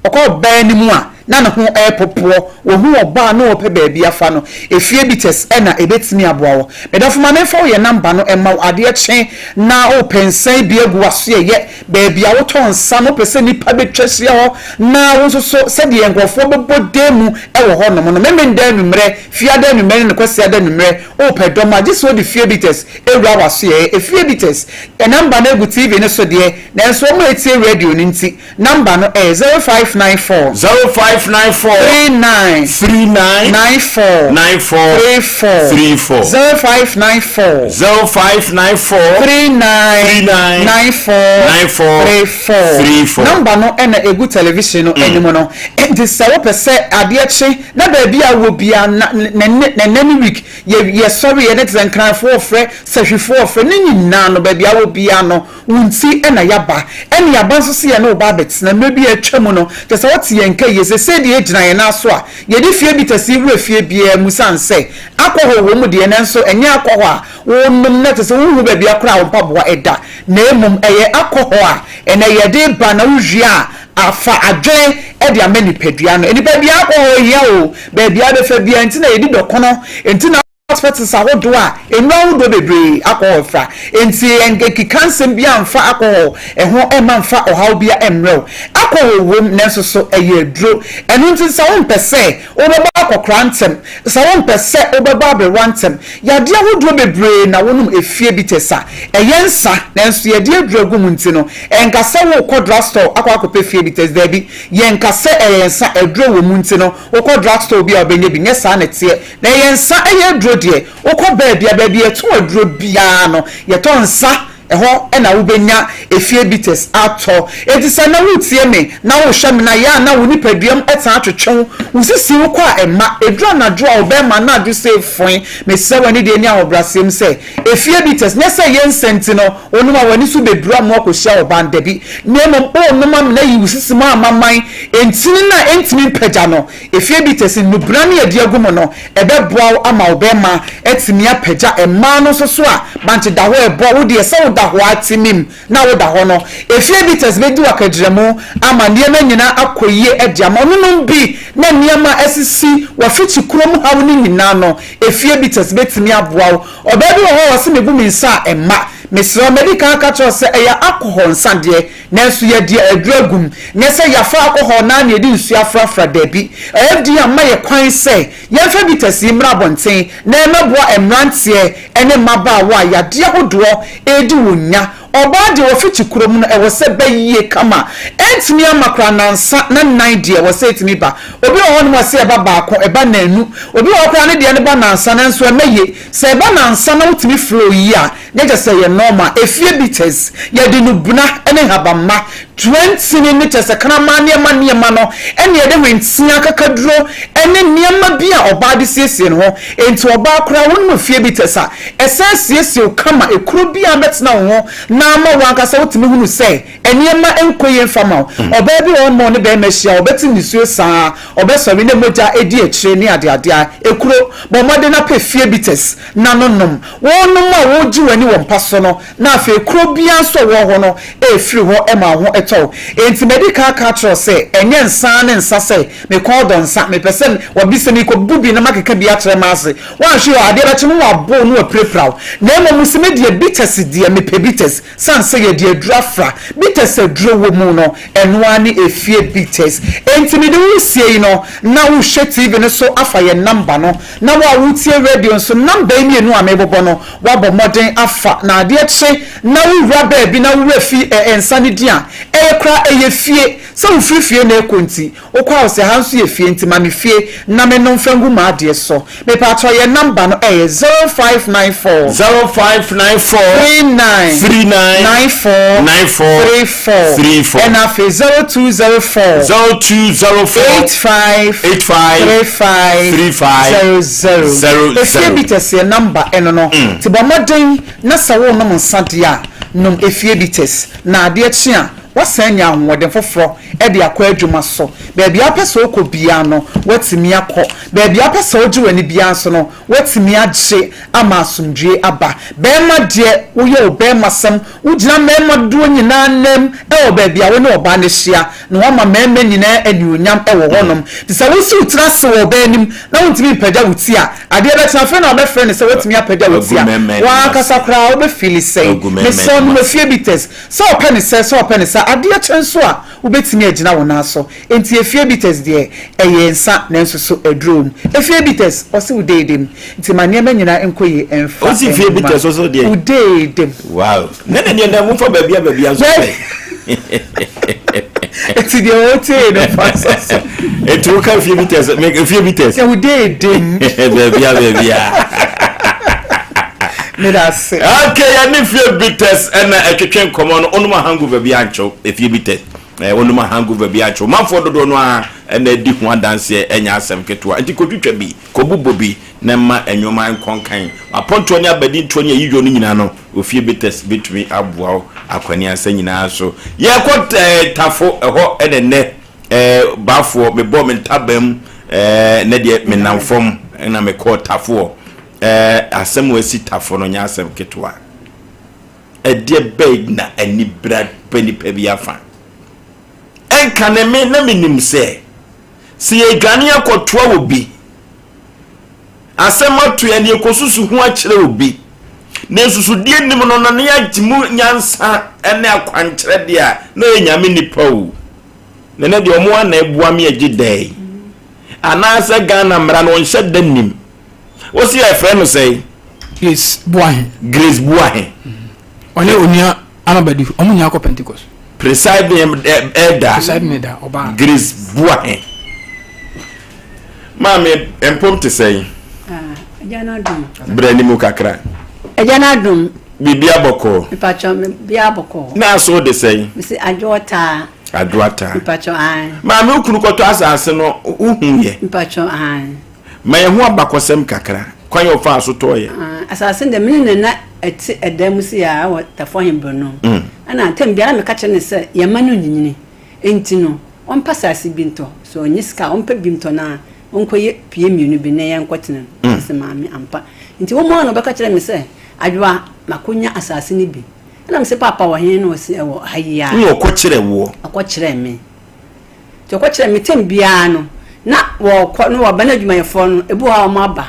a ɔkɔ ɔbaa anim a. na ne ho repopoɔ, wahu ɔbaa na ɔrepɛ baabi afa no, Efie Bitters na ɛbɛtumi aboa wo. Me dɔfo ma memfa wo yɛ number no mma wo, adeɛ kye na wopɛ nsa yi bi agu w'asoɛeɛ, baabi a wotɔ nsa no wopɛ sɛ nnipa bɛtwa ahyia hɔ na wo nso so sɛdeɛ nkurɔfoɔ bɛbɔ dan mu wɔ hɔnom no, Memenda anwummerɛ, Fiada anwummerɛ ne Kwasiada anwummerɛ, wopɛ dɔm a, gye sɛ wode Fie Bitters wura w'asoɛeɛ. Efie Bitters, yɛ number no agu TV no so deɛ, nanso wɔn a ɛtie radio no nti, Number no ɛyɛ 0594. 0594. 39. 39. 94. 94. 34. 34. 0594. 0594. 39. 39. 94. 94. 34. 34. Number no ɛna egu television no anim no. Nti sɛ wopɛ sɛ adeɛ kye na baabi a wɔ biara na na na nɛ ne week yɛ yɛsɔre yɛ ne te sɛ nkranfoɔ frɛ sahwifoɔ frɛ ne nyinaa no baabi a wɔ biara no Wo nti na yɛaba, ɛne yɛaba nso sɛ yɛne wo ba abɛtena. Mmerɛ bi a atwa mu no, kyerɛ sɛ wote yɛn nka yie. Seesei deɛ yɛgyina yɛn nan so a, yɛde fie bitasii wura fie biara mu sane sɛ akɔhɔ wɔ mu deɛ, nanso ɛnyɛ akɔhɔ a wonom na kyerɛ sɛ wonhu baabi a koraa wo mpaboa da, na mmom ɛyɛ akɔhɔ a ɛnɛ yɛde ba na wowie a afa adwene de ama nipadua no. Nipadua akɔhɔ hia o, baabi a wobɛfa biara nti na yɛdi dɔkono, nti na. Hospitals ahodoɔ a nnuro ahodoɔ bebree alcohol fra nti nkeka nsɛm biara mfa alcohol ho mma mfa ɔhaw biara mmrɛ wo. Alcohol wom nanso so ɛyɛ aduro. Ɛno nti sɛ wompɛ sɛ wobɛbɔ akɔkora ntɛm, sɛ wompɛ sɛ wobɛbɔ aberewa ntɛm, yadeɛ ahodoɔ bebree na wonom efie bitters a ɛyɛ nsa nanso yɛde aduro agu mu nti no ɛnka sɛ worekɔ drugstore akɔ akɔpɛ fie bitters daabi yɛnka sɛ ɛyɛ nsa aduro wɔ mu nti no wokɔ drugstore bi a wobɛnya bi nyɛ saa na ɛteɛ. Na ɛyɛ nsa ɛyɛ aduro deɛ, wokɔ baabi a, baabi a yɛtɔn aduro biara no, yɛtɔ nsa, ɛhɔ na wobɛnya efie bitters atɔ. Enti sɛ nnɛ woretie me na worehwɛ me na yɛ a na wo nipaduam taa twetwe wo, wo sisi wokɔ a ɛmma, ɛduru anadwo a wo bɛrima na adwo sei foe, mesrɛ wo anidie ne ahobrɛaseɛ mu sɛ, efie bitters, nyɛ sɛ ɛyɛ nsa nti no wonom a w'ani so bɛbiri ama woakɔhyia ɔbaa no, dabi, na mmom worenom amena ayi wo sisi mu amaman ntini no a ɛntumi mpagya no. Efie bi te sɛ nnubena ne adi agu mu no, ɛbɛboa wo ama wo bɛrima atumi apagya mmaa no nso so a bankye da hɔ ɛbɔ wo deɛ sɛ woda hɔ ara timim na woda hɔ no. Efie bitters bɛdi wo akagyinamu ama nneɛma nyinaa akɔ yie de ama wo. Nonom bi na nneɛma a asisi w'afikyi kurom haw no nyinaa no, Efie bitters bɛtumi aboa wo. Ɔbaa bi wɔ hɔ a ɔse mebu me nsa a ɛmma. Mesrɛ wo, madi kan aka akyerɛ wo sɛ ɛyɛ alcohol nsa deɛ. Nanso yɛde aduru agu mu. Nyɛ sɛ yɛafa alcohol no ara na yɛde nsuo afrafra, dabi. FDA amma yɛn kwan sɛ yɛmfa bitters yi mmra abɔnten na ɛmmɛboa mmeranteɛ ne mmabaawa a yadeɛ ahodoɔ redi wɔn nya. Ɔbaa deɛ ɔfiti kurom no, ɛwɔ sɛ ɛba yie kama. Ɛntumi amma koraa nnansa na nnan deɛ ɛwɔ sɛ ɛtumi ba. Obi wɔ hɔnom a ɔse ɛba baako, ɛba nnanu. Obi wɔ hɔ koraa ne deɛ no ba nnansa nanso ɛmma yie. Sɛ ɛba nnansa na wotumi flow yie a, Ne kyɛ sɛ yɛ normal efie bitters yɛde nubena ne nhabamma toantini ne kyɛ sɛ kraman nneɛma nneɛma no ɛne yɛde hwentea kakaduro ne nneɛma bi a ɔbaa de siesie ne ho enti ɔbaa koraa wonom efie bitters a ɛsan siesie wo kama ekuro biara bɛtena wo ho na ama wo ankasa wotumi hunu sɛ nneɛma nkɔ yie mfa ma wo ɔbaa bi wɔ hɔ nom a ɔne bɛrima hyia a ɔbɛte nisuo saa ɔbɛsɔre na mogya adi akyire ne adeade a ekuro bɔ mmɔden na pɛ fie bitters na no nom. Wonom a wogye w'ani wɔ mpa so no, na afei kuro biara nso a ɛwɔ hɔ no refiri hɔ ma wo ho tɔ wo. Enti madi kan aka akyerɛ wo sɛ, ɛnyɛ nsa ara ne nsa sɛ me kɔn dɔ nsa, mepɛ sɛ wɔbisa me kɔbu bi na makeka bi akyerɛ m'ase. Woanhwɛ yie a, adeɛ bɛkye no na wɔabɔ wo na wɔapirapira wo. Na mmom sɛ me deɛ, bitters deɛ, mepɛ bitters. Sane sɛ yɛde aduru afra bitters aduro wɔ mu no, ɛno ara ne efie bitters. Enti mede wo resie yi no, na wohwɛ TV no so afa yɛn number no, na wo a woretie radio nso, number yi mmienu a merebobɔ no, woabɔ mmɔden afa. Na adeɛ kye na wowura baabi na wo werɛ fi ɛ nsa no din a, ɛyɛ koraa ɛyɛ fie. Sɛ wofiri fie na ɛrekɔ nti, Wokɔ a ɔsɛ ha nso yɛ fie nti ma me fie na me nom fa ngu m'adeɛ so. Mepaatɔ yɛn number no ɛyɛ 0594. 0594. 39. 39. 94. 94. 34. 34. Ɛna afei 0204. 0204. 85. 85. 35. 35. 00. 00. Efie bitters yɛn number ɛno no. Nti bɔ mmɔden na sɛ worenom nsa deɛ a nom efie bitters na adeɛ kye a woasan anya ahoɔden foforɔ. de akɔ adwuma so. Baabi a wopɛ sɛ wokɔ biara no, woatumi akɔ. Baabi a wopɛ sɛ wogye w'ani biara nso no, woatumi agye ama asomdwoeɛ aba. Barima deɛ, woyɛ wo barimasɛm, wogyina mmarima dodoɔ nyinaa anam wɔ baabi a wo ne ɔbaa no ahyia, na woama mmarima nyinaa anuonyam wɔ hɔnom. Nti sɛ wosi wo tiri ase wɔ ɔbaa anim na wontumi mpagya wo ti a, adeɛ bɛkye afei na wobɛfrɛ no sɛ woatumi apagya wo ti a, w'ankasa koraa wobɛfeeli sɛn? Mesrɛ wo, nom afie bitters. Sɛ ɔpɛ no sɛ, sɛ ɔpɛ no saa, adeɛ kye nso a, wobɛtumi agyina wo nan so. Enti efie bitters deɛ, ɛyɛ nsa nanso so aduro wɔ mu. Efie bitters, ɔse wo deedem. Nti ma nneɛma nyinaa nkɔ yie mfa Ɔse fie mma bitters ɔse deɛ. wo deedem. Wow. Ne ne deɛ na mofa baabi a baabi a nso pɛ. Enti deɛ ɔtee no fa sɔ so. Enti woka fie bitters, me fie bitters. Wo deedem. Baabi a baabi a. Meda ase. Okay, yɛne fie bitters ɛna ɛtwetwe nkɔmɔ no, onom a hangover bi ankyɛw, efie bitters. Eh, wonom a hangover bi akyɛ. Ɔmanfoɔ dodoɔ no ara na adi ho adanseɛ, ɛnyɛ asɛm ketewa. Nti kɔtwitwa bi, kɔbobɔ bi na mma nnoɔma nkɔ nkan. Apontoɔ ne abadintoɔ ne ayiyɔ no nyinaa no, Ofie Bitters bɛtumi aboa wo akwaniasa nyinaa so. Yɛrekɔ eh, Tafo, ɛhɔ na ɛnnɛ eh, Baafoɔ, mebɔɔ me ntaban mu eh, nnɛ deɛ menam fam na mekɔɔ Tafoɔ. Eh, asɛm a asi Tafo no nyɛ asɛm ketewa. Ɛdeɛ bɛn na anibere ba nipa bi afa? Ɛnkane me na menim sɛ, sɛ yɛdwane akɔtoa obi, asɛm ato yɛn na yɛkɔsusu ho akyerɛ obi, na nsusudeɛ nnim no na ne yɛagye mu nyansa ne akwankyerɛ deɛ a, na ɔyɛ Nyame nipa o. Na ɛnɛ deɛ ɔmo ara na ɛboa me agye dɛn? Anaasɛ Ghana mmara no ɔnhyɛ da nnim? Wosi yɛfrɛ no sɛn? Grace Boahe. Grace Boahe. Ɔne onua Amabadu, wɔn nyinaa kɔ Pentecost. Presiding elder. Presiding elder, ɔbaa. Grace Boahe. Maame, mpom te sɛn? Agya no adom. Brɛ ne mu kakra. Agya no adom. Biribi abɔkɔɔ. Mpatsɔ, biribi abɔkɔɔ. Na aso de sɛn? Mesi adwo ɔtaa. Adwo ataa. Mpatsɔ, ae. Maame, wo kunu kɔtɔ asase no, wohu yɛ? Mpatsɔ, ae. Ma yɛn ho abakɔsɛm kakra, kwan a ɔfaa so tɔɔ yɛ. Asase no deɛ, me ne no na ɛte ɛdan mu sei ara wɔ Tafo Ahemberɛ no. Ɛna tɛm biara na meka kyerɛ no sɛ yɛn mma no nyinyini nti no, ɔmpɛ asase bi ntɔ. Sɛ ɔnnya sika a, ɔmpɛ bi ntɔ na ɔnkɔyɛ pie mmienu bi na yɛnkɔtena mu. Mese maame, ampa. Nti wɔn ara na wɔbɛka kyerɛɛ me sɛ, Adwoa, makɔnya asase no bi. Ɛna mese, Paapa wɔ he? Na ɔse, ɛwɔ ha yi ara. Ɛna ɔkɔkyerɛɛ woɔ? Ɔkɔkyerɛɛ me. Nti ɔkɔkyerɛ me tɛm biara no na wɔkɔ na wɔba na adwumayɛfoɔ no ebi wɔ hɔ a wɔn aba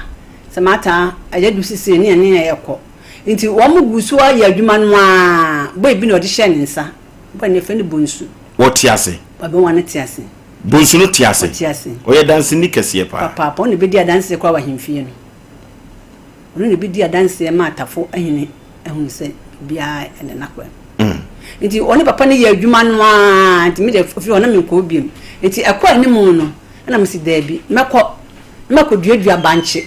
sɛ maata agya du sisi ne ɛne yɛ kɔ nti wɔn gu so ayɛ adwuma no ara boy bi na ɔde hyɛ ne nsa boy no yɛfrɛ no bonsu. Ɔte ase. Ɔbɛnwa no te ase. Bonsu no te ase. Ɔte ase. Ɔyɛ danseni kɛseɛ paa. Papaapa ɔno na ebedi adanseɛ koraa wɔ ahemfie no. Ɔno na ebedi adanseɛ ma atafo ahene ahunu sɛ biribiara ɛda n'akwan mu. Mm. Nti ɔne papa no yɛ adwuma no ara nti me deɛ ofiri hɔ na menkɔɔ biom. Nti ɛkɔ anim no ɛna mesi daabi mɛkɔ na makɔduadua bankye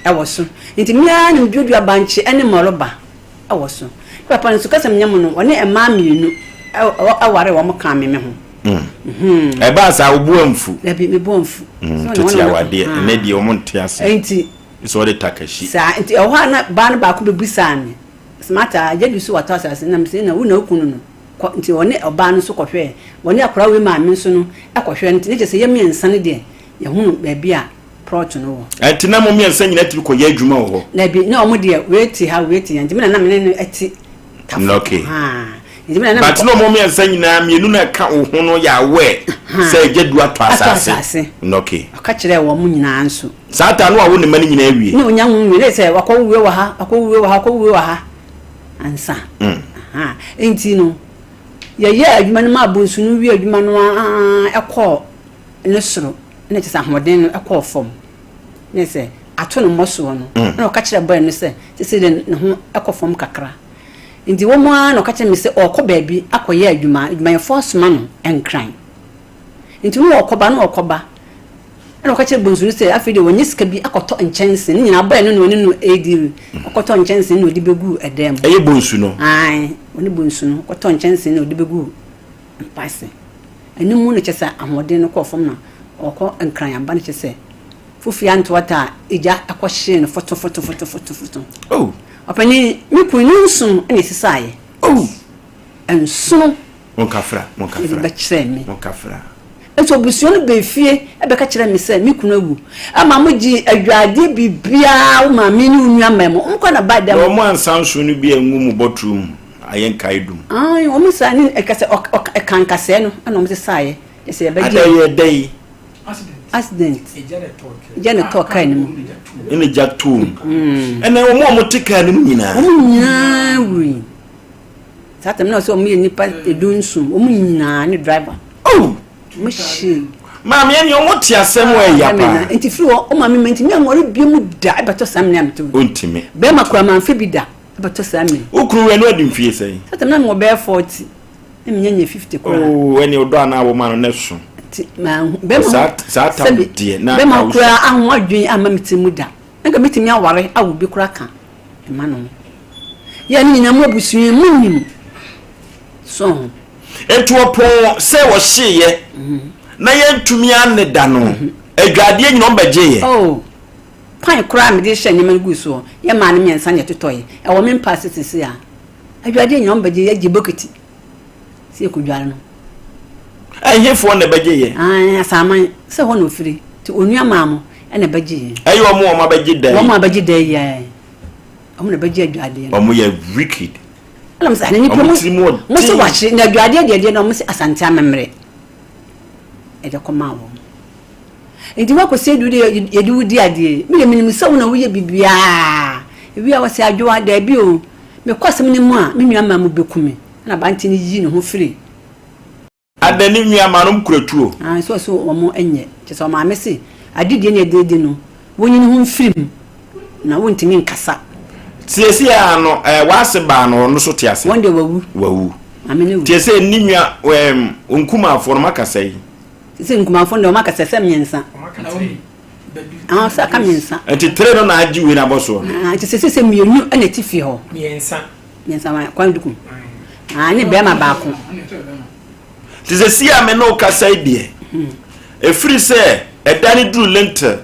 ɛwɔ so. Nti me ara na meduadua bankye ɛne mmɔreba ɛwɔ so. Ne papa no nso kasa menyɛ mu no ɔne mmaa mmienu ɛware wɔn kaa me me ho. Mm. Ɛbaa saa wo bo amfu? Dabi me bo amfu. Mm, tete awadeɛ ɛnɛ deɛ wɔn nte ase. Nti Sɛ ɔde takahyi. Saa nti ɛwɔ hɔ a na baa no baako bɛbisaa me sɛ Martha agya du so watɔ asase no na mese na wo na wo kunu no kɔ nti ɔne ɔbaa no nso kɔhwɛɛ wɔne akwadaa wei maame nso no kɔhwɛɛ nti ne kyerɛ sɛ yɛ mmiɛnsa no deɛ yɛhunu baabi a prɔt no wɔ. Nti na mo mmiɛnsa nyinaa tumi kɔyɛ adwuma wɔ hɔ? Dabi na wɔn deɛ wei te ha wei te ha nti me na na me ne no te tafo. Okay. But na wɔn mmiɛnsa nyinaa mmienu na ɛka wo ho no yɛ aware sɛ agya du atɔ asase. Okay. Ɔka kyerɛɛ wɔn nyinaa nso. Saa ta no wawo ne mma no nyinaa awie. Na onya nwo nwie na sɛ wakɔ wo wie wɔ ha wakɔ wo wie wɔ ha wakɔ wo wie wɔ ha ansa. Mm. Nti no yɛyɛ adwuma no ma abonsu no wie adwuma no ara ɛkɔɔ ne soro na kyerɛ sɛ ahoɔden no ɛkɔɔ fam na sɛ ato no mmɔsoɔ no mm. na ɔka kyerɛ bɔyɛ no sɛ sese de ne ho ɛkɔ fam kakra nti wɔn ara na ɔka kyerɛ me sɛ ɔrekɔ baabi akɔyɛ adwuma adwumayɛfoɔ asoma no nkran nti no ɔkɔba no ɔkɔba Ɛnna ɔka kyerɛɛ bonsu no sɛ afei deɛ wanya sika bi akɔtɔ nkyɛnse. Ne nyinaa bɔe no na ɔne no redi. Ɔkɔtɔɔ nkyɛnse na ɔde bɛguu ɛdan mu. Ɛyɛ bonsu no? Ae, ɔne bonsu no kɔtɔɔ nkyɛnse na ɔde bɛguu mpa ase. Ɛno mu no kyerɛ sɛ ahoɔden no kɔɔ fam na ɔkɔ Nkran aba no kyerɛ sɛ fofie antoata a egya kɔhyee no fotofotofotofoto. Oh! Ɔpanin, me kunu ne nsono na ɛsesaeɛ. Oh! Nsono. Monkafra, monkafra. Ɛde bɛkyerɛɛ me. Monkafra. Nso abusua no baa fie bɛka kyerɛɛ me sɛ me kunu awu. Ɛma mogyee adwadeɛ biribiara, wo maame ne wo nua mmaa mu. Wɔn kɔ na baa dɛm. Na wɔn ansa nso no bi angu mo bɔtoro mu ayɛ nkaedum. Aane, wɔn saa ne ɛka sɛ ɔka nkasɛɛ no ɛna wɔn sesaeɛ. Kyerɛ sɛ yɛbɛgye. Ada yɛ dɛ yi. Accident. Egya na ɛtɔɔ kaa no mu. Ɛna egya too mu. Ɛna wɔn a wɔte kaa no mu nyinaa. Wɔn nyinaa wui. Saa tam na ɔsɛ wɔn yɛ nipa 17 wɔn nyinaa ne driver. Oh! Wɔn hyɛ. Maame ɛni wɔn te asɛm wɔ ɛya paa. Nti firi hɔ ɔma mi ma ntumi anware bie mu da ɛbɛtɔ saa mene a mete wo. Ontumi. Bɛrima kura maa nfe bi da ɛbɛtɔ saa mene. Okunu wɛ no adi mfie sɛn? Saa tam na mewɔ bɛyɛ 40 na menya nya 50 koraa. Oh ɛni ɔdɔ anaa wɔ ma no ne so. Nti maa bɛrima ho saa tam deɛ na bɛrima kura aho adwene ama me ti mu da. Nka metumi aware awo bi kora ka. Mma no ho. Yɛ ne nyinaa mo abusua mu nim so ho. Enti wɔpɔn sɛ wɔhyeeɛ na yɛntumi anne da no, adwadeɛ nyina wɔbɛgyeeɛ. Oh, pan koraa a mede hyɛ nneɛma no guu soɔ, yɛ maa no mmiɛnsa na yɛtotɔeɛ. Ɛwɔ me mpa ase seesei a. Adwadeɛ nyina wɔbɛgye, yɛgye bokiti sɛ yɛkɔdware no. Ɛhefoɔ na ɛbɛgyeeɛ? Ae, Asaman, sɛ hɔ na ɔfiri. Nti onua maa mo na ɛbɛgyeeɛ. Ɛyɛ wɔn a wɔabɛgye da yi. Wɔn a wɔabɛgye da yi, ae. Wɔn na bɛgye adwadeɛ no. Wɔn yɛ wicked. Ɛna mo sɛ nipa mu mo sɛ wakye na adwadeɛ deɛ deɛ na wɔn sɛ asante amemmerɛ ɛde kɔ maa wɔn. Nti wakɔ sɛ edu deɛ yɛde wo di adeɛ mi deɛ menim sɛ wo na woyɛ bibiara ewi a wɔsɛ adwoa daabi o mekɔ asɛm no mu a me nua maa mu bɛku me ɛna abante no yi ne ho firi. Adɛn ne nuammanom kura tuo? Aane, sɛ ɔse wɔn nyɛ, kyerɛ sɛ ɔmaame se adedie ne ɛdeedi no wɔnyi ne ho mfiri mu na wɔntumi nkasa. Seesei ara no, eh, w'ase baa no, ɔno nso te ase? Wɔn deɛ wawu. Wawu. Maame no awu. Seesei ne nua, ɛɛm, nkumaafoɔ no, wɔaka sɛn? Seesei nkumaafoɔ no deɛ wɔaka sɛ, sɛ mmiɛnsa. Ah, sɛ aka mmiɛnsa. Nti tere no na agye wei no abɔ soɔ no? Ah, nti seesei sɛ mmienu na ɛte fie hɔ. Mmiɛnsa. Mmiɛnsa wa kwan duku. Ah, ne bɛrima baako. Te sɛ si a me ne wo kasa yi deɛ, ɛfiri sɛ ɛda no duru lintel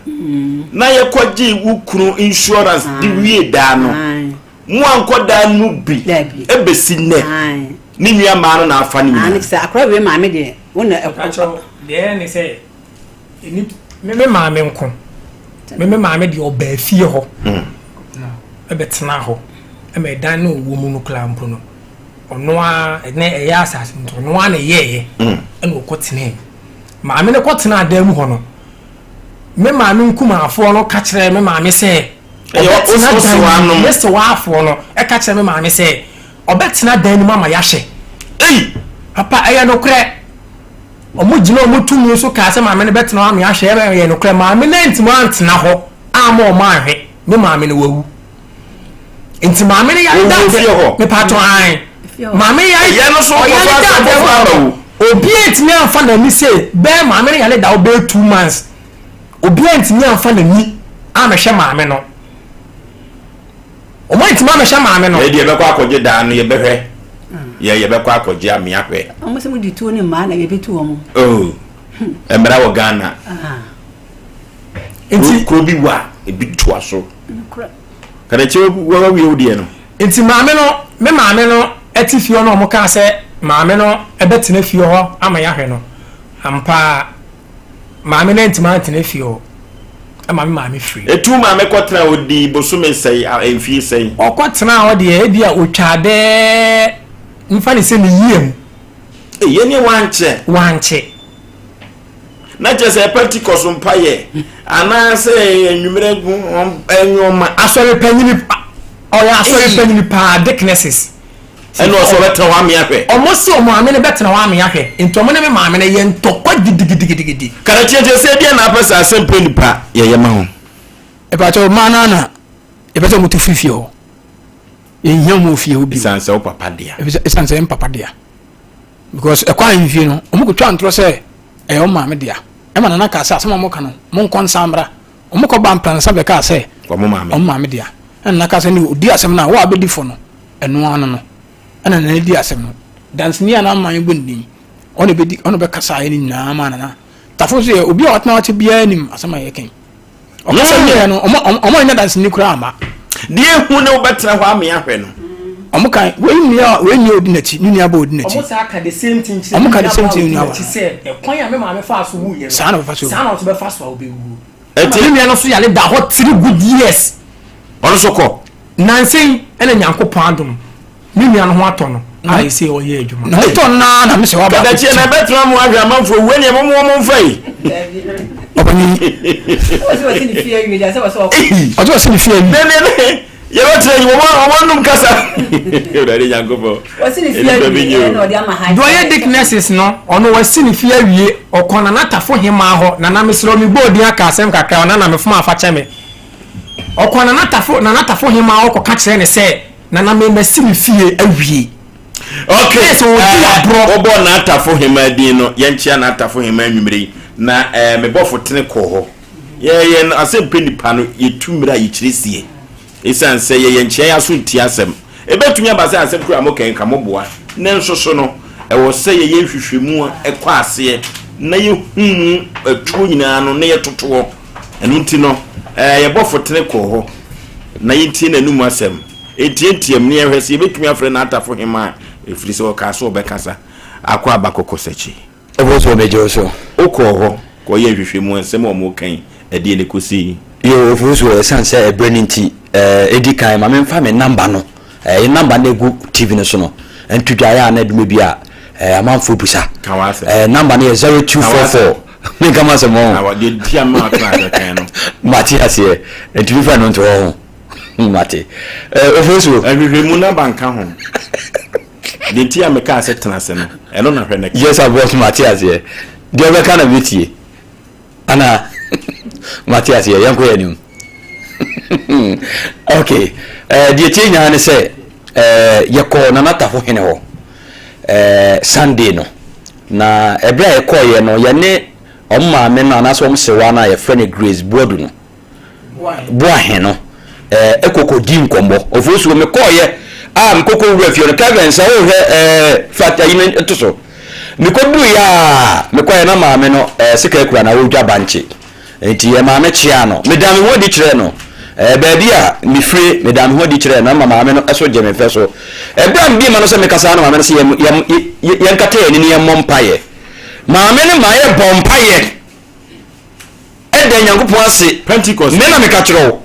na yɛkɔgye wo kunu insurance de wie daa no, mo ankɔ daa no mu bi ɛbɛsi nnɛ. Ne nua maa no na afa ne nyinaa. Ne sɛ akora wei maame deɛ, wo na ɛkɔ. Deɛ ne sɛ, me me maame nko, me me maame deɛ ɔbaa fie hɔ, ɛbɛtena hɔ, ɛma ɛdan no ɔwɔ mu no koraa mpo no. Ɔno ara na ɛyɛ asase nti ɔno ara na ɛyɛɛyɛ mm. ɛna ɔkɔ tenaa mu. Maame no kɔ tenaa dan mu hɔ no, me maame nkumaafoɔ no ka kyerɛɛ me maame sɛ ɔbɛtena dan mu. Ne sewaafoɔ no ɛka kyerɛ me maame sɛ ɔbɛtena dan no mu ama yɛahwɛ. Ei! Papa ɛyɛ nokorɛ. Wɔn gyina wɔn tumi so kaa sɛ maame no bɛtena hɔ ama yɛahwɛ. Ɛyɛ nokorɛ maame no antumi antena hɔ ama wɔn anhwɛ. Me maame no wawu. Nti maame no yare da hɔ. Mepatɔ an. Maame yare. Ɛyɛ no so ɔyare da dɛm hɔ. Obi antumi anfa n'ani sɛ bɛɛ maame no yare da hɔ bɛyɛ 2 months. Obi antumi anfa n'ani amehwɛ maame no. Wɔn antumi amehwɛ maame no. Yɛ deɛ yɛbɛkɔ akɔgye daa no yɛbɛhwɛ. Yɛ yɛbɛkɔ akɔgye ame ahwɛ. Wɔn sɛ mo di tuo ne mmaa na yɛbɛtu wɔn. Oh, mmara wɔ Ghana. Nti kuro bi wa ebi toa so. Kadakyɛ wawie wo deɛ no. Nti maame no, me maame no te fie hɔ na wɔn kaa sɛ maame no bɛtena fie hɔ ama yɛahwɛ no. Ampa maame no antumi antena fie hɔ ɛma me maame firi. Etu maame kɔtena hɔ dii bosome sɛn, mfie sɛn? Ɔkɔtena hɔ deɛ ebi a otwaa bɛɛ nfa ne sɛ ne yie mu. Eyi ɛne wankyɛ. Wankyɛ. Na kyerɛ sɛ Pentecost mpaeɛ anaasɛ anwummerɛ nneɛma. Asɔre panyini ɔyɛ asɔre panyini paa deaconesses. Ɛna ɔsɛ ɔbɛtena hɔ ame ahwɛ. Ɔmo se ɔmo maame no bɛtena hɔ ame ahwɛ nti ɔmo ne me maame no yɛ ntɔkwa gidigidigidi. Karakyie sɛ deɛ na apɛ sɛ asɛm nipa yɛyɛ ma ho. Ɛpakyɛw mmaa no ana yɛpɛ sɛ ɔmo tu firi fie hɔ. Yɛnhia ɔmo wɔ fie hɔ bio. Ɛsiane sɛ wo papa dea. Ɛsiane sɛ papa dea. Because ɛkɔ ahemfie no ɔmo kotwa ntorɔ sɛ ɛyɛ ɔmo maame dea. Ɛma nana kaa sɛ asɛm a ɔmo ka no mo nkɔ nsan mmra. Ɔmo kɔ baa mpransa bɛkaa sɛ ɔmo maame. Ɔmo maame dea. Ɛna nana kaa sɛ ne odi asɛm no a wo a bɛdi fɔ no ɛno ano no. Ɛna nana di asɛm no. Danseni a n'aman bɔ ne din ɔna bɛdi ɔna bɛkasa ayɛ ne nyinaa maa nana. Tafo nso yɛ obi a watena akyɛ biara nim asɛm a yɛka yi. Ɔkasa wieɛ no ɔmo ɔmo anya danseni koraa amma. Deɛ ehu ne wobɛtena hɔ ame ahwɛ no. Ɔmo kan wei nua wei nua odi n'akyi ne nua bɔ odi n'akyi. Ɔmo saa ka the same thing kyerɛ Ɔmo ka the same thing nua n'akyi sɛ ɛkwan a me maame faa so wuiɛ no. Saa na ɔbɛfa so. Saa na ɔso bɛfa so a ɔbɛwuo. Ɛti ne nua no so yare da hɔ three good years. Ɔno so kɔ. Nansa yi ɛna Nyankopɔn adom me nua no ho atɔ no a ɛsei ɔyɛ adwuma. Ne ho tɔ no naa na me sɛ waba. Kadakyie na ɛbɛtena mo ahwɛ amanfoɔ wuo neɛ mo mo mfa yi. Ɔpanyin. Ɔsɛ ɔsi ne fie awie deɛ sɛ ɔsɛ ɔkɔ. Ɔsɛ ɔsi ne fie awie. Yɛbɛtena yi wɔn wɔn anum kasa. Awurade Nyankopɔn. Wɔsi ne fie awie ɛna ɔde ama ha. Deɛ ɔyɛ dicknesses no ɔno wasi ne fie awie ɔkɔ Nana Tafo hemaa hɔ Nana mesrɛ wo mebɔɔ din aka asɛm kakra Nana mefom a fa kyɛ me ɔkɔ Nana Tafo Nana Tafo hemaa hɔ kɔka kyerɛ ne sɛ Nana me masi me fie awie. Okay, Ɛyɛ sɛ ɔdi eh, aborɔ. wɔbɔɔ n'atafo hemaa din no, yɛnkyea n'atafo hemaa anwummere yi, na eh, me bɔfo tene kɔɔ hɔ. Yɛ yɛn asɛmpɛ nnipa no, yɛtu mmerɛ a yɛkyerɛ sie. Esiane sɛ yɛyɛ nkyea yɛn aso ntie asɛm. Ɛbɛtumi aba sɛ asɛm koro a moka yi nka moboa. Nanso so no, ɛwɔ sɛ yɛyɛ nhwehwɛmu a ɛkɔ aseɛ na yɛhu mu atuo nyinaa no na yɛtoto hɔ. Ɛno nti no, yɛn bɔfo tene kɔɔ hɔ na yɛntie n'anom asɛm. Ntiantiam na yɛnhwɛ sɛ yɛbɛtumi afrɛ n'atafo hemmaa, ɛfiri sɛ ɔkaa sɛ ɔbɛkasa akɔ abakɔkɔsakyi. Wobɔ so megye wo so. Wokɔɔ hɔ kɔyɛɛ nhwehwɛmu a nsɛm a wɔka yi, ɛdeɛn na ɛkɔsii? Yoo, Ofosu, ɛsiane sɛ ɛberɛ no nti, ɛdi kan ma memfa me namba no, yɛn namba no ɛgu TV no so no, nto dwa, ɛyɛ a na ɛduma bi a amanfoɔ bisa. Ka w'asɛm. Namba no yɛ 0244, menka m'asɛm ɔ. Ka deɛ nti a mema watena ase kan no. Mate aseɛ, nti mefa no nto hɔ ho, mate. Ofosu. Nhwehwɛmu namba nka ho. Deɛ nti a mekaa sɛ tena ase no, ɛno na hwɛ na ka. Yes aboss mate aseɛ. Deɛ ɔbɛka na mɛtie. Ana mate aseɛ yɛnkɔ yɛn anim. Okay, eh, deɛ tie nyinaa ne sɛ eh, yɛkɔɔ Nana Tafo hene hɔ eh, Sunday no. Na ɛberɛ a yɛkɔɔyɛ no yɛne wɔn maame no anaasɛ wɔn sewa no a yɛfrɛ no Grace Boadu no Boahe no ɛɛ kɔkɔdi nkɔmmɔ. Ofosuo mekɔɔyɛ a mekɔkɔ wura fie no Kevin sɛ wohwɛ ɛɛ flat ayi no to so. Mekɔduruiɛ a mekɔɛ na maame no ɛɛ sika akura na ɔredwa bankye. Nti yɛ maame kyeaa no. Medaa me ho adi kyerɛɛ no. Ɛɛ baabi a mefire medaa me ho adi kyerɛɛ no ama maame no ɛso gye me fɛ so. Ɛberɛ a mebie ma no sɛ mekasa na maame no sɛ yɛn yɛn yɛnkata yɛn ani na yɛmmɔ mpaeɛ. Maame no ma yɛbɔɔ mpaeɛ. Ɛda Nyankopɔn ase. Pentecost. Me na meka kyerɛ wo.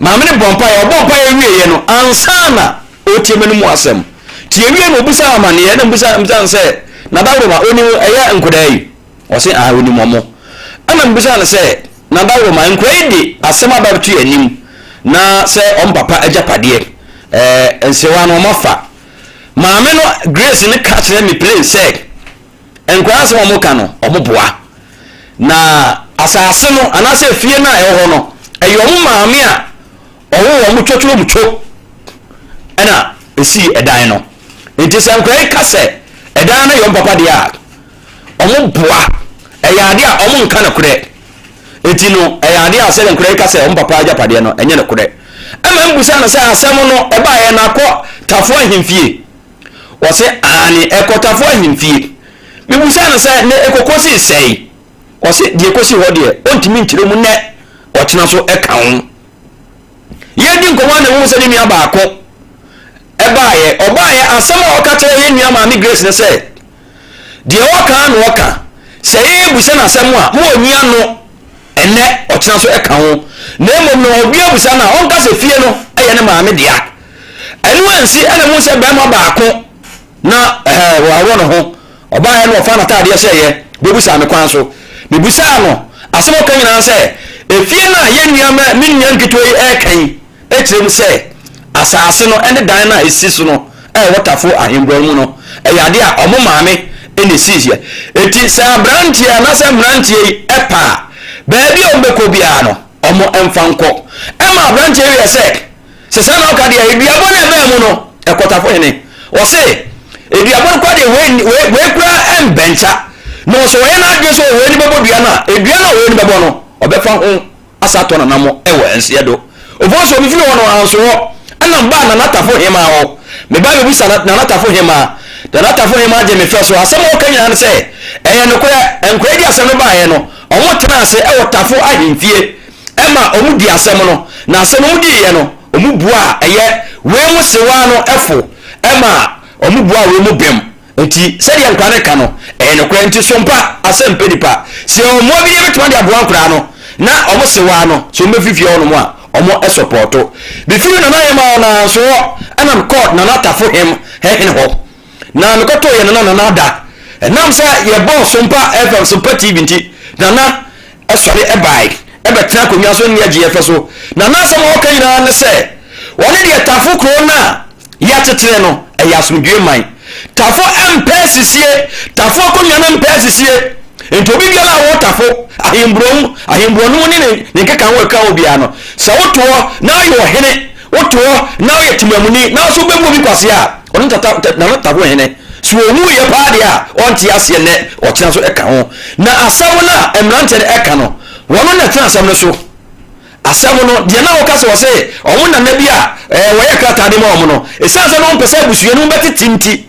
Maame no bɔ mpaeɛ, ɔbɔ mpaeɛ wieɛ no, ansa na ɔretie m'anom asɛm. Nti yɛwie no, ɔbisaa amaneɛ, na mbisa mbisa no sɛ, Nadaworoma, ɔnim ɛyɛ nkwadaa yi? Ɔse, ae, ɔnim wɔn. Ɛna mebisa no sɛ, Nadaworoma, nkwadaa yi de asɛm aba abɛto yɛn anim, na sɛ wɔn papa agyapadeɛ, ɛɛ, nsewa no wɔafa. Maame no, Grace no ka kyerɛ me plain sɛ, Nkwadaa asɛm a wɔka no, wɔboa. Na asase no anaasɛ efie no a ɛwɔ hɔ no, ɛyɛ wɔn maame a ɔwoo wɔn twotworomtwo ɛna esii ɛdan no. Nti sɛ nkwadaa yi ka sɛ ɛdan no yɛ wɔn papa deɛ a, wɔboa. Ɛyɛ adeɛ a wɔnka nokorɛ. Nti no, ɛyɛ adeɛ a sɛdeɛ nkwadaa yi ka sɛ wɔn papa agyapadeɛ no, ɛnyɛ nokorɛ. Ɛma mbusa no sɛ asɛm no ɛbaeɛ no akɔ Tafo ahemfie. Ɔse, Aane, ɛkɔ Tafo ahemfie. Mebusaa no sɛ, Na ɛkɔkɔsii sɛn? Ɔse, Deɛ ɛkɔsii hɔ deɛ, ɔntumi nkyerɛ mu nnɛ, ɔkyena nso ɛka ho. Yɛredi nkɔmmɔ a na mehu sɛ ne nua baako ɛbaeɛ. Ɔbaeɛ, asɛm a ɔka kyerɛɛ yɛn nua maame Grace ne sɛ, Deɛ ɔka ara na ɔka. Sɛ yɛrebisa no asɛm a, ma ɔnyi ano ɛnnɛ, ɔkyena nso ɛka ho. Na mmom no, obi abisa no a, ɔnka sɛ fie no yɛ ne maame dea. Ɛno ansi ɛna mu sɛ barima baako na ɛɛ wɔaworɔ ne ho. Ɔbaeɛ no ɔfaa n'ataadeɛ hyɛeɛ bɛbusaa me kwan so. Mebusaa no asɛm a ɔka nyinaa sɛ efie no a yɛn nua mɛ me nua nketewa yi reka yi kyerɛ mu sɛ asase no ne dan no a ɛsi so no a ɛwɔ Tafo ahengua mu no ɛyɛ adeɛ a wɔn maame na ɛsiiɛ. Enti sɛ aberanteɛ anaasɛ mmeranteɛ yi pɛ a baabi a wɔbɛkɔ biara no wɔmfa nkɔ. Ɛma aberanteɛ yi yɛ sɛ Sɛ saa na ɔka deɛ a, eduabɔ no a ɛbaa mu no, ɛkɔtafo hene. Ɔse, eduabɔ no koraa deɛ wei, wei, wei koraa ɛmbɛnkya. Na ɔsɛ ɔyɛ n'adwene sɛ ɔwei no bɛbɔ dua no a, edua no a ɔwei no bɛbɔ no, ɔbɛfa ho asa atɔ nanamo ɛwɔ nseɛ do. Ofo nso, mefiri hɔ no, anso hɔ. Ɛna mbaa Nana Tafo Hemaa hɔ. Mebaa bɛbisa Nana Tafo Hemaa. Nana Tafo Hemaa gye me fɛ so. Asɛm a ɔka nyinaa ne sɛ, ɛyɛ nokorɛ, nkwadaa di asɛm no baeɛ no, wɔtenaa ase ɛwɔ Tafo ahemfie. Ɛma wɔn dii asɛm no, na asɛm a wɔn diiɛ no, Wɔn bua a ɛyɛ wei mo sewaa no fo ma wɔn bua wei mo bem. Nti sɛdeɛ nkwadaa no ka no ɛyɛ nokorɛ. Nti sompa asɛm mpɛ nipa. Sɛ yɛwɔ mmoa bi deɛ bɛtumi de aboa nkwadaa no na wɔn sewaa no sɛ wɔn bɛfiri fie hɔ nom a wɔn sɔpɔɔto. Mefiri Nana Hemaa hɔ no ara nso hɔ ɛna mekɔɔ Nana Tafo Hem hene hɔ. Na mekɔtoo yɛn nana Nana Ada. Ɛnam sɛ yɛbɔɔ Sompa FM, Sompa TV nti, Nana sɔre bae bɛtena akonnwa so ne agye yɛn fɛ so. Na n'asɛm a ɔka nyinaa ne sɛ, ɔne deɛ Tafo kuro no a yɛakyekyere no, ɛyɛ asomdwoe man. Tafo mpɛ asisie, Tafo akonnwa no mpɛ asisie. Nti obi biara a ɔwɔ Tafo, ahemburom, ahemburonom ne ne nkekaho a ɛka ho biara no, sɛ wotoɔ na woyɛ ɔhene, wotoɔ na woyɛ temamuni, na wo nso wobɛbu obi kwasea a, ɔno tata, Nana Tafo hene. So ɔwuiɛ paa deɛ a, ɔnte aseɛ nnɛ, ɔkyena nso ɛka ho. Na asɛm no a mmeranteɛ no ɛka no, wɔn na ɛtena asɛm no so. Asɛm no, deɛ na wɔka sɛ wɔse wɔn nana bi a ɛɛ wɔyɛ krataa de ma wɔn no, ɛsiane sɛ na wɔmpɛ sɛ abusua no mu bɛtete nti,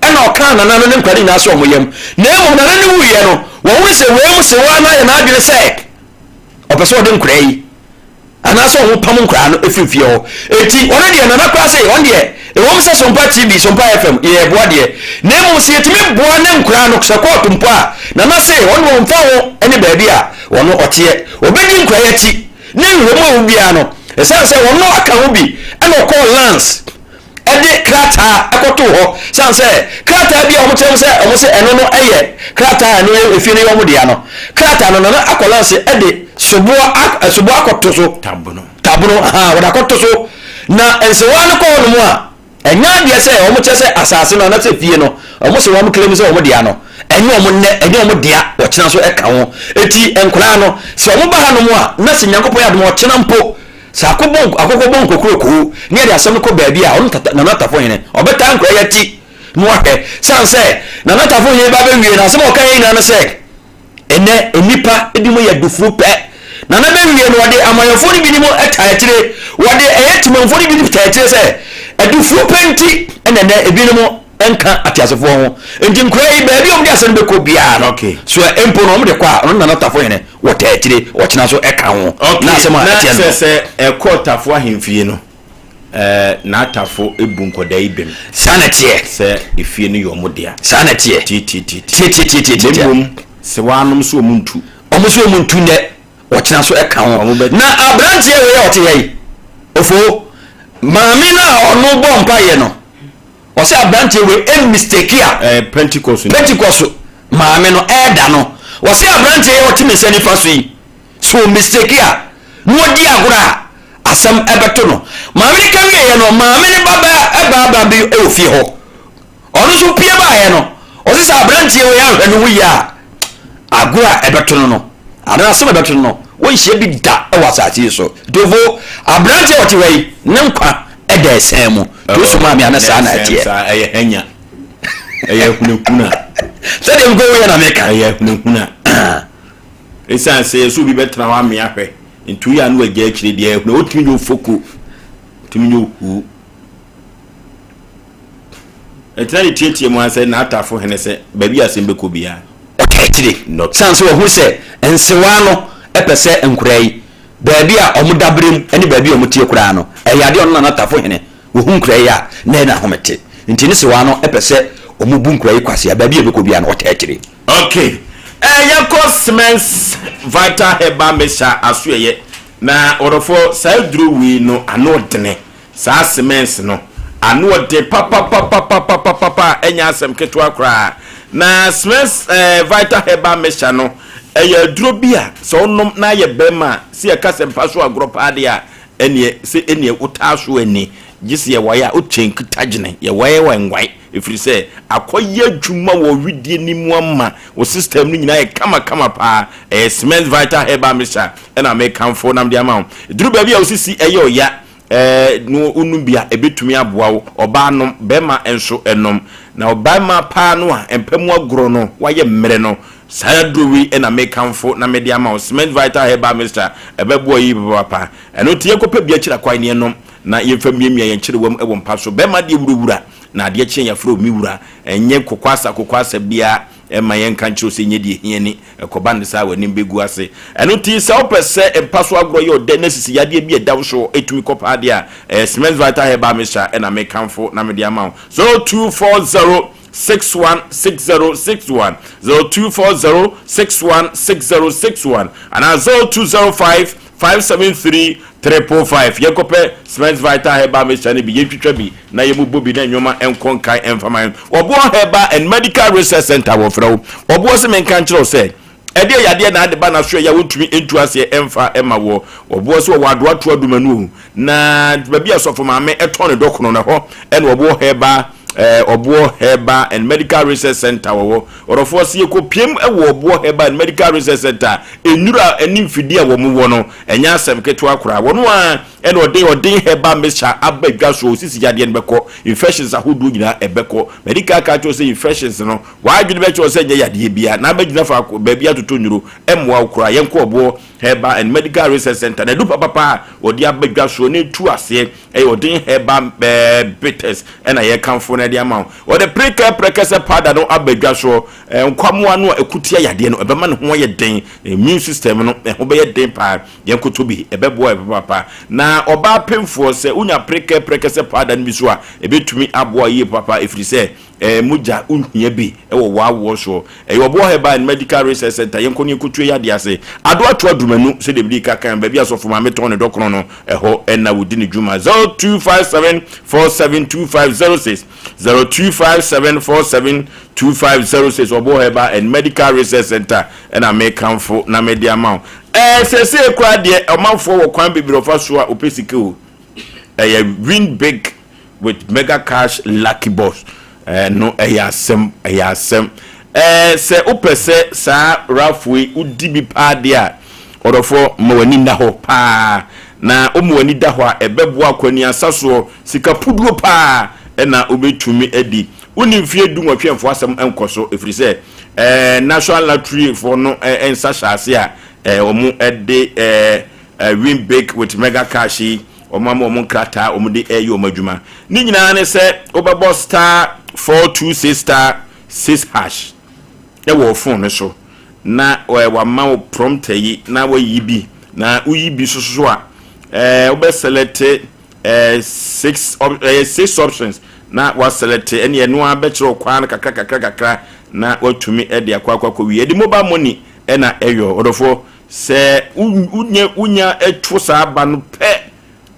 ɛna ɔkaa nana no ne nkwadaa no nyinaa hyɛ wɔn yam. Na mmom nana no wuiɛ no, wɔhunu sɛ wei mu sewaa no ayɛ n'adwene sɛ ɔpɛ sɛ ɔde nkwadaa yi anaasɛ ɔho pam nkwadaa no firi fie hɔ. Enti ɔno deɛ Nana koraa se ɔno deɛ ɛwom sɛ Sompa TV, Sompa FM yɛboa deɛ, na mmom sɛ yɛtumi boa ne nkwadaa no sɛ kɔɔto mpo a, Nana se ɔno deɛ ɔmfa ho ne baabi a ɔno ɔteɛ, ɔbɛdi nkwadaa yi akyi ne nhwehwɛmu a ɛwɔ mu biara no, ɛsiane sɛ ɔno aka ho bi ɛna ɔkɔɔ Lance. de krataa kɔtoo hɔ san sɛ krataa bi a wɔkyerɛ mu sɛ wɔn sɛ ɛno no yɛ krataa a ɛno yɛ efie no yɛ wɔn dea no krataa no nana akɔlanse de soboɔ soboɔ akɔto so tabono tabono ha wɔde akɔto so na nsewa no kɔ hɔ nom a ɛnyɛ adeɛ sɛ wɔn kyerɛ sɛ asase no anasɛ fie no wɔn sɛ wɔn claim sɛ wɔn dea no ɛnyɛ wɔn nnɛ ɛnyɛ wɔn dea wɔkyena so ɛka ho eti nkwadaa no sɛ wɔn ba ha nom a na sɛ Nyankopɔn yɛ adom ɔkyena mpo Sɛ ako bɔ akokɔ bɔ nkokurokoo ne yɛde asɛm no kɔ baabi a, ɔno tata Nana Tafohene, ɔbɛtaa nkura yi akyi na wahwɛ. Sane sɛ Nana Tafohene ba bɛwie no, asɛm a ɔkaeɛ nyinaa ne sɛ, Ɛnnɛ nnipa binom yɛ adufuru pɛ. Nana bɛwie no, ɔde amanyɔfoɔ no binom taa akyire, wɔde ɛyɛ temanfoɔ no binom taa akyire sɛ, adufuru pɛ nti na ɛnnɛ ebinom nka ateasefoɔ ho. Nti nkura yi, baabi a wɔde asɛm no bɛkɔ biara no, so mpo no wɔde kɔ a, ɔno Nana Tafohene wɔtaa akyire, ɔkyena nso ɛka ho. Okay, Na asɛm a na ɛteɛ no. sɛ sɛ ɛkɔ Tafo ahemfie no, ɛɛ n'atafo ebu nkɔdaa yi bem. Saa na ɛteɛ. Sɛ efie no yɛ wɔn dea. Saa na ɛteɛ. Tietietie. Tietietie. Na mmom sɛ wɔanom so wɔn ntu. Wɔn so wɔn ntu nɛ, ɔkyena nso ɛka ho. Na aberanteɛ wei a ɔte ha yi, ofo, maame no a ɔno bɔ mpaeɛ no, Ɔsɛ abranteɛ wei ɛ mistake a. Ɛɛ Pentecost. Pentecost maame no ɛɛda no. Ɔsɛ abranteɛ yi a ɔte me nsa nifa so yi so mistake a na ɔdi agorɔ a asɛm ɛbɛto no. Maame no ka wieɛ no maame no ba baa ɛbaa ba bi ɛwɔ fie hɔ. Ɔno nso pie baeɛ no ɔsɛ sɛ abranteɛ wei anhwɛ ne ho yie a agorɔ a ɛbɛto no no anaa asɛm a ɛbɛto no no wɔnhyia bi da wɔ asase yi so. Dovo abranteɛ a ɔte hɔ yi ne nkwa ɛda ɛsɛn mu nti woso maa me a na saa na ɛteɛ. Saa ɛyɛ hanya ɛyɛ hunahuna. Sɛdeɛ mekɔ woyɛ na meka. Ɛyɛ hunahuna. Ɛsiane sɛ yɛsɛ obi bɛtena hɔ ame ahwɛ nti woyɛ a na wagya akyire deɛ ɛhuna wotumi nyɛ ofoko wotumi nyɛ ohuu. Ɛtena ne tietie mu ara sɛ n'atafo hene sɛ baabi a asɛm bɛkɔ biara. Ɔka akyire sane sɛ wahu sɛ nsewaa no pɛ sɛ nkoraa yi Baabi a wɔn daberem ne baabi a wɔteɛ koraa no, ɛyɛ adeɛ a ɔno Nana Tafo-hene, wɔhu nkura yi a, na ɛyɛ no ahomete. Nti ne sewaa no pɛ sɛ wɔbu nkura yi kwasea. Baabi a ɛbɛkɔ biara no, ɔtaa akyire. Ok, eh, yɛnkɔ Siemens Vital Herbal Mixture asoɛeɛ. Na ɔdɔfoɔ, saa aduro wei no, ano dene. Saa cements no, ano ɔden papapapapapapa a ɛnyɛ asɛm ketewa koraa. Na cements eh, Vital Herbal Mixture no, ɛyɛ aduro bi a sɛ wonom na ayɛ bɛrima a, sɛ yɛka sɛ mpa so agorɔ paa deɛ a, ɛneɛ sɛ ɛneɛ wotaa so ani, gye sɛ yɛwae a wokyɛn kutagyene, yɛwae wɔ nwae, ɛfiri sɛ akɔyɛ adwuma wɔ wedeɛ no mu ama wo system no nyinaa yɛ kamakama paa. Ɛyɛ cement Vital Herbal Mixture ɛna mekamfo na mede ama wo. Ɛduru baabi a wo sisi ɛyɛ ɔya, Ɛɛ, no wonom bi a, ɛbɛtumi aboa wo. Ɔbaa nom, barima nso nom. Na ɔbarima paa no a mpa mu agorɔ no wayɛ mmerɛ no, saa aduro wei na mekamfo na mede ama wo, Cement Vital Herbal Mixture, ɛbɛboa yie papaapa. Ɛno nti yɛnkɔpɛ bi akyiri akwan na yɛnnom, na yɛmfa mmiamia yɛn kyerewam wɔ mpa so. Barima deɛ wurawura, na adeɛ kye a yɛafrɛ wo me wura. Ɛnyɛ kokwasa kokwasa biara. Ɛmma yɛnka nkyerɛ wo sɛ nyɛ deɛ ɛhia ni, ɛkɔba no saa a w'anim bɛgu ase. Ɛno nti sɛ wopɛ sɛ mpa so agorɔ yɛ ɔdɛ na sisi yadeɛ bi a ɛda wo so tumi kɔ paa deɛ a, ɛyɛ Cement Vital Herbal Mixture na mekamfo na mede ama wo. 0240 616061, 0240 616061 anaa 0205 573 555. Yɛnkɔpɛ Cement Vital Herbal Mixture no bi, yɛntwitwa bi na yɛmmobɔ bi na nneɛma nkɔ nkan mfa ma yɛn. Ɔboɔ Herbal and Medical Research Center wɔfrɛ wo. Ɔboɔ se menka nkyerɛ wo sɛ, ɛdeɛ yadeɛ na ade ba n'aso ɛyɛ a wontumi ntu aseɛ mfa mma woɔ. Ɔboɔ se wɔwɔ Adoato Adumanu o, na baabi a Sɔfo Maame tɔn ne dɔkono no ɛhɔ ɛna Ɔboɔ Herbal eh, Ɔboɔ Herbal and Medical Research Center wɔwɔ. Ɔdɔfoɔ se yɛkɔpiem wɔ Ɔboɔ Herbal and Medical Research Center a, nnuro a ɛne mfidie a wɔn wɔ no, ɛnyɛ asɛm ketewa koraa. Wɔn a ɛna ɔde ɔden herbal mixture aba dwa so, osisi yadeɛ no bɛkɔ, infections ahodoɔ nyinaa ɛbɛkɔ. Madi kan aka akyerɛ wo sɛ infections no, w'adwene bɛkyerɛ wo sɛ ɛnyɛ yadeɛ biara, na abɛgyina faako baabi atoto nnuro, ɛmmoa wo koraa. Yɛnkɔ Ɔboɔ Herbal and Medical Research Center, na adu papapa a wɔde aba dwa soɔ na ɛtu aseɛ, ɛyɛ ɔden herbal eh, bitters ɛna yɛkamfo no de ama wo. Wɔde prekɛ prɛkɛsɛ powder no aba dwa soɔ, eh, nkwamoa no a ɛko tia yadeɛ no, ɛbɛma ne ho ayɛ den, na immune system no ɛho bɛyɛ den paa. Yɛnkoto bi, ɛbɛboa yɛn papaapa. Na ɔbaa pemfoɔ, sɛ wonya prekɛ prɛkɛsɛ powder no bi so a, ɛbɛtumi aboa yie papa, ɛfiri sɛ eh, mogya wohia bi wɔ w'awoɔ soɔ. Ɛyɛ Ɔboɔ Herbal and Medical Research Center, yɛnkɔ ne yɛnkɔtue yadeɛ ase. Ado ato adurumanu, sɛdeɛ mede ka kan, baabi a Sɔfo Maame tɔn ne dɔkono no, ɛhɔ na wɔdi ne dwuma. 0257 472506, 0257 472506, Ɔboɔ Herbal and Medical Research Center na mekamfo na mede ama wo. Ɛɛ, seesei koraa deɛ, ɔmanfoɔ wɔ kwan bebree ɔfa so a ɔpɛ sika o. Ɛyɛ win big with mega cash lucky box. Ɛno ɛyɛ asɛm, ɛyɛ asɛm. Ɛɛ, sɛ wopɛ sɛ saa raffle yi wodi bi paa deɛ a, ɔdɔfoɔ ma w'ani nna hɔ paa. Na woma w'ani da hɔ a, ɛbɛboa akwaniasa soɔ, sika puduo paa ɛna wobɛtumi adi. Wonni mfeɛ dunwɔtwe mfoɔ asɛm nkɔ so, ɛfiri sɛ ɛɛ National Lottery foɔ no nsa hyɛ ase a ɛɛ wɔn de ɛɛ Win Big with Mega Cash yi, wɔn ama wɔn nkrataa a wɔn de ɛreyɛ wɔn adwuma. Ne nyinaa ne sɛ wobɛbɔ star 426 star 6 hash ɛwɔ wo phone no so na ɛɛ wama wo prompt yi na wayi bi, na woyi bi nso so a ɛɛ wobɛ select ɛɛ six ɛyɛ six options na wa select ɛne ɛno ara bɛkyerɛ wo kwan no kakra kakra kakra na watumi ɛde akɔ akɔ akɔ wie. Ɛde mobile money ɛna ɛyɔ. Ɔdɔfoɔ, sɛ wonya wonya ɛto saa aba no pɛ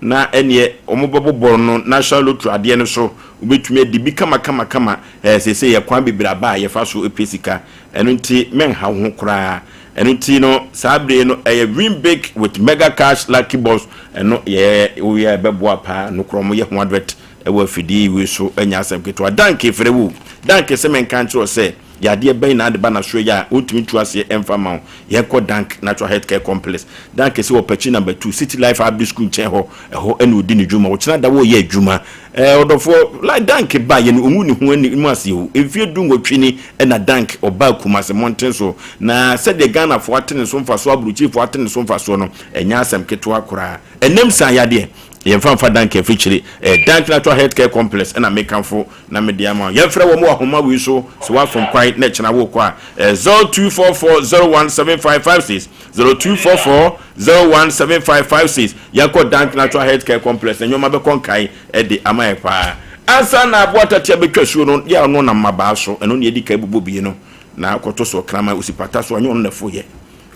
na ɛneɛ wɔn bɛbobɔ no national lottery adeɛ no so, wobɛtumi adi bi kama kama kama. Ɛɛ seesei yɛ kwan bebree aba a yɛfa so pɛ sika, ɛno nti mɛnha wo ho koraa. Ɛno nti no saa bere yi no ɛyɛ win big with mega cash lucky box, ɛno yɛ woyɛ a ɛbɛboa paa. Nokorɛ wɔn yɛ ho advert ɛwɔ afidie wei so, ɛnyɛ asɛm ketewa. Danke frɛ wo Danke sɛ menka nkyerɛ wo sɛ yadeɛ bɛn na ade ba n'asoɛ yi a ɔntumi ntu aseɛ ɛmfa mma wo. Yɛnkɔ Dank Natural Health Care Complex. Dank si wɔ Pakyi Number 2, City Life Agri School nkyɛn hɔ. Ɛhɔ ɛna ɔdi ne dwuma. Ɔkyena da wɔreyɛ adwuma. Ɛɛ ɔdɔfoɔ, like Dank ba yɛ no, ɔngu ne ho ani mu ase o. Mfeɛ du nwɔtwe ni ɛna Dank ɔbaa Kumasi mmɔnten so. Na sɛdeɛ Ghanafoɔ ate ne so mfasoɔ, aburokyirefoɔ ate ne so mfasoɔ no, ɛnyɛ asɛm ketewa koraa. Ɛnam saa yadeɛ, yɛmfa mfa Dank afikyire. Ɛyɛ Dank Natural Health Care Complex ɛna mekamfo na mede ama wo. Yɛmfrɛ wɔn wɔ ahoma wei so sɛ woafom kwan na ɛkyena worekɔ a, ɛyɛ 0244 017556, 0244 017556. Yɛnkɔ Dank Natural Health Care Complex na nneɛma bɛkɔ nkae de ama yɛn paa. Ansa na aboa tatea bɛtwa suo no, yɛ a ɔno nam mmabaa so, ɛno na yɛdi kan bobɔ bie no, na akɔto so ɔkraman, ɔsi pata so a, ɛnyɛ ɔno na ɛfo yɛ.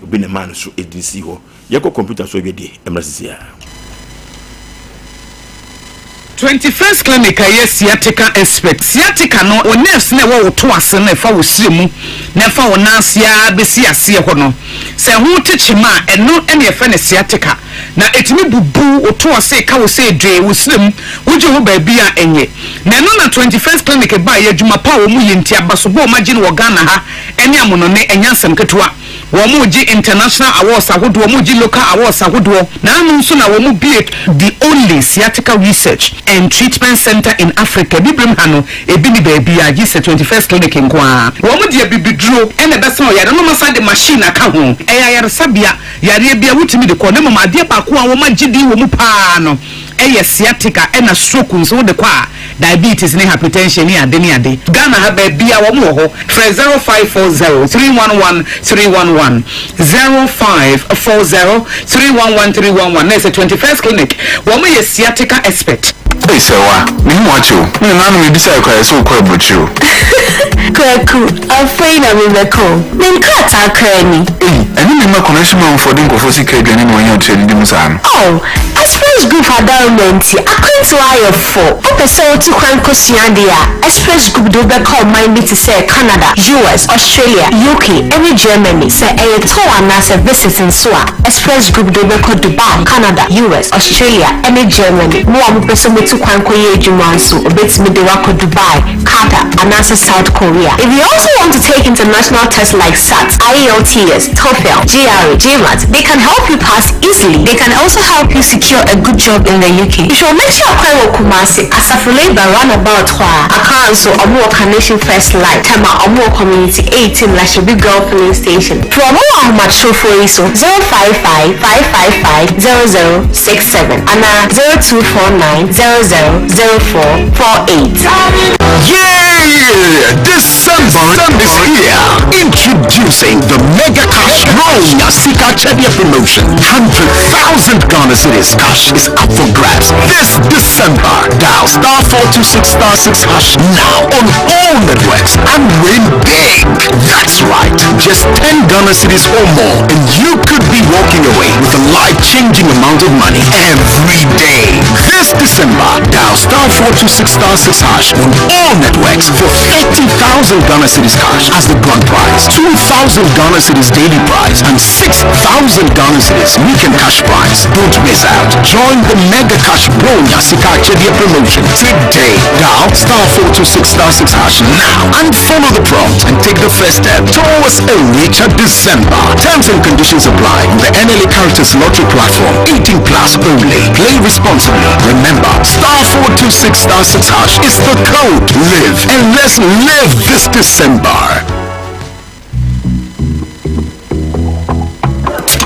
Obi na ɛmaa no so edin sii hɔ. Yɛnkɔ kɔmputa so adwadie mmra sisi ara. 21st Clinic a ɛyɛ sciatica expert. Sciatica no, wo nerves no a ɛwɔ wo to ase no a ɛfa wo srɛ mu na ɛfa wo nan ase ara bɛsi aseɛ hɔ no, sɛ ɛho te kyema a, ɛno na yɛfrɛ no sciatica. Na ɛtumi bubu wo to ase, ka wo sɛ dwee, wo srɛ mu, wogye ho baabi a ɛnyɛ. Na ɛno na 21st Clinic baeɛ, adwuma pa a wɔyɛ nti, abasobɔ a wɔagye no wɔ Ghana ha ne amonɔne, ɛnyɛ asɛm ketewa. Wɔregye international awards ahodoɔ, wɔregye local awards ahodoɔ. Na ano nso na wɔbue the only sciatica research and treatment centre in Africa. Abibirem ha no, ebi nni baabiara gye sɛ 21st Clinic nko ara. Wɔde abibiduro na ɛbɛsa ɔyare no, na wɔasan de machine aka ho. Ɛyɛ ayaresabea, yareɛ biara wotumi de kɔ, na mmom adeɛ baako a wɔagye din wɔ mu pa ara no. Ɛyɛ sciatica ɛna stroke nso wode kɔ a diabetes ne hypertension ne ade ne ade. Ghana ha baabia wɔn wɔ hɔ. Frɛ 0540 311 311, 0540 311 311 na ɛsɛ 21st Clinic wɔn yɛ sciatica expert. Ei Sɛwa, mehu wo akyɛ o. Me nananom mebisae koraa yɛse wokɔ aburokyire o. Kwaku, afei na mebɛkɔ o. Me nkrataa koraa ni. Ei, ɛne me mma connection man foɔ de nkurɔfoɔ sika aduane na wɔanya ɔkyerɛ didi mu saa no. Oh, Express Group adaworoma nti, akwantuo ayɛ fo. Wopɛ sɛ wotu kwan kɔsua adeɛ a, Express Group de wo bɛkɔ ɔman bi te sɛ Canada, US, Australia, UK, ne Germany. Sɛ ɛyɛ tour anaasɛ visit nso a, Express Group de wo bɛkɔ Dubai, Canada, US, Australia, ne Germany. Mo a mopɛ sɛ motu kwan kɔyɛ adwuma nso, wɔbɛtumi de wo akɔ Dubai, Qatar, anaasɛ South Korea. If you also want to take international tests like SAT, IELTS, TOEFL, GRE, GMAT, they can help you pass easily. They can also help you secure a good job in the UK. Hwehwɛ wɔn akyi akwan wɔ Kumasi, Asafo Labour roundabout hɔ a. Accra nso, wɔn wɔ Carnation First Line, Tema, wɔn wɔ Community 18, Lashibi Girl Filling Station. Frɛ wɔn wɔ ahomatrofoɔ yi so, 055 555 0067 anaa 0249 00 0448. Yeah! December is here. Introducing the Mega Cash Roll Sika Chedia promotion. 100,000 Ghana cedis cash is up for grabs this December. Dial star 426 star 6 hash now on all networks and win big. That's right. Just 10 Ghana cedis or more and you could be walking away with a life-changing amount of money every day. This December, dial star 426 star 6 hash on all networks for 30,000 Ghana cedis cash as the grand prize, 2,000 Ghana cedis daily prize, and 6,000 Ghana cedis weekend cash prize. Don't miss out. Join the Mega Cash Bronya Sika Chedia promotion today. Dial star 426 star 6 hash now and follow the prompt and take the first step towards a richer December. Terms and conditions apply on the NLA Caritas Lottery platform. 18 plus only. Play responsibly. Remember, star 426 star 6 hash is the code. Live and let's live this December.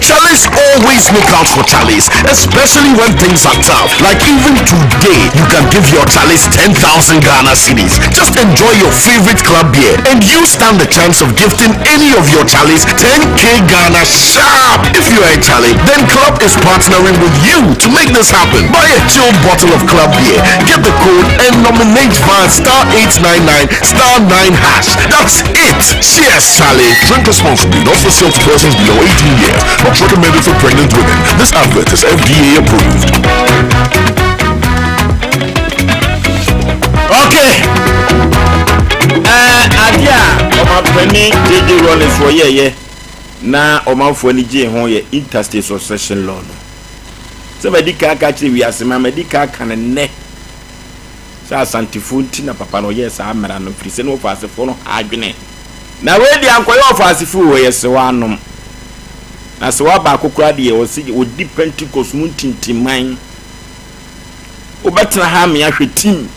Charlies always look out for Charlies, especially when things are tough. Like even today, you can give your Charlies 10,000 Ghana cedis. Just enjoy your favorite club beer and you stand the chance of gifting any of your Charlies 10k Ghana sharp. If you are a Charlie, then Club is partnering with you to make this happen. Buy a chilled bottle of Club beer, get the code and nominate via star 899 star 9 hash. That's it. Cheers, Charlie. Drink responsibly, not for sale to persons below 18 years. Not recommended for pregnant women. This advert is FDA approved. Okay. Ɛɛ adeɛ a ɔmanpanin JJ Rawlings wɔyɛɛyɛ na ɔmanfoɔ ani gyee ho yɛ interstate succession law no. Sɛ madi kan aka akyerɛ wiase ma madi kan aka no nnɛ sɛ Asantefoɔ nti na papa no ɔyɛɛ saa mmara no firi sɛ ne ɔfaasefoɔ no ha adwene. Na wei deɛ ankɔyɛ ɔfaasefo o, ɛyɛ sewa anom. Na sewa baako koraa deɛ ɔse ɔdi Pentecost mu ntintimman. Wobɛtena ha amea hwɛ tim.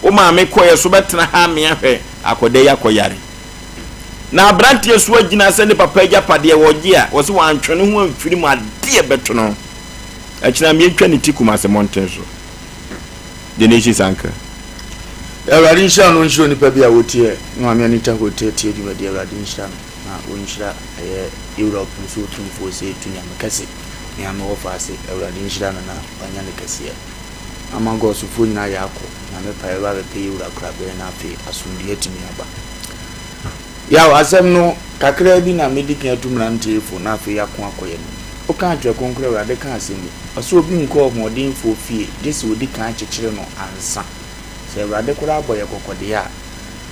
Wo maame kɔeɛ so wobɛtena ha amea hwɛ akɔda yi akɔyare. Na aberanteɛ so agyina sɛ ne papa agyapadeɛ wɔgye a, wɔse wantwe ne ho amfiri mu adeɛ bɛto no. Akyina meɛntwa ne ti Kumase mmɔnten so. The Nation's Anchor. Awurade nhyira no nhyira onipa bi a wotie ne maame Anita Hote tie dwumadi Awurade nhyira no na ɔnhyira ɛyɛ Europe nso otumfoɔ sɛ etu nyame kɛse ne ame wɔ faase Awurade nhyira no na wanya no kɛseɛ ama gɔɔsofoɔ nyinaa yɛ akɔ nyame pa ɛba bɛpɛ yɛ wura korabere na afei asomdue atumi aba Yaw asɛm no kakraa bi na medi kan atu mmeranteɛ fo na afei yɛako akɔ yɛn anim. Woka Twerɛ Kronkron Awurade ka asɛm bi, ɔse obi nkɔ ɔhoɔdenfoɔ fie gye sɛ ɔdi kan kyekyere no ansa. Sɛ Awurade koraa bɔ yɛ kɔkɔ deɛ a,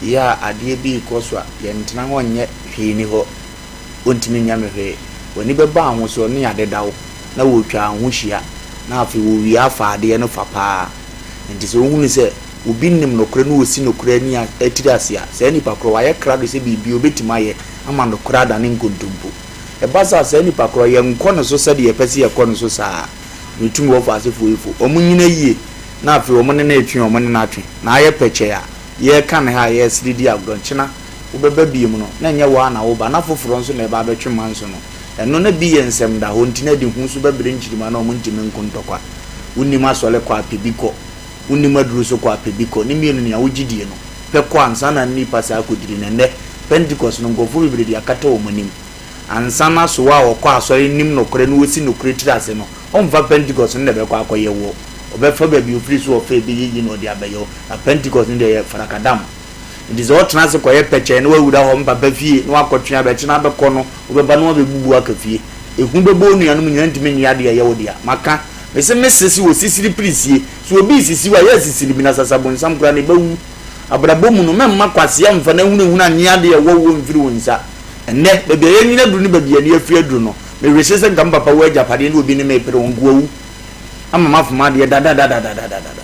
yɛ a adeɛ bi rekɔ so a, yɛntena hɔ nyɛ hwee nni hɔ, ɔntumi nyɛ me hwee. W'ani bɛba ahosoɔ ne adedaw na wɔtwa wo ho hyia na afei wɔwie afa adeɛ no fa paa. Enti sɛ wohunu sɛ obi nim nokorɛ na ɔsi nokorɛ ani a tiri ase a, saa nipa korɔ wayɛ krado sɛ biribiara ɔbɛtumi ayɛ ama nokorɛ adane nkontompo. Ɛba saa a, saa nipa korɔ yɛnkɔ ne so sɛdeɛ yɛpɛ sɛ yɛkɔ ne so saa. Metu me wɔfa asefoɔ yi fo, wɔn nyina yie na afei wɔn ne no retwe wɔn ne no atwe na ayɛ pɛkyɛɛ a yɛreka ne ha a yɛresere di agorɔ. Nkyena wobɛba biom no na ɛnyɛ wo ara na woba na foforɔ nso na ɛba abɛtwe manso no. Ɛno na bi yɛ nsɛmdahɔ nti na ɛde hu nso bɛbrɛ nkyirimma na wɔntumi nko ntɔkwa. Wonnim asɔre kɔ a, pɛ bi kɔ. Wonnim aduru so kɔ a, pɛ bi kɔ. Ne mmienu nea wogye die no, pɛ kɔ ansa na nnipa saa akɔdiri no. Ɛnnɛ, Pentecost no, nkurɔfoɔ bebree de akata wɔn anim. Ansa na soa a ɔkɔ asɔre nim nokorɛ na ɔsi nokorɛ tiri ase no, ɔmfa Pentecost no na ɛbɛkɔ akɔyɛ woɔ. Ɔbɛfa baabi a ɔfiri so ɔfa ɛbɛyɛ yie na ɔde abɛyɛ wo. Na Pentecost no deɛ ɛyɛ farakadam. Nti sɛ wotena ase kɔyɛ pɛkyɛɛ na woawura hɔ mpapa fie na woakɔtwe abɛkyena abɛkɔ no, wobɛba na woabɛbubu aka fie. Ehu bɛbɔ wo nuanom nyinaa ntumi nnye adeɛ a ɛyɛ wo dea. Maka, mese mese se wɔ sisiri pirisie. Sɛ obi resisi wo a, yɛ asisiri bi na sasabonsam koraa na ɛbɛwu. Abrabɔ mu no, mɛmma kwasea mfa n'ahunahuna nnye adeɛ a ɛwɔ woɔ mfiri wo nsa. Ɛnnɛ, baabi a yɛanyini aduru ne baabi a yɛn ani afiri aduru no, mewese sɛ nka me papa wɔ agyapadeɛ ne obi ne me repere ho, nka wawu ama mafom adeɛ dadadadadadadada.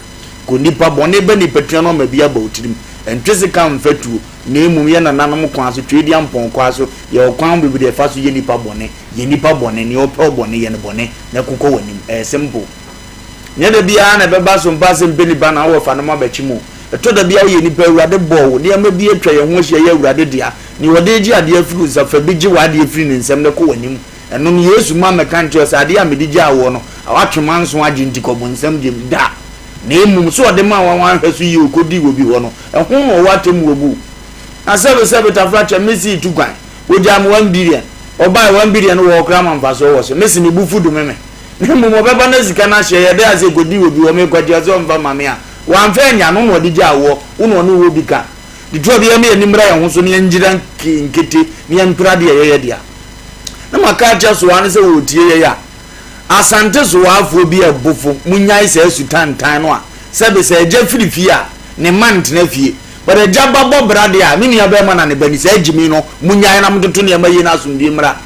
Kɔ nnipa bɔne ba nipatua no ama bi aba wo tirim. Ɛntwe sekan mfa tuo, na mmom yɛ nananom kwan so, Tweediampɔn kwan so, yɛ ɔkwan bebree a ɛfa so yɛ nnipa bɔne. Yɛ nnipa bɔne, nea ɔpɛ wo bɔne, yɛ no bɔne, na ɛko kɔ w'anim. Ɛyɛ simple. Nyɛ da biara na ɛbɛba so mpa sɛ mpɛ nipa na wowɔ fa no ma bɛkye mu. Ɛtɔ da bi a woyɛ nipa, Awurade bɔɔ wo, nneɛma bi atwa yɛn ho ahyia yɛ Awurade dea. Nea ɔde regye adeɛ afiri wo nsa, fa bi gye w'adeɛ firi ne nsam na kɔ w'anim. Ɛno no, Yesu mma mmɛka nkyerɛ wo sɛ, Adeɛ a mede gyaa woɔ no, woatwe m'anso agye nti kɔ bonsam gyem. Da! Na mmom, sɛ ɔde maa wo a woanhwɛ so yie ɔkɔdii wɔ bi hɔ no, ɛho na ɔwɔ atemmuo bu wo. Na sɛbesɛbe tafrakyɛ, mesii tu kwan, wɔgyaa me 1 billion. Ɔbaeɛ, 1 billion no wɔ hɔ koraa ma mfasoɔ wɔ so. Mese me bo fu dome me. Na mmom ɔbɛba na sika no ahyeɛ, yɛde ase kɔdii wɔ bi hɔ, merekɔgye ɔsɛ ɔmfa mma me a, wamfa annya no na ɔde gyaa woɔ, wo na ɔne wo wɔ bi ka. De to obiara ma yɛn ani mmra yɛn ho so na yɛngyina nkete na yɛmpere adeɛ a yɛyɛ dea. Na maka akyerɛ Sowaa no sɛ wɔretie yɛn a, Asante Sowaafoɔ bi ɛbofo, monyae saa su tantan no a sɛbe sɛ agya firi fie a, ne mma ntena fie. But agya ba bɔ bra deɛ a, me nua bɛrima na ne ba ni, saa gyimi no, monyae na montoto nneɛma yie na asomdwie mmra.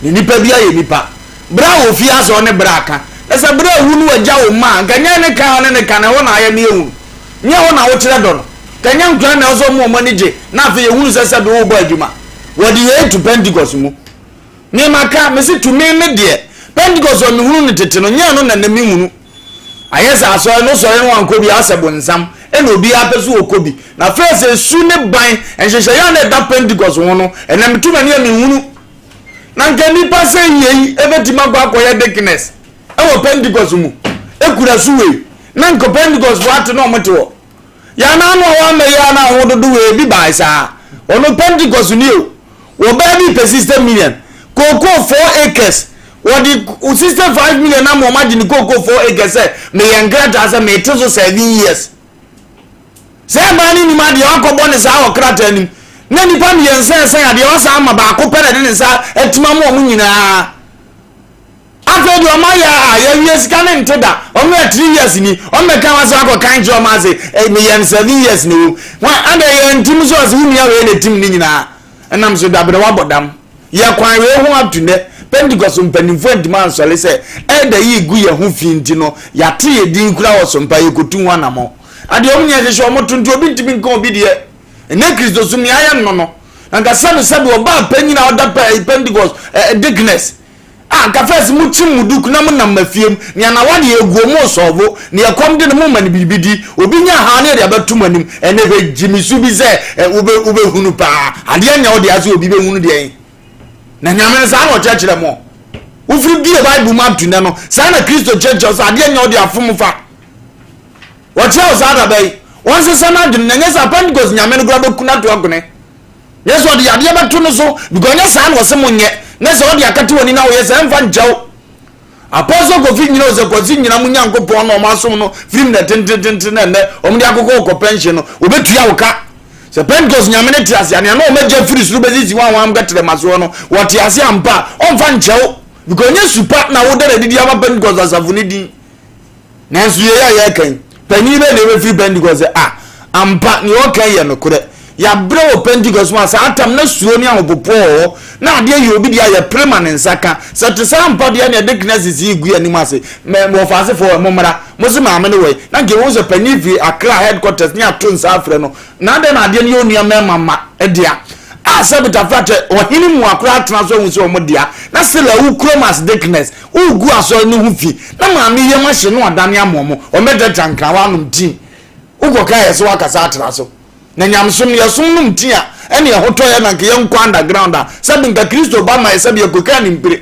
Na nipa biara yɛ nipa. Bra wɔ fie asɛ ɔne bra ka. Na sɛ bra awu na wagya wo mma a, nka nyɛ ne ka a ɔne ne ka no, ɛhɔ na ayɛ ne ahunu. Nyɛ hɔ na wokyerɛ dɔ no. Nka nyɛ nkora na ɛwɔ sɛ ɔma wɔn ani gye na afei yɛhunu sɛ sɛbe worebɔ adwuma. Wɔde yei to Pentecost mu. Me maka, mese to me me deɛ, Pentecost a mehunu no tete no, nyɛ ɛno na nnɛ mehunu. Ayɛ sɛ asɔre no sɔre no wankɔ bi asɛ bonsam ɛna obiara pɛ so ɔkɔ bi. Na afei sɛ su ne ban, nhyehyɛeɛ a na ɛda Pentecost ho no, ɛnnɛ meto m'ani a menhunu. Na nka nnipa sɛ yei ɛbɛtumi akɔ akɔyɛ deaconess ɛwɔ Pentecost mu, ɛkura su wei. Na nka Pentecost foɔ ate na wɔte hɔ. Yɛn ano a wɔamma yi ara na aho dodo wei bi bae saa. Ɔno Pentecost ni o. Wɔbaa bi pɛ 60 million. Kookoo 4 acres. Wɔde 65 million ama wɔn agye ne kookoo 4 acres sɛ meyɛ nkrataa sɛ mete so 7 years. Sɛ ɛbaa ne nim adeɛ wakɔbɔ ne saa wɔ krataa nim. Na nipa mmiɛnsa ɛsɛn adeɛ wasan ama baako pɛ na ɛde ne nsa atima mu wɔn nyinaa. Afei deɛ ɔma yɛ a yɛwie sika ne nte da ɔmo yɛ 3 years ni ɔmo bɛka wase akɔ kan kyerɛ ɔmo ase eh, meyɛ no 7 years na ɛwom wɔn ada yɛ ntim so ɔse wo nua wei na tim ne nyinaa ɛnam so dabrɛ wabɔ dam yɛ kwan wei ho up to nɛ Pentecost mpanimfoɔ antimi ansɔre sɛ ɛda yi gu yɛ ho fi nti no yɛate yɛ din kura wɔ so mpa yɛkɔtu ho anamɔ adeɛ ɔmo nyɛ hyehyɛ ɔmo to nti obi ntimi nka obi deɛ ɛnɛ Kristosom nea ayɛ no no na nka sɛbe sɛbe ɔbaa panyin a ɔda Pentecost eh, deaconess Ah nka first mo kyim mo duku na mo nam mafie mu nea na wade eguo mo sɔvo nea ɛkɔm de no mo ma no biribi di obi nya haw ne yɛde abɛto mo anim ɛnɛ hwɛ gyimi su bi sɛ ɛ wobe wobɛhunu paa adeɛ nyɛ wo deɛ sɛ obi bɛhunu deɛ na nyame no saa na ɔkyerɛkyerɛ mo wofiri bie bible mu up to nɛ no saa na kristo kyerɛkyerɛ sɛ adeɛ nyɛ wo deɛ afom fa wɔkyerɛ wo saa daba yi wɔnsesa no adwene na nyɛ sɛ pentecost nyame no koraa bɛku no ato akone Nyɛ sɛ ɔde yadeɛ bɛto no so because nyɛ saa na ɔse mo nyɛ ne sɛ ɔde akate w'ani na woyɛ sɛ ɛmfa nkyɛw Apostle Kofi nyina ɔsɛ Kwasi nyina mo Nyankopɔn na ɔmo asom no firi mmerɛ tentententen na ɛnɛ ɔmo de akokɔ kɔ pension no wɔbɛtua wo ka sɛ Pentecost nyame no te ase a nea na ɔmo agya firi soro bɛsisi wɔn a wɔn kɛtrɛma soɔ no wɔte ase ampa a ɔmfa nkyɛw because nyɛ supa na woda na didi ama Pentecost asafo no din Nanso yei a yɛreka yi, panin bɛn na ɛbɛfiri Pentekoste sɛ, Ah, ampa, nea ɔreka yi yɛ nokorɛ. Yɛabrɛ wɔ Pentekoste mu a saa tam na suro ne ahopopoɔ wɔ hɔ, na adeɛ yɛ obi deɛ a yɛpere ma ne nsa ka. Sɛ ɛte saa ampa deɛ ɛnneɛ Deaconesses yi regu yɛn anim ase. Mɛ, wɔfaasefoɔ ɛ, mommra. Mo se maame no wɔ he? Na anka yɛbɛhu sɛ panin firi Accra headquarters ne ato nsa afrɛ no. Na adɛn na adeɛ no yɛ onua mmarima mma dea? A sɛ Betafrakyɛ, ɔhene mua koraa atena so ahu sɛ wɔn dea, na Sela wo kurom as Deaconess. Wogu asɔre no ho fi na maame yam ahye no adane ama ɔmo, ɔmɛdɛdra nkrawa anom tea. Wokɔ ka yɛ sɛ wakasa atra so. Na nyamesom no yɛsom nom tea a ɛne ɛho tɔ yɛ na nka yɛnkɔ underground a sɛbi nka Kristo ba ma yɛ sɛbi yɛkɔkaa ne mpire.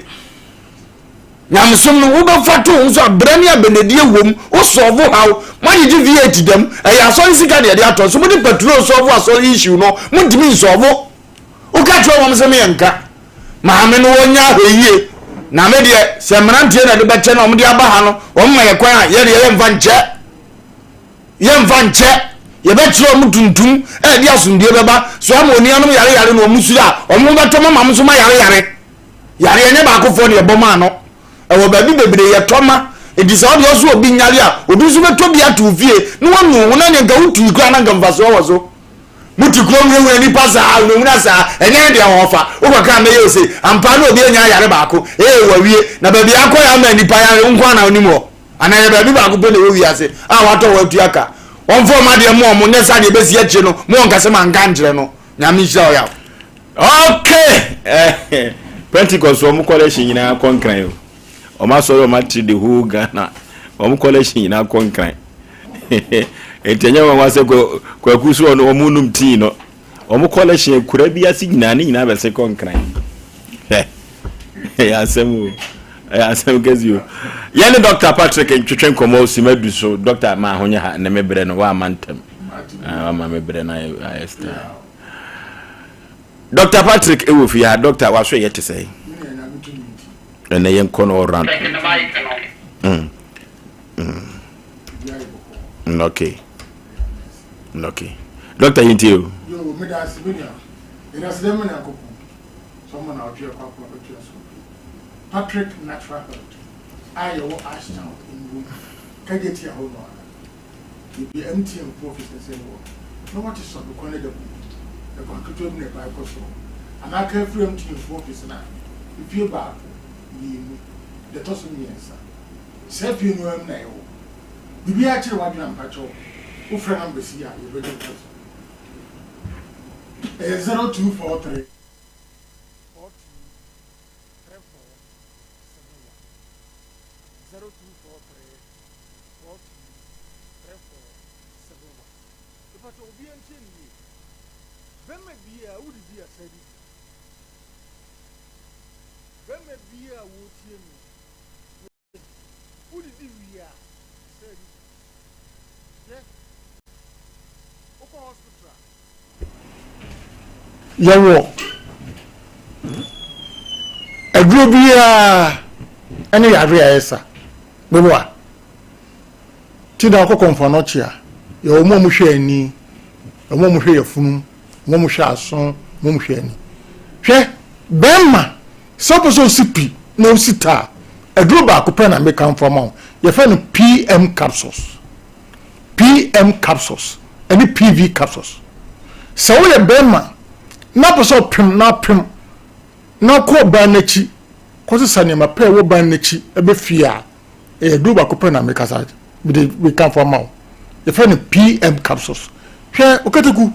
Nyamesom no, wobɛfa to wo ho so a, brɛ ne abɛnadie wom, wo sɔɔvo haw, moagyegye V8 dɛm, ɛyɛ asɔre sika na yɛde atɔ, nso mode patrol sɔɔvo asɔre issue no, montumi nsɔɔvo. Woka kyerɛ wɔn sɛ meyɛ nka. Maame no wɔnyɛ ahwɛyie. Na me deɛ, sɛ mmeranteɛ na ɛde bɛkyɛ na wɔde aba ha no, wɔn ma yɛ kwan a, yɛ deɛ yɛmfa nkyɛ. Yɛmfa nkyɛ. Yɛbɛkyerɛ wɔn tuntum a ɛde asomdue bɛba. So ama onuanom yareyare na wɔn suro a, wɔn ho bɛtɔ mo ama mo nso ma yareyare. Yareɛ nyɛ baakofoɔ na yɛbɔ ma ano. Ɛwɔ baabi bebree yɛtɔ ma. Enti sɛ ɔdeɛ ɔso obi nyare a, obi nso bɛtɔ bi ato wo fie na wanu wo ho na neɛ nka wotui koraa na nka mfasoɔ wɔ so. Mote kurom hunahuna nnipa saa, hunahuna saa, ɛnyɛ ne deɛ wɔfa. Wokɔka a mɛyɛ ose, ampa na obi anya ayare baako, ee wawie. Na baabi a akɔ yɛ ama nnipa yare, wo nko ara na wonim hɔ. Anaa ɛyɛ baabi baako pɛ na ɛwɔ wiase a watɔ hɔ atua ka. Wɔmfa wɔn adeɛ mma wɔn, nyɛ saa deɛ ɛbɛsi akyire no, mo wɔnka sɛ manka ankyerɛ no. Nyame nhyira wo yaw. Okay! Pentecost wɔn collection nyinaa kɔ nkran o. Wɔn asɔre wɔn atiri the whole Ghana. Wɔn collection nyinaa kɔ nkran. Nti ɛnyɛ wɔn asɛ kwaku so wɔn wɔn num tii no. Wɔn collection akura bi ase nyinaa ne nyinaa bɛsɛ kɔ nkran. Ɛyɛ asɛm o. Ɛyɛ asɛm kɛse o. Yɛne Dr. Patrick ntwetwe nkɔmmɔ si ma du so. Dr. ma ahonyɛ ha ne me brɛ no wa ma ntɛm. Ah, wa ma me brɛ no ayɛ style. Dr. Patrick ɛwɔ fie ha. Dr. waso yɛ te sɛ. Ɛnɛ yɛn kɔ no all round. Okay. Okay. Dr. yɛn tie o. Yo, me da ase me nua. Yɛda ase dɛ me Nyankopɔn. Sɛ ɔma na ɔtwe ɛkɔ akoma bɛto ɛso. Patrick Natural Health a yɛwɔ Ashtown Nwom kagye tia hɔ no ara. Yɛbue MTN fo office no sɛ wɔ na wɔte sɔ me kwan agya kunku. Ɛkwan ketewa bi na ɛpae kɔ soro. Anaa ka firi MTN fo office no a, efie baako, mmienu, deɛ ɛtɔ so mmiɛnsa. Saa fie no ara mu na yɛwɔ. Biribiara kyere w'adwene a mpakyɛw wofrɛ numbers yi a yɛbɛgye wo so. Ɛyɛ 0243 42 34 71. 0243 42 34 71. Mepakyɛw obiara ntie no yie. Bɛma biara wodidi a san didi. Bɛma biara a wɔretie me wodidi wie a san didi. Hwɛ, wokɔ hospital a. Yɛwɔ aduro biara ne yareɛ a ɛsa. Meboa. Ti na wokɔ kɔmfoanɔkye a, yɛwɔ wɔn a wɔhwɛ ani, wɔn a wɔhwɛ yafunum, wɔn a wɔhwɛ aso, wɔn a wɔhwɛ ani. Hwɛ, bɛrima, sɛ wopɛ sɛ osi pi na osi ta a, aduro baako pɛ na mekamfo ama wo. Yɛfrɛ no PM capsules. PM capsules ne PV capsules. Sɛ woyɛ bɛrima na wopɛ sɛ ɔpem na apem na kɔ ban no akyi kɔsesa nneɛma pɛ a ɛwɔ ban no akyi bɛ fie a, ɛyɛ aduro baako pɛ na mekasa mede mekamfo ama wo. Yɛfrɛ no PM capsules. Hwɛ okataku,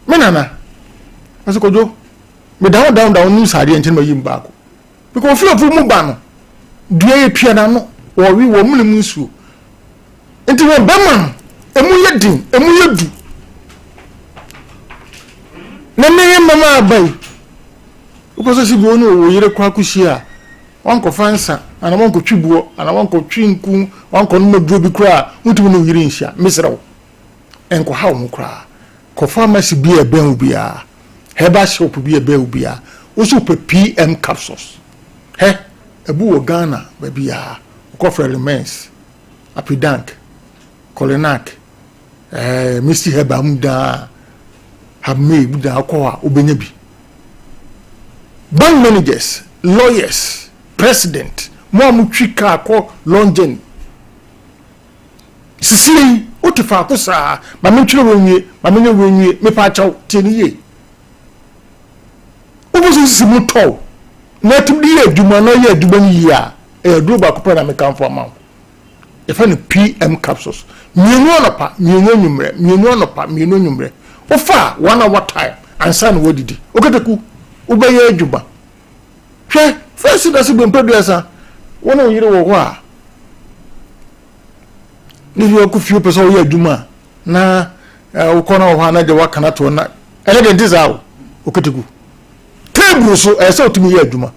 me nana, ɔsɛ Kwadwo, meda wo down down nim saa adeɛ nti na mayi mu baako. Because ofiri afuo mu ba no, dua yɛ pia n'ano, wɔwe wɔ mene mu nsuo. Nti wɔn bɛma no, emu yɛ den, emu yɛ du. Na ne yɛ mmɛma aba yi, wopɛ sɛ si bi wo ne wo yere kɔ akɔhyia a, wankɔfa nsa, anaa wankɔtwi boɔ, anaa wankɔtwi nku, wankɔnom aduro bi koraa a, wontumi ne wo yere nhyia. Mesrɛ wo, nkɔha wo ho koraa. Kɔ pharmacy bi a ɛbɛn wo biara, herbal shop bi a ɛbɛn wo biara, wo nso wopɛ PM capsules. Hɛ, ɛbu wɔ Ghana baabiara. Wokɔ Frɛlemens, Apidank, Kolinak, ɛɛ Misty Herbal mu daa, Habmay mu daa wokɔ hɔ a wobɛnya bi. Bank managers, lawyers, president, mo a motwi kaa kɔ long journey, Sesie yi, wote faako saa, ma mentwerɛ wei nwie, ma menyɛ wei nwie, mepaakyɛw, tie no yie. Wopɛ sɛ wosisi mu tɔw na atumi de yɛ adwuma na ɔyɛ adwuma no yie a, ɛyɛ aduro baako pɛ na mekamfo ama wo. Yɛfrɛ no PM capsules. Mmienu anɔpa, mmienu anwummerɛ, mmienu anɔpa, mmienu anwummerɛ. Wofa a, one hour time ansa na woadidi. Okataku, wobɛyɛ adwuma. Hwɛ, first na sɛ bɛmpɛ duasa, wo ne wo yere wɔ hɔ a, ne fi ɔkɔ fie pɛ sɛ ɔyɛ adwuma a na wokɔ na wɔ hɔ a na gya waka no atoɔ na ɛne deɛ nte saa o okitiku table so ɛyɛ sɛ wotumi yɛ adwuma.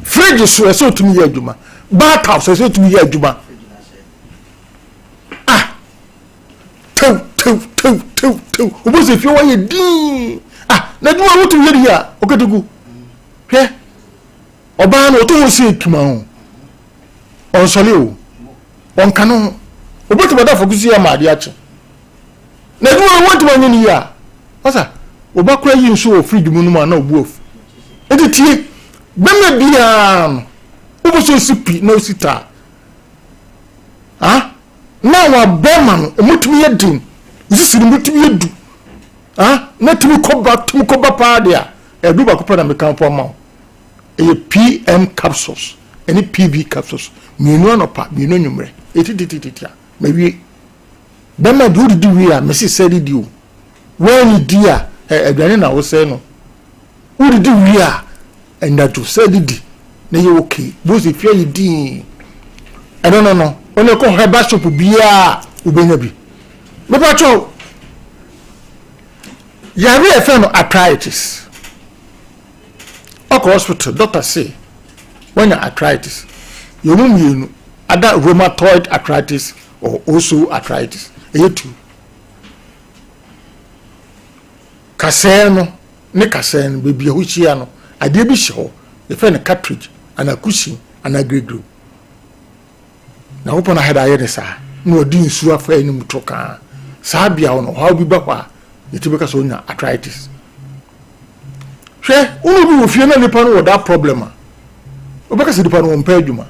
Fridge so ɛsɛ otumi yɛ adwuma. Bath house ɛsɛ otumi yɛ adwuma. Ah, tew tew tew tew tew. Obo sɛ fie wayɛ dii. Ah, na adwuma wotumi yɛ de yie a, oketeku. Hwɛ, ɔbaa no ɔtɔ hɔ si etuma ho. Ɔnsɔle o, ɔnka ne ho. Obetumi ada fɔkusi ama adeɛ akye. Na adwuma no wɔntumi anyɛ no yie a, masa, wo ba koraa yi nsuo wɔ fridge mu nom a na ɔbu afu. Nti tie, bɛma biara no, wopɛ sɛ ɔsi pi na ɔsi taa. Ah, na wa bɛma no, ɔmo tumi yɛ den, sisi no mo tumi yɛ du. Ah, na tumi kɔba, tumi kɔba paa deɛ a, ɛdu baako pɛ na meka mpo ama wo. Ɛyɛ PM capsules ɛne PV capsules, mmienu anɔpa, mmienu anwummerɛ, ɛtititititia, mawie. Bɛma deɛ wodidi wie a, mese sɛ didi o. Woannidi a, ɛ aduane na wosɛe no. Wodidi wie a, anadwo sɛ didi na yɛ okay. Bohu sɛ fie ayɛ dinn. Ɛno no no, wo ne kɔ herbal shop biara a, wobɛnya bi. Mepa kyɛw, yare a yɛfrɛ no arthritis. Ɔkɔ hospital, doctor se wanya arthritis. Yɛwɔ mu mmienu, ada rheumatoid arthritis or osteoarthritis ɛyɛ tu kasɛɛ no ne kasɛɛ no baabi a ɛhɔ hyia no adeɛ bi hyɛ hɔ yɛfrɛ no cartridge anaa cushion anaa giregireo Nyankopɔn ahɛda ayɛ ne saa na ɔde nsuo afa anim to kaa saa bea hɔ no ɔhaw bi ba hɔ a yɛtumi ka sɛ ɔnya arthritis Hwɛ, wo ne obi wɔ fie na nipa no wɔ that problem a, wobɛka sɛ nipa no wɔmpɛ adwuma.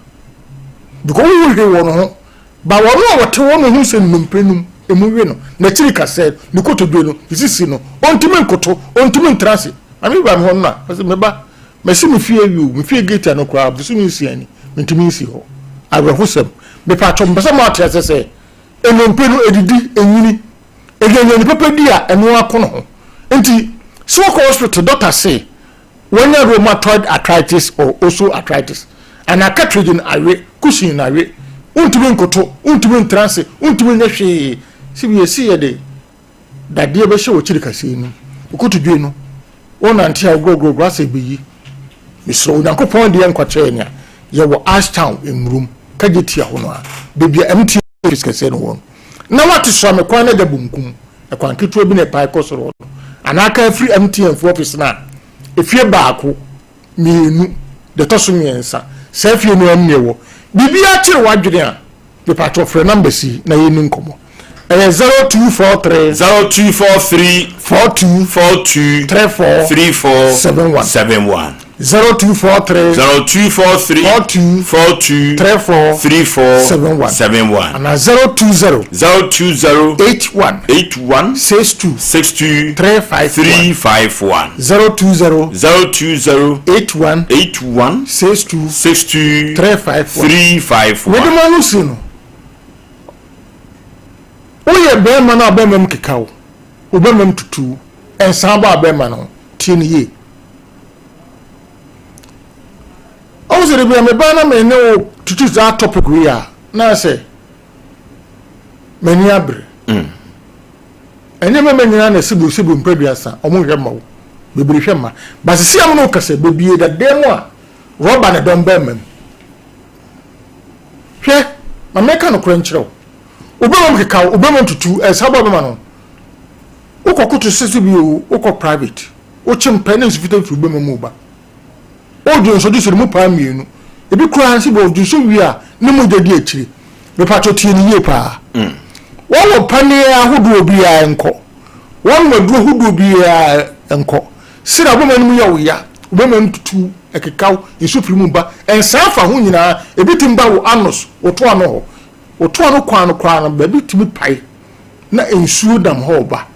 Because wohu hwee wɔ ne ho. Ba wɔn a wɔte hɔ no hu sɛ nnompe no emu we no, n'akyiri kasɛɛ, ne kotodwe no, ne sisi no, ɔntumi nkoto, ɔntumi ntra ase. Maame bi ba me hɔ no a, ɔsɛ me ba, masi me fie awie o, me fie gate ano koraa, bosome nsia ni, mentumi nsi hɔ. Awerɛhosɛm. Mepatwɔ, mepɛ sɛ moate aseɛ sɛ, nnompe no, ɛdidi, ɛnyini. Ɛyɛ aduane papa di a ɛno ara ko ne ho. Nti sɛ wokɔ hospital doctor se wanya rheumatoid arthritis or osteoarthritis anaa cartilage no awe, cushion no awe, wontumi nkoto, wontumi ntra ase, wontumi nyɛ hwee. Sɛ bi yɛse yɛde dadeɛ bɛhyɛ w'akyiri kaseɛ no mu, wo kotodwe no, wonante a wogorɔgorɔgorɔ asɛ ɛbɛyi. Mesrɛ wo, Onyankopɔn deɛ nkwa kyɛɛ nea yɛwɔ Ashtown Mmurom, Kagyetia hɔ no a, baabi a MTN office kɛseɛ no wɔ no. Na wate Suame kwan no agya bonkum, ɛkwan ketewa bi na ɛpae kɔ soro hɔ no, anaa aka afiri MTN fo office no a, efie baako, mmienu, deɛ ɛtɔ so mmiɛnsa, saa fie no ara mu na ɛwɔ. Biribiara kyere w'adwene a, mepakyɛw frɛ numbers yi na yɛnni nkɔmmɔ. Ɛyɛ 0243. 0243. 42. 42. 34. 34. 71. 71. 0243. 0243. 42. 42. 34. 34. 71. 71. Anaa 020. 020. 81. 81. 62. 62. 351. 351. 020. 020. 81. 81. 62. 62. 351. 351. Mede mo ano si no. Woyɛ bɛrima no a bɛrima mu keka wo, wo bɛrima mu tutu wo, nsan bɔ a bɛrima no ho, tie no yie. Ɔhu sɛ dabi a meba na me ne wo tutu saa topic wei a, na sɛ m'ani abere. Mm. Ɛnyɛ mmarima nyinaa na ɛsɛ bu mprɛduasa, ɔmo nhwɛ mma wo. Bebree hwɛ mma. Basisi am no kasa bebie dadan mu a rɔba na dɔm bɛrima mu. Hwɛ, ma menka nokorɛ nkyerɛ wo, wo bɛma mu keka wo, wo bɛma mu tutu, ɛnsa bɔ bɛma no. Wokɔ koto sese bi o, wokɔ private, wokye mpɛ ne nsu fitaa firi wo bɛma mu ba. Wodwo nso gye sɛ ne mu paa mmienu. Ebi koraa nso bɛ odwo nso wie a, ne mogya di akyire. Mepatwɔ tie no yie paa. Wɔwɔ paneɛ ahodoɔ biara nkɔ. Wɔnom aduro ahodoɔ biara nkɔ. Sɛdeɛ wo bɛma no mu yɛ wo ya, wo bɛma no tutu, ɛkeka wo, nsu firi mu ba, nsaa fa ho nyinaa, ebi tumi ba wo anus, wo to ano hɔ, wo to ano kwan no koraa no, baabi tumi pae na nsuo nam hɔ reba.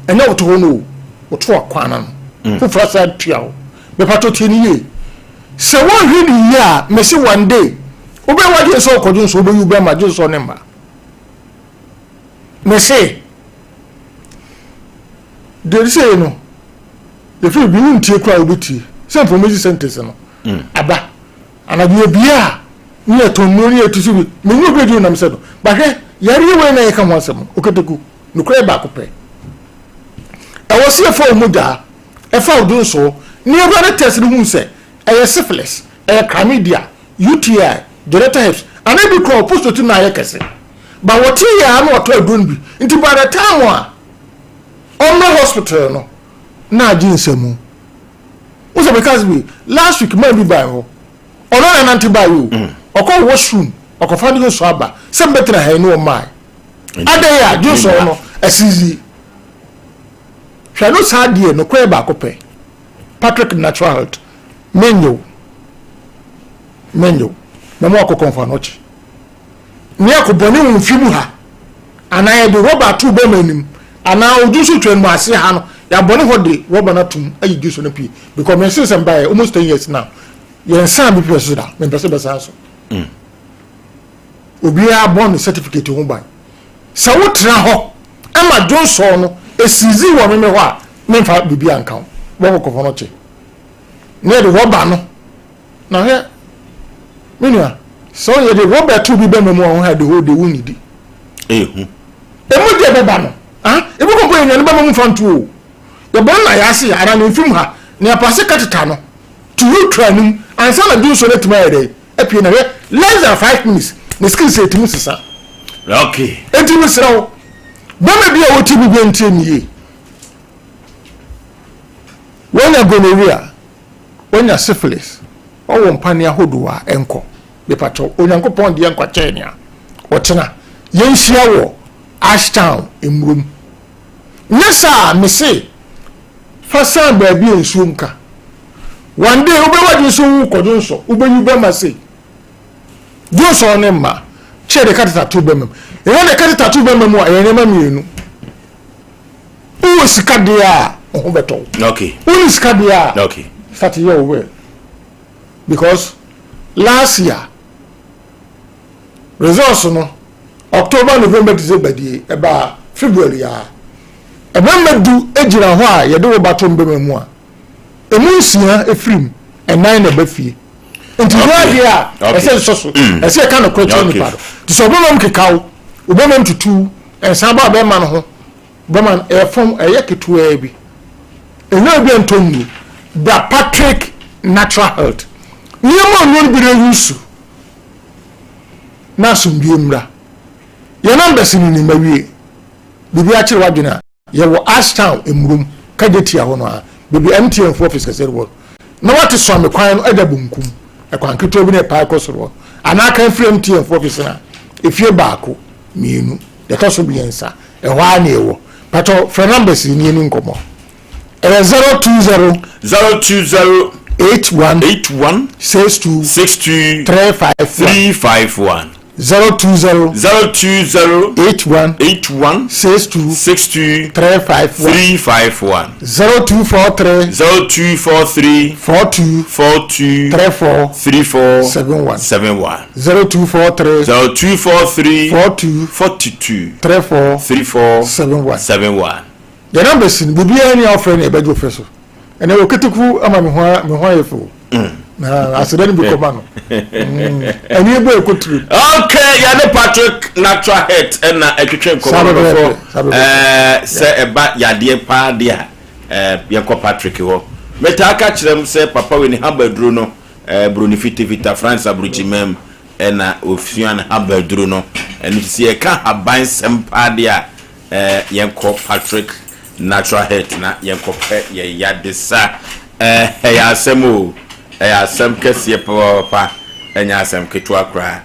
Ɛnyɛ wo to hɔ no o, wo to akwan no ano. Mm. Foforɔ asan tua hɔ. Mepatɔ tie no yie. Sɛ woanhwɛ no yie a, mese one day, wobɛyɛ w'adwene sɛ wokɔdwo nso wobɛyi wo bɛrima gye nsɔ ne mma. Mese, deɛ sei no, yɛfiri bi wontie koraa wobɛtie sɛ information sentence no mm. aba anadwo yɛbie a ne yɛtɔn nnuro ne yɛtu so bi menye obi adwuma nam sɛ no bahwɛ yareɛ wei na yɛka ho asɛm oketeku nokorɛ yɛ baako pɛ ɛwɔ sɛ yɛfa wo mogyaa ɛfa wo dwonsoɔ ne yɛwura ne test no hu sɛ ɛyɛ syphilis. Ɛyɛ chlamydia, UTI, genital herpes, anaa ebi koraa prostate no ayɛ kɛse. But wɔte yɛ a na wɔtɔ aduro no bi. Nti by the time a ɔmmra hospital no na agye nsamu. Wo sɛ meka sɛ bi last week man bi baa hɔ. Ɔno na nante baa yi o. Ɔkɔ washroom ɔkɔfa ne dwonsɔ aba sɛ mbɛtena ha yi ne ɔmmae. Adɛn a dwonsɔ no asizi. Hwɛ no saa deɛ nokorɛ baako pɛ. Patrick Natural Health menyɛ o menyɛ o mɛma wakɔ kɔnfa no ɔkye ne akɔ bɔne wo mfe mu ha anaa yɛde rɔba ato bɛma anim anaa odwo nso twa mu ase ha no yɛabɔne hɔ de rɔba no atom ayi dwo so no pii because me nse sɛ mbaeɛ almost 10 years now yɛnsan bi pɛ so da mempɛ sɛ bɛsan so mm. Obiara bɔ ne certificate ho ban. Sɛ wotena hɔ ma dwonsɔɔ no esizi wɔ meme hɔ a, memfa biribiara nka ho. Wobɛkɔ kɔfɔ no kye. Na yɛde rɔba no, na hwɛ, me nua, sɛ yɛde rɔba to obi bɛma mu a, wohwɛ a the whole day wonnidi. Ehu. Emu deɛ ɛbɛba no, ah, ebi kɔ mpo yɛnya ne bɛma mu mfa nto o. Yɛbɔ no na yɛase anaa ne mfim ha, na yɛpaase kateta no to urethra no mu ansa na dwonsɔ no atumi ayɛ dɛn? Apue na hwɛ less than 5 minutes ne skin sɛ etumi sesa. Enti mesrɛ wo, bɛma bi a wotie bi bi ntie ne yie. Wanya gonorrhea, wanya syphilis, ɔwɔ mpane ahodoɔ a ɛnkɔ. Mepakyɛw, Onyankopɔn deɛ nkwa kyɛɛ nea ɔkyena yɛnhyia wɔ Ashtown mmurom. Nyɛ saa a, mese fa san baabi a nsuo nka. One day wobɛyɛ w'adwene sɛ worekɔ dwonsɔ, wobɛyi bɛma sei. Dwonsɔ ne mma, kyɛ de catheter to bɛma mu. Ɛnyɛ de catheter to bɛma mu a, ɛyɛ nneɛma mmienu. Wowɔ sika deɛ a, wo ho bɛtɔ wo. Okay. Wonni sika deɛ a, okay. Start yɛ wo well. Because last year, results no, October, November, December die, ɛbaa February a, ɛbɛma du gyina hɔ a yɛde wo ba to mbɛma mu a, emu nsia firi mu, ɛnan na ɛba fie. Nti nyɛ adeɛ a ɛsɛ nsɔ so, mm. ɛsɛ ɛka nokorɛ kyerɛ nipa no. Nti sɛ ɔbɛma mu keka wo, ɔbɛma mu tutu, ɛnsan ba ɔbɛma no ho, bɛma no ɛyɛ fam, ɛyɛ ketewaa bi. Ɛnyɛ obi a ntɔ nnuro. Bra Patrick Natural Health. Nneɛma nnuro no bi na yusu na asomdwie mmra. Yɛn numbers no ni ma wie. Biribi akyerɛ w'adwene a. Yɛwɔ Ashtown mmurom, Kajetia hɔ no ara, baabi a MTN fo office kɛseɛ no wɔ no. Na woate Suame kwan no da bonkum, ɛkwan ketewa bi na ɛpae kɔ soro hɔ no. Anaa kan firi MTN fo office no a, efie baako, mmienu, deɛ ɛtɔ so mmiɛnsa, ɛhɔ ara na yɛwɔ. Patɔ, frɛ numbers yi na yɛnni nkɔmmɔ. Ɛyɛ 020. 020. 81. 81. 62. 62. 351. 351. 020. 020. 81. 81. 62. 62. 351. 351. 0243. 0243. 42. 42. 34. 34. 71. 71. 0243. 0243. 42. 42. 34. 34. 71. 71. Yɛn numbers no, biribiara ni a wofrɛ no yɛbɛgye wo frɛ so. Ɛnɛ wɔ keteku ama me ho me ho ayɛ fɛ o. Na aseda no bi kɔma no. Ɛni ebo ɛkɔ tiri. Okay, yɛne Patrick Natural Health ɛna ɛtwetwe nkɔmɔ no dɔfo. Ɛɛ sɛ ɛba yadeɛ paa deɛ a ɛɛ yɛnkɔ Patrick hɔ. Metaa ka kyerɛ m sɛ papa wei ne habaduro no ɛɛ buroni fitafita France aburokyimam ɛna osua ne habaduro no. Ɛno nti sɛ yɛka haban sɛm paa deɛ a Eh yɛnkɔ Patrick natural health na yɛnkɔ pɛ yɛn yadesa eh ɛyɛ asɛm o ɛyɛ asɛm kɛseɛ papapapa ɛnyɛ asɛm ketewa koraa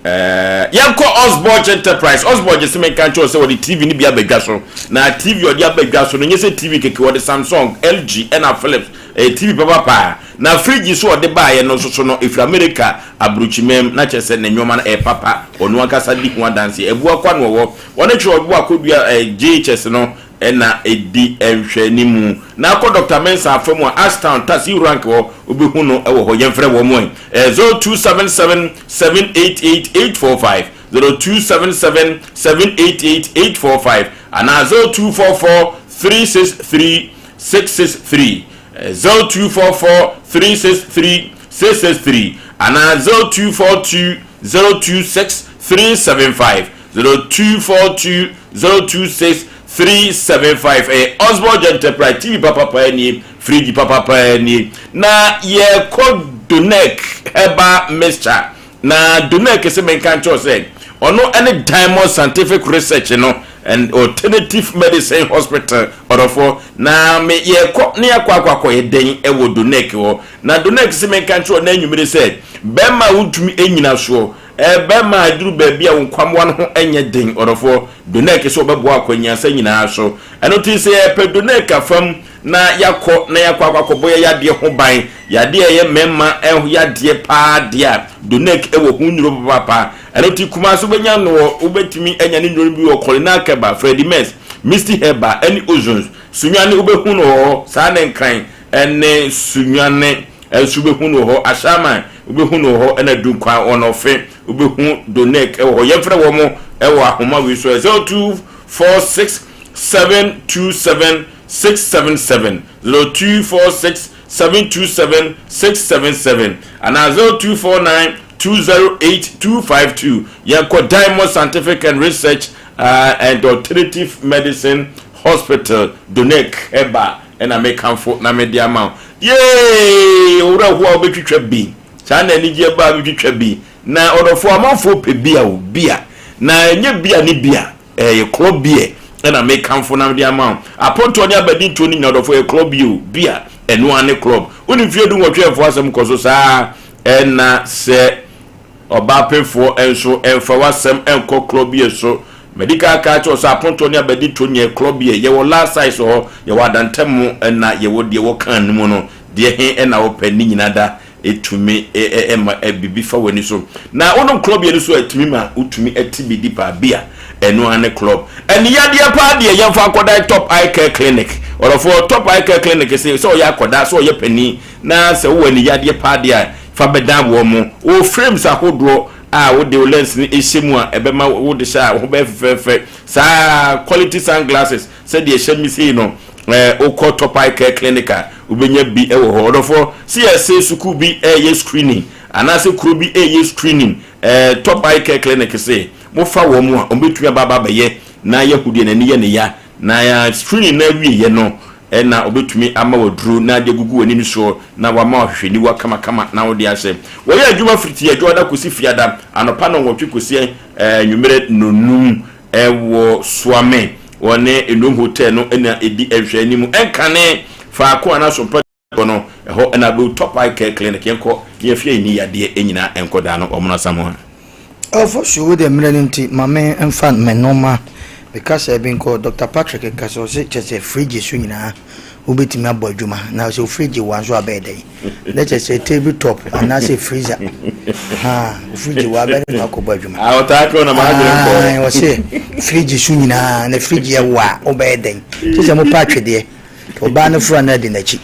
eh yɛnkɔ Osborge Enterprise. Osborge se menka nkyerɛ wo sɛ wɔde TV no bi aba dwa so, na TV a ɔde aba dwa so no nyɛ sɛ TV kɛkɛ, wɔde Samsung, LG ɛna Philips, ɛyɛ TV papapaa. Na fridge nso a ɔde baeɛ no nso so no ɛfiri America aburokyimam, na kyerɛ sɛ ne nnoɔma no ɛyɛ papa, ɔno ankasa di ho adanseɛ. Abua kwa na ɔwɔ. Wɔne Kyerɛwbo Akodua eh, JHS no na ɛdi nhwɛanimu. Na kɔ Dɔkta Mensah afa mu a, Ashtown, Taxi Rank hɔ, wobɛhu no wɔ hɔ. Yɛmfrɛ wɔn ɛ, 0277 788 845, 0277 788 845, anaa 0244 363 663, 0244 363 663, anaa 0242 026 375. 0242 026 375. Ɛyɛ Osborge Enterprise. TV papa paa nie, fridge papa paa nie. Na yɛkɔ. Donec Herbal Mixture. Na Donec se menka nkyerɛ wo sɛ ɔno ne Diamond Scientific Research no and Alternative Medicine Hospital ɔdɔfoɔ. Na me yɛkɔ ne yɛakɔ akɔ akɔyɛ dɛn wɔ Donec hɔ. Na Donec se menka nkyerɛ wo na anwummere sɛ bɛrima a wontumi nnyina soɔ, ɛɛ bɛrima a aduru baabi a wo nkwammoa no ho nyɛ den ɔdɔfoɔ, Donec sɛ ɔbɛboa akwanyiasa nyinaa so. Ɛno nti sɛ yɛpɛ Donec afam na yɛakɔ na yɛakɔ akɔ akɔbɔ yɛn yadeɛ ho ban, yadeɛ a ɛyɛ mmarima yadeɛ paa deɛ a, Donec wɔ ho nnuro papaapa. Ɛno nti Kumasi wobɛnya no wɔ, wobɛtumi anya ne nnuro no bi wɔ Colina Keba, Freddie Mess, Misty Herbal ɛne Ozones. Sunyani wobɛhu no wɔ hɔ, saa ne Nkran ɛne Sunyani nso wobɛhu no wɔ hɔ, Ashaiman wobɛhu no wɔ hɔ ɛna Dunkwa Wɔnɔfe wobɛhu Donec wɔ hɔ. Yɛmfrɛ wɔn wɔ ahoma wei so 0246 727 677, 0246 727 677 anaa 0249 208 252. Yɛnkɔ Diamond Scientific and Research uh, and Alternative Medicine Hospital, Donec Herbal ɛna mekamfo na mede ama wo. Yee! Owura ho a wobɛtwitwa bi. Saa na anigyeɛ ba a wobɛtwitwa bi. Na ɔdɔfoɔ amanfoɔ pɛ bi a o, bi a. Na ɛnyɛ bi a ne bi a. Ɛyɛ club beer ɛna me kamfo na mede ama wo. Apontoɔ ne abadintoɔ no nyina ɔdɔfoɔ ɛyɛ club beer o, beer ɛno ara ne club. Wonim mfeɛ du nwɔtwe ɛmfoɔ asɛm kɔ so saa ɛna sɛ ɔbaapefoɔ nso ɛmfa w'asɛm ɛnkɔ club beer so. Madi kan aka akyerɛ wo sɛ apontoɔ ne abadintoɔ nyɛ yɛ club beer. Yɛwɔ last size wɔ hɔ, yɛwɔ adantamu ɛna yɛwɔ deɛ ɛwɔ can no mu no. Deɛ he ɛna wopɛ ne nyina da Etumi ma biribi fa w'ani so. Na wonom club yɛ no so a, etumi ma wotumi te bi di paa. Bia ɛno ara ne club. Aniyadeɛ paa deɛ yɛmfa nkɔdan Top Eye Care Clinic. Ɔdɔfoɔ, Top Eye Care Clinic se sɛ ɔyɛ akɔdaa, sɛ ɔyɛ panin, na sɛ wowɔ aniyadeɛ paa deɛ a, fa bɛdan wɔn. Wɔ frames ahodoɔ a wode wo lens no hyɛ mu a, ɛbɛma wode hyɛ a, wo ho bɛyɛ fɛfɛɛfɛ. Saa quality sunglasses sɛdeɛ ɛhyɛ me sei no, Eh, wokɔ Top Eye Care Clinic a, wobɛnya bi wɔ hɔ. Ɔdɔfoɔ, sɛ yɛse sukuu bi reyɛ screening anaasɛ kuro bi reyɛ screening, eh, Top Eye Care Clinic se mofa wɔn a, wɔbɛtumi aba aba abɛyɛ na yɛahu deɛ n'ani yɛ ne ya. Na screening no awieɛ no, na wɔbɛtumi ama wo aduro na de agugu w'ani no soɔ na wɔama wo ahwehwɛniwa kamakama na wode ahyɛ. Wɔyɛ adwuma firi Adwoada kɔsi Fiada, anɔpa nnɔnwɔtwe kɔsi eh, anwummerɛ nnɔnnum. Wɔ Suame, wɔne Nnum Hotel no na ɛdi nhwɛanim. Ɛnkane faako a na Sompa wɔ no, ɛhɔ na bɛwu Top Eye Care Clinic. Yɛnkɔ na yɛmfa yɛn ani yadeɛ nyinaa nkɔ daa no wɔn Asamoah. Ɔfo wo deɛ mmerɛ no nti ma me nfa me nnoɔma me kasa bi nkɔ Doctor Patrick kasa ɔse kyɛsɛ fridge so nyinaa wobɛtumi abɔ adwuma na sɛ ofridge wa nso abɛyɛ dɛn na kyɛ sɛ table top anaasɛ freezer ha ofridge wa abɛyɛ na akɔbɔ adwuma ah, ɔse fridge so nyinaa na fridge yɛ wa wobɛyɛ dɛn kyɛ sɛ mopɛ atwedeɛ ɔbaa no fura no adi n'akyi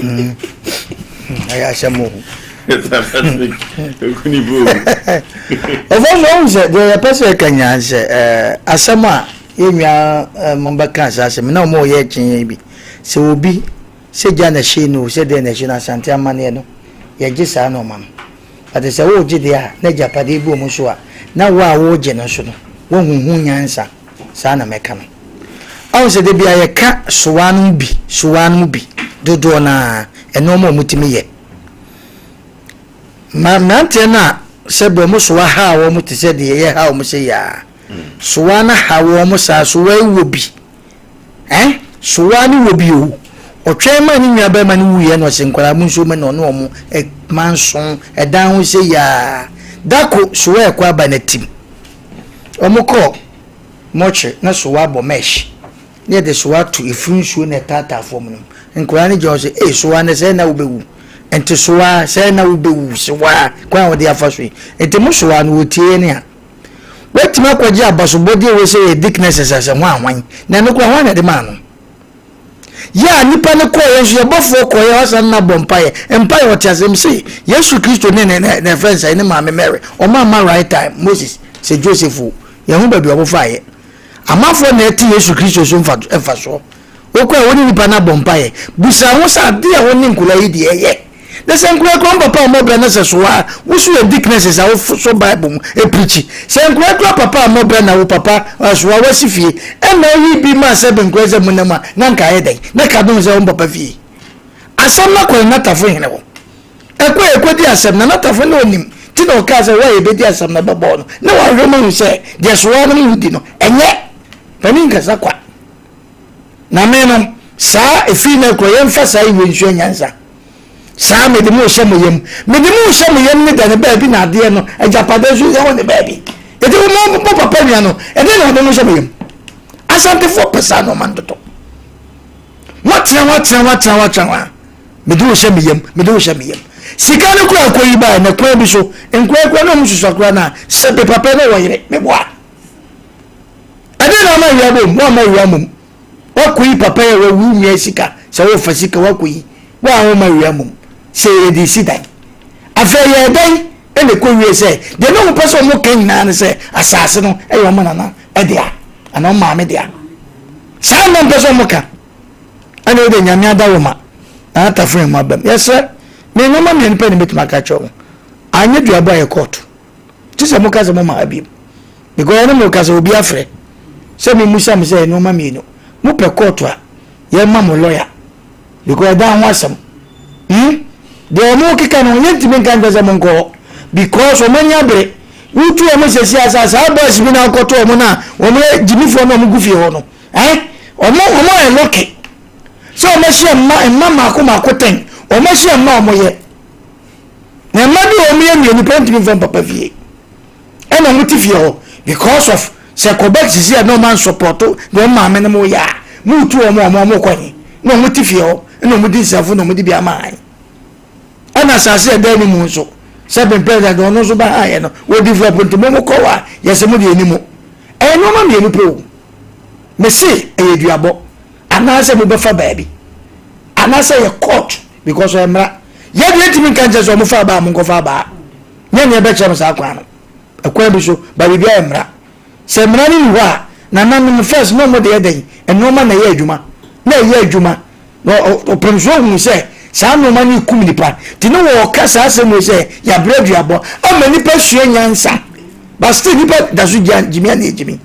hmm. ɛyɛ asɛm o ɔfɔ so ɔhu sɛ deɛ yɛpɛ sɛ yɛka nyinaa sɛ asɛm a Yɛn nua mo bɛka saa asɛm na wɔn yɛ kyen yɛn bi sɛ obi sɛ gya na ɛhye no sɛ deɛ na ɛhye no asante amaneɛ no yɛgye saa nɔɔma no but sɛ wogye deɛ a na agyapadeɛ bi wɔn so a na wo a wogye no nso no woahu ho nyansa saa na mɛka no ɔn sɛ da bi a yɛka sowa no bi sowa no bi dodoɔ no a ɛnɔɔma a wɔtumi yɛ ma mmeranteɛ no a sɛ bɛ wɔn sowa ha wɔn te sɛ deɛ yɛ ha wɔn sɛ yɛ a Sowa no ha wɔn saa, Sowa yi wɔ bi eh, Sowa no wɔ bi o. Ɔtwɛn maa ne nua barima no wuiɛ na ɔse nkwadaa mo nso mɛ na ɔne wɔn manso ɛdan ho sɛ yaa. Dako Sowa ɛkɔ aba na tim. Wɔn kɔ mɔkyere na Sowa bɔ mesh. Na yɛde Sowa to efuru nsuo na ɛtaataa fam no. Nkwadaa no gyina hɔ sɛ ee Sowa no sɛɛ na wobɛwu. Nti Sowa sɛɛ na wobɛwu Sowa kwan a wɔde afa so yi. Nti mo Sowa no wɔtie yɛn a. Watumi akɔgye abasobɔdeɛ wei sɛ yɛ deaconesses asɛ hwan hwan na ɛno koraa hwan na ɛde maa no yɛ a nipa no kɔɔyɛ nso yɛbɔfoɔ kɔɔyɛ ɔsan na bɔ mpaeɛ mpaeɛ ɔte asɛm se Yesu Kristo ne ne ne ne fɛn sɛ ne maame Mary ɔma ama right time Moses sɛ Joseph o yɛn ho baabi ɔmo faeɛ amanfoɔ na ɛte Yesu Kristo so mfa mfasoɔ wokɔ a wo ne nipa no abɔ mpaeɛ busa ho sɛ adeɛ a wo ne nkwadaa yi deɛ ɛyɛ Na sɛ nkorakora wo papa a ɔmmɔ bra na sɛ so a wo so yɛ deaconesses a wo sɔ bible mu preachi. Sɛ nkorakora papa a ɔmmɔ bra na wo papa so a wasi fie ɛna oyi bi ma sɛ benkora sɛ monam a na nka ayɛ dɛn na ka dom sɛ wo papa fie. Asɛm no akɔ Nnatafo hene hɔ. Ɛkɔ a ɛkɔdi asɛm, Nana Tafo na ɔnim nti na ɔkaa sɛ wo a yɛbɛdi asɛm no bɛbɔɔ no na wahwɛ mu ahu sɛ deɛ soa no mu di no ɛnyɛ panin nkasa kwa. Na me no, saa ɛfiri no ɛkorɔ yɛmfa saa iwe nsua nyansa. Saa mede mo rehyɛ mo yam. Mede mo rehyɛ mo yam ne da ne baabi na adeɛ no agyapadeɛ nso yɛ wɔ ne baabi. Ɛti mo mo papa nua no, ɛdeɛ na ɔde mo hyɛ mo yam. Asantefoɔ pɛ saa nneɛma no dodo. Woatena hɔ atena hɔ atena hɔ atena hɔ a, mede wo hyɛ me yam, mede wo hyɛ me yam. Sika no kura akɔ yi baeɛ na kwan bi so, nkoa kura na ɔmo susua kura na sɛbe papa na wɔ yere, meboa. Ɛdeɛ na ama awia bom, woamma awia mmom. Woakɔ yi papa yɛ wawu nua sika, sɛ wofa sika woakɔ yi, woa woma awia mmom. Sɛ yɛde si dan. Afei yɛyɛ dɛn ɛna ɛkɔ wie sɛ, deɛ na ɔmo pɛ sɛ ɔmo ka nyinaa ne sɛ asase no ɛyɛ ɔmo nana dea, anaa ɔmo maame dea. Saa na ɔmo pɛ sɛ ɔmo ka. Ɛna wode Nyame adawoma na ataforo yɛn mu abam. Yɛsrɛ, me nnoɔma mmienu pɛ na mɛtumi aka akyerɛ wo. Anyɛ duabɔ a yɛ kɔɔto. Gye sɛ moka sɛ moma ha biom. Because yɛne mo kasa obi afrɛ sɛ memusa mo sɛ nnoɔma mmienu. Mopɛ kɔɔto a, yɛma mo lɔya. Because ɛdan ho asɛm. Hmm? Deɛ wɔn keka no, yɛntumi nka nkyɛ sɛ monkɔ hɔ. Because wɔn ani abere. Wotu wɔn sɛsi asa saa boys bi na akɔto wɔn na wɔn yɛ gyimifoɔ na wɔn gu fie hɔ no. Eh? Wɔn wɔn ayɛ lɔke. Sɛ wɔn ahyia mma mma mako mako tɛn. Wɔn ahyia mma wɔn yɛ. Na mma bi wɔn yɛ mmienu pɛ ntumi nfa papa fie. Ɛna wɔn te fie hɔ because of sɛ kɔba sisi a na wɔn ansɔpɔto deɛ wɔn maame no mo yɛ a mo tu wɔn a wɔn kɔ he na wɔn te fie hɔ ɛna wɔn di nsafo na wɔn de bi ama han. Ɛna asase a ɛda anim nso sɛ bempɛ na deɛ ɔno nso ba ha yɛ no wɔ develop nti mo mo kɔ hɔ a yɛsɛ mo deɛ anim. Ɛyɛ nneɛma mmienu pɛ o. Mese ɛyɛ duabɔ anaasɛ mobɛfa baabi anaasɛ yɛ court because ɔyɛ mmara. Yɛ deɛ ntumi nka nkyɛn sɛ ɔmo fa abaa mo nkɔfa abaa. Nyɛ nea ɛbɛkyerɛ mo saa kwan no. Ɛkwan bi so ba biribi ayɛ mmara. Sɛ mmara no ni hɔ a nananom first na ɔmo de yɛ dɛn nneɛma na ɛyɛ adwuma na ɛyɛ adwuma na ɔpem so ohun sɛ saa nneɛma no kum nipa nti ne wɔka saa asɛm wei sɛ yɛabrɛ aduabɔ ama nipa sua nyansa but still nipa da so gyimi a na ɛgyimi.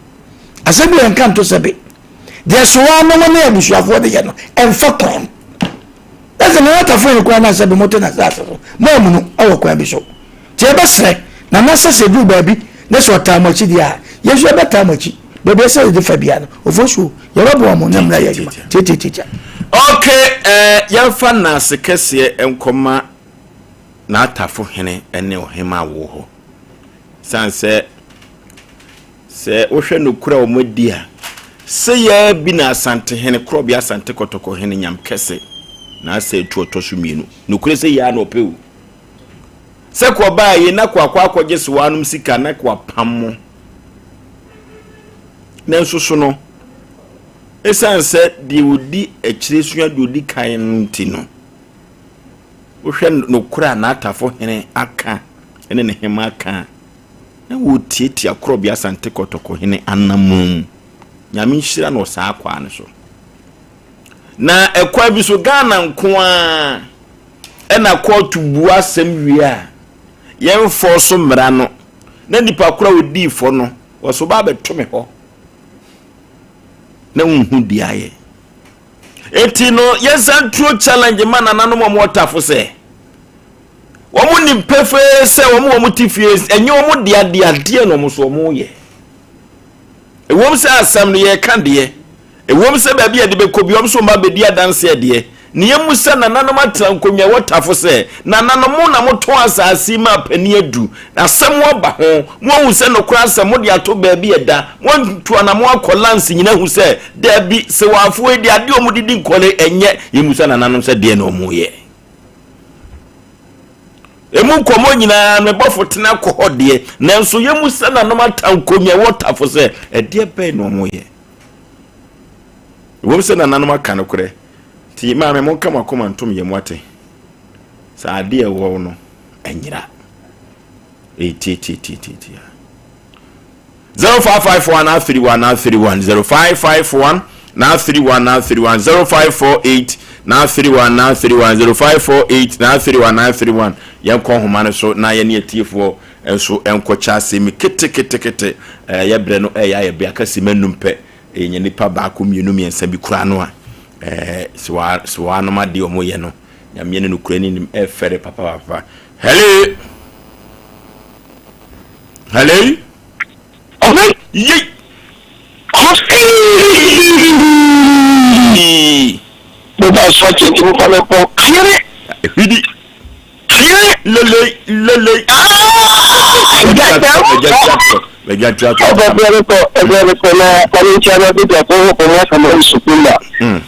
Asɛm bi yɛnka nto sɛ be. Deɛ soa nom ne abusuafoɔ de yɛ no, ɛmfa kwan mu. Na sɛ Nana Tafo yɛ kwan no sɛ be mote n'asase so, mo amunu wɔ kwan bi so. Nti yɛbɛsrɛ Nana sɛ sɛ ɛduru baabi na sɛ ɔtaa mo akyi deɛ a, yɛn nso yɛbɛtaa mo akyi. Baabi a ɛsɛ sɛ yɛde fa biara no, Ofosuo, yɛbɛboa mo na mmra yɛ adwuma. Tiatiatiatia. Ok, eh, yɛmfa nnaase kɛseɛ nkɔma n'atafo hene ne ɔhemmaa wɔ hɔ. Sane sɛ Sɛ wohwɛ nokorɛ a wɔadi a, seyɛɛ bi na Asantehene Korɔbea Asante Kɔtɔkɔ Hene Nyamkɛse na asɛ atu ɔtɔ so mmienu. Nokorɛ sɛ yei ara na ɔpɛ o. Sɛ ko ɔbaa yei na ko akɔ akɔgye sewaanom sika na ko apam mo. Nanso so no, ɛsiane sɛ deɛ ɔdi akyire sua deɛ ɔdi kan no nti no, wohwɛ nokorɛ a n'atafo hene aka ne ne hema aka a, na wɔretiatia Korɔbea Asante Kɔtɔkɔ hene anammɔn mu. Nyame nhyira no wɔ saa kwaa no so. Na ɛkwan bi so Ghana nko ara ɛna kɔɔto bu asɛm wie a yɛmfɔɔ so mmara no na nipa koro a ɔdii fɔ no wɔso ba abɛto me hɔ na wonhu deɛ ayɛ. Enti no yɛnsan turo challenge ma nananom a wɔwɔ tafo sɛ Wɔn nim pefee sɛ wɔn a wɔte fie ɛnyɛ wɔn dea deɛ adeɛ na wɔn nso wɔyɛ. Ɛwom sɛ asɛm no yɛreka deɛ, ɛwom sɛ baabi a yɛde bɛkɔ bi wɔn nso wɔn abɛdi adanseɛ deɛ, na yɛmmu sɛ nananom atena nkonnwa ɛwɔ tafo sɛ, nananom mo na motɔn asase yi maa panin adu, asɛm aba ho, moahu sɛ nokorɛ asɛm mode ato baabi ɛda, moatu anamɔ akɔ lands nyina ahu sɛ, daabi, sewaafoɔ yi deɛ adeɛ a wɔde di nkɔle ɛnyɛ, yɛmmu sɛ nananom sɛ deɛ na wɔyɛ. Emu nkɔmmɔ nyinaa no bɔfo tena kɔ hɔ deɛ, nanso yɛmu sɛ nanom ata nkonnwa ɛwɔ tafo sɛ ɛdeɛ bɛn na wɔyɛ. Ɛwom sɛ nananom aka nokorɛ, nti maame monka mo akoma ntom yɛn mu ate. Sɛ adeɛ ɛwɔ no ɛnyera. Ɛyɛ tiatiatiatiatia. 0551 931 931 0551 931 931 0548 931 931 0548 931 931 Yɛnkɔ nhoma no so na yɛne atiefoɔ nso nkɔkyɛ asɛm yi keteketekete. Ɛɛ yɛ berɛ no ɛyɛ ayɛ bɛ aka simma nnum pɛ. Yɛnya nipa baako mmienu mmiɛnsa bi koraa no a ɛɛ sɛ wɔanom adeɛ wɔn yɛ no. Nyameɛ ne nokorɛ ne nim ɛfɛre papapapa. Hello. Hello. Ɔhɛ. Yei. Ɔhɛ. Mo ba so akyɛ nti mo fa me kɔ. Ayere. Hwidi. Ayere. Lele lele. Ọba bẹrẹ kọ ẹbẹrẹ kọ na ọmọ nkyɛn na bi dɔkɔ hɔ kɔ wɔn kama nsukuu na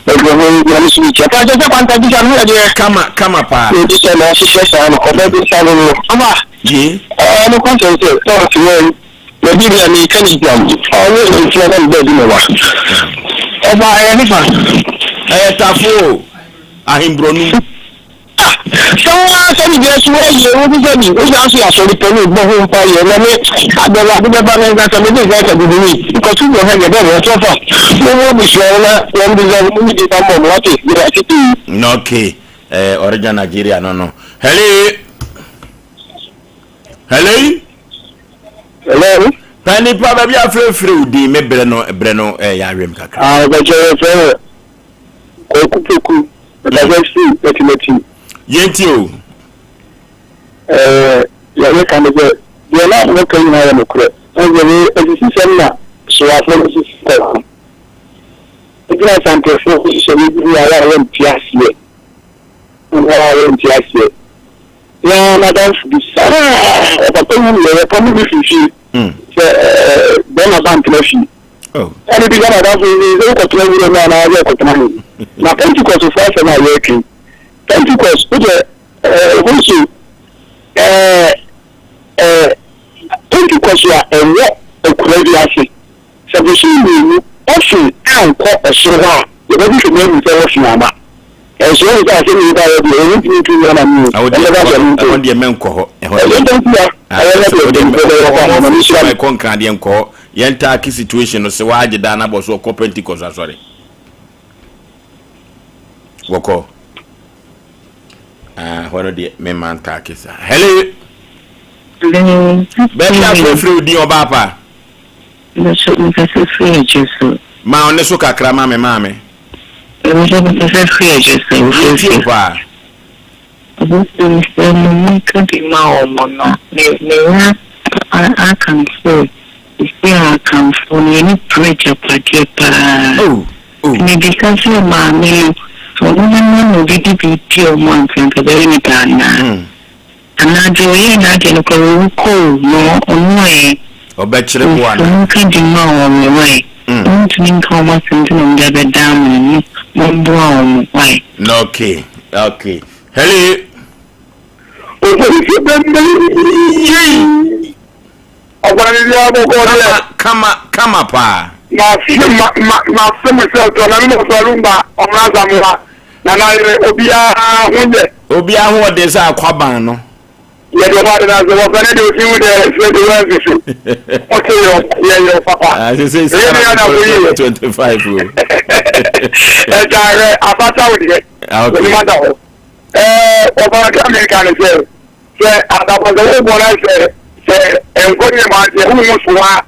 ɛdwɔ hɔ yi na nso nkyɛn paa kyɛ sɛ kwanta bi sa no yɛ deɛ. Kama kama paa. Ebi sɛ na ɔhyehyɛ saa no ɔbɛ bi sa no no ɔba. Yie. Ɛɛ no kwan sɛ sɛ ɔte hɔ yi na bi bi a mi ka ne gyam ɔne ne nkyɛn na ne bɛɛ bi na wa ɔba ɛyɛ ne fa. Ɛyɛ tafo ahembrɔnum. Ah! Sɛ wo ara sɛ biribiara so woayie wo ho sɛ bi wosan so yɛ asɔre panin bɔ ho mpaeɛ na me abɛba ade bɛba no nka sɛ mede nsa aka bibini nkɔto wɔ ha yɛ dɛ na ɛtɔ fa mo mo abusua no na wɔn de sɛ mo de ba mmɔ mo wate mede ase pii. Okay, eh, original Nigeria no no. Hello. Hello. Hello. Panipa baabi afrɛfrɛ wo din me brɛ no brɛ no eh, yɛ awɛm kakra. Ah, bɛkyɛ yɛfrɛ no Kwaku Poku, mekasa firi Matimati. Yɛntie o. Ɛɛ, deɛ meka ne sɛ, deɛ na moka nyinaa yɛ nokorɛ. Na sɛ me asisisɛm na Soafoɔ no sisi kɔ ho. Ɛgyina Asantefoɔ nhyehyɛeɛ bi ho a ɛyɛ a wɔnte aseɛ. Ɛyɛ a wɔnte aseɛ. Na m'adamfo bi saa, ɔpapa wuiɛ, yɛpamo no firi fie sɛ ɛɛ bɛrima ba ntena fie. Ɛna bisa n'adamfo yi sɛ, Sɛ wokɔtena wura mu anaa sɛ wokɔtena he? Na Pentekostfoɔ asɛm a yɛreka yi, Pentekost, wodeɛ ɛɛ wosu ɛɛ ɛɛ Pentekost a ɛwɔ akuraa bi ase, sɛ bosome mmienu ɔfin ankɔ ɔsoro hɔ a, yɛbɛhwehwɛ mu ahu sɛ wɔfin ama. Ɛnso wohu sɛ asɛm yi baeɛ deɛ, ɛno ntumi ntu nyina n'ano o, ɛmmɛba sɛ ɛno nti o. Ɛhɔ deɛ mɛnkɔ hɔ. Ɛno nti a, ɛyɛ na deɛ mpanimfoɔ bɛyɛ ɔkɔ ama no nhyira no. Ɛkɔ nkran deɛ nkɔ hɔ. Yɛn taake situation no sɛ w'agye daa n'abɔ so ɔkɔ Pentecost asɔre. Wɔkɔ. Ah, hɔ no deɛ me man taake saa. Hello. Baabi afrɛfrɛ odin ɔbaa pa. Nso mekasa firi agye so. Ma ɔne so kakra ma me maame. Nso mekasa firi agye so. Yɛntie paa. Ɔbɛsɛ sɛ mo monka bi ma wɔn na me me ya aka no sɛ sisi a Akanfoɔ no yɛni pere agyapadeɛ paa. Mebisa sɛ maame no sɛ ɔno bɛma no obi de bi di wɔn ansa nka ɛbɛyɛ ne dɛ anaa? Anaa deɛ ɔyɛɛ n'adeɛ no koraa wawu kɔ o na ɔno ɛ? Ɔbɛkyere wo Nso anaa? monka bi ma wɔn wai? Montumi nka wɔn asɛm nti na wɔde abɛdaa mo no, momboa wɔn wai? Okay, okay. Hello. Opolisi bɛmbɛn yei. Ɔkwan biara bɔkɔɔ deɛ. Kama, kama, kama paa. Ma ma ma ma se mo sɛ tɔ na ne mo sɔ lumba ɔmra samoa na na yere obiara ho yɛ. Obiara ho ɔden sɛ akwaban no. Yɛde ɔba de n'ase wɔfɛ ne de ofi mu deɛ sɛ de wɔn nso ɔte yɛ yɛ yɛ papa. Sɛ sɛ Ɛyɛ ne sika yɛ na 25 o. Ɛgya hwɛ abata wo deɛ. Okay. Onim ada hɔ. Ɛɛ ɔba ka mi ka ne sɛ sɛ adabɔ sɛ wo bɔ na sɛ sɛ nkɔ ne ma deɛ wo mu so a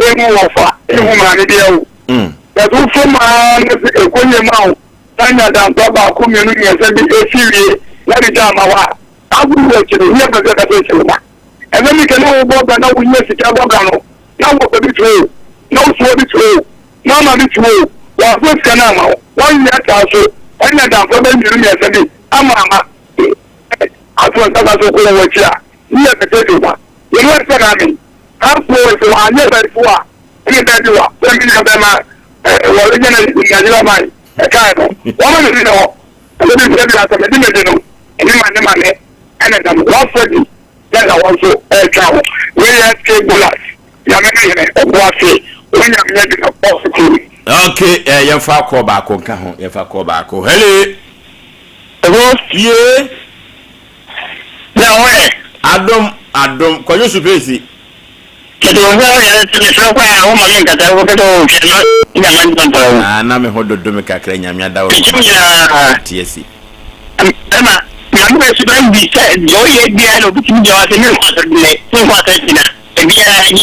emu wɔfa emu maame deɛ o. Sɛ so fo maa ne sɛ ɛkɔ ne ma o na nya dankwa baako mmienu mmiɛnsa bi esi wie na de gya ama wa. Agoro wɔ akyi no, woyɛ pɛ sɛ ɛbɛsɛ nhyɛ wo ma. Ɛnɛ mi kɛ na wobɔ bra na wonya sika bɔ bra no, na wɔpɛ bi to o, na wosoa bi to o, na ama bi to o, wɔamfa sika no amma wo, woanyɛ saa so, ɛnna damfo bɛ mmienu mmiɛnsa bi ama ama ato nsa sa so kɔ wɔn akyi a, ne yɛ pɛ sɛ ɛhyɛ wo ma. Yɛn wɔ sɛ na ame, ampo sɛ wɔanyɛ bɛfo a, ɛne bɛ bi wa, sɛ me nua bɛma wɔregyɛ na Nigeria man ɛkae no, wɔn ma ne hɔ. Ɛno de sɛ bia sɛ mede mede no ne ma ne ma ne ɛna da no wafa bi na na wɔn nso ɛretwa ho. Wei yɛ SK Bolas Nyame ne hene ɔbo ase wɔn Nyame adi no ɔso kuro. Ok eh, yɛmfa kɔɔ baako nka ho, yɛmfa kɔɔ baako. Hello. Hello. Ye. Na wo ɛ? Adom, adom, Kwadwo Supesi. Mede wo ho yɛ sɛ mesrɛ kɔ a woma me nkasa wobɛka sɛ wohwɛ na nya ma ntoma mpaa wo. Ah, na me ho dodo me kakra nyame adaworo Mekyɛ wo nyinaa. Te asi. Ɛma maame bɛ suban bi sɛ deɛ ɔyɛ biara na obi tumi gyina hɔ sɛ menkɔ asɔre nnɛ menkɔ asɔre kyena ebiara ni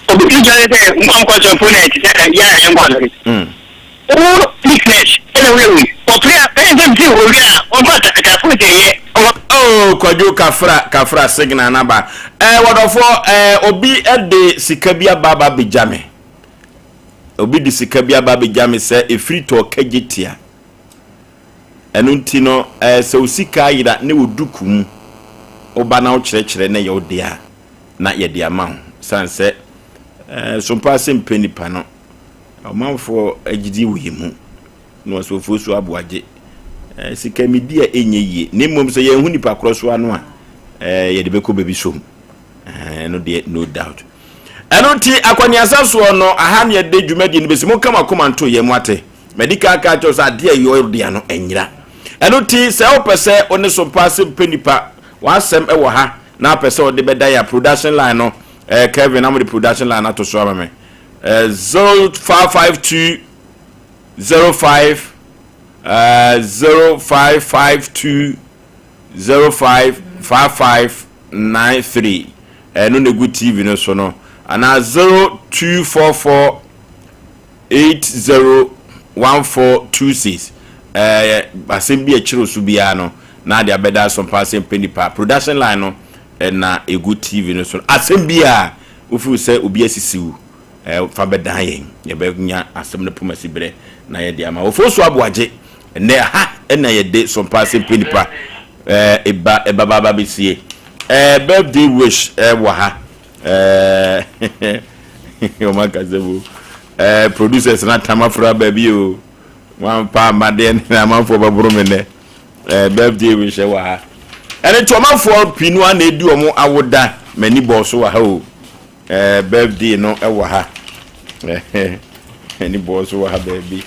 obi tumi gyina hɔ sɛ mo ankɔ asɔre mpo na ɛte sɛ yɛ a yɛnkɔ asɔre. Wo weakness ɛna na woyɛ wei. Ɔpere a, ɛyɛ sɛ mese owie a, ɔmfa atafo nkyɛ yɛ. Oh, Kwadwo Kafra, Kafra signal no aba. Eh, wɔdɔfoɔ, eh, obi de sika bi aba aba abɛgya me. Obi de sika bi aba abɛgya me sɛ ɛfiri tɔɔ kagye tia. Ɛno nti no, eh, sɛ wo sika ayera ne wo duku mu, woba na wokyerɛkyerɛ na ɛyɛ wo dea a, na yɛde ama wo. Sane sɛ, eh, sompa ase mpɛ nipa no, ɔmanfoɔ gyidi wɔ yɛn mu. Na ɔsɔfoɔ su aboagye eh, sika medi a ɛnyɛ yie. Na mmom sɛ yɛnhu nipa korɔ so ano a, eh, yɛde bɛkɔ baabi som. Eh, ɛno deɛ no doubt. Ɛno nti akɔneasa soɔ no, aha ne yɛde dwumadie no bɛsi. Monka mo akoma nto yɛn mu ate. Madi kan aka akyerɛ wo sɛ adeɛ a ɛyɛ ɔdea no ɛnyera. Ɛno nti sɛ wopɛ sɛ wo ne Sompa ase mpɛ nipa, w'asɛm wɔ ha na apɛ sɛ ɔde bɛda yɛ a production line no, eh, Kevin na mode production line no ato so ama me. Eh, 0552 05 eh, 0552 05 5593 ɛno na ɛgu TV no so no anaa 0244 801426 ɛɛ asɛm bi a ɛkyerɛw so biara no na ade abɛda asompa asɛm pɛ nipa production line no na egu TV no so asɛm bi a wofiw sɛ obi asisi wo ɛɛ fa bɛdan yɛn yɛbɛnya asɛm no poma si berɛ na yɛde ama wɔfo so aboagye ɛnɛ ha ɛna yɛde sompa asɛm pɛ nipa ɛɛ eba ɛba ba ba bɛsie ɛɛ birthday wish ɛwɔ ha Ɛɛ wɔn akasa mu ɛɛ producers na tam afra baabi o wɔn ampa amadeɛ ne amanfoɔ bɛboro me nɛ ɛɛ birthday bi hyɛ wɔ ha ɛne nti ɔmanfoɔ pii no a na edi wɔn awoda m'ani bɔɔ so wɔ ha o ɛɛ birthday no ɛwɔ ha ɛɛ m'ani bɔɔ so wɔ ha baabi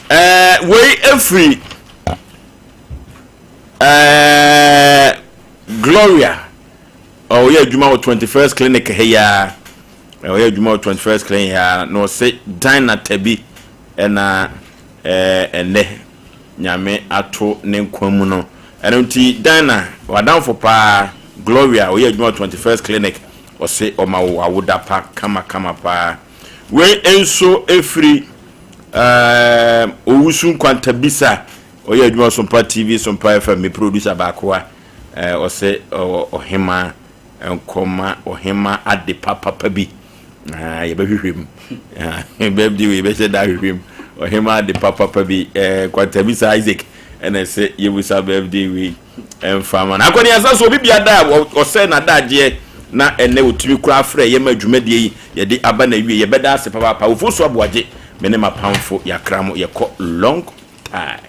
ɛɛ wei efiri ɛɛ Gloria. Ɔyɛ adwuma wɔ 21st Clinic ha yi ara. Ɔyɛ adwuma wɔ 21st Clinic ha ara na ɔse Dinah Tabi ɛna ɛnɛ Nyame ato ne nkwa mu no. Ɛno nti Dinah w'adamfo paa Gloria ɔyɛ adwuma wɔ 21st Clinic ɔse ɔma wo awoda pa kama kama paa. Wei nso ɛfiri Owusu Nkwantabisa ɔyɛ adwuma wɔ Sompa TV, Sompa FM, me producer baakoa. Eh, ɔsɛ ɔhema nkɔma ɔhema ade papapa bi. Ah, yɛbɛhwehwɛ mu. Ah, birthday wei yɛbɛhyɛ da ahwehwɛ mu. Ɔhema ade papapa bi. Eh, Kwantabisa Isaac ɛna ɛsɛ yɛbusa birthday wei ɛmfa ma no. Akɔneasa so obi bia da a ɔsɛ n'adagyeɛ na ɛnɛ ɔtumi koraa frɛ yɛ ma dwumadie yi yɛde aba na wie yɛbɛda ase papaapa. Ofosu Aboagye, me ne m'apamfo yɛakra mo yɛkɔ long time.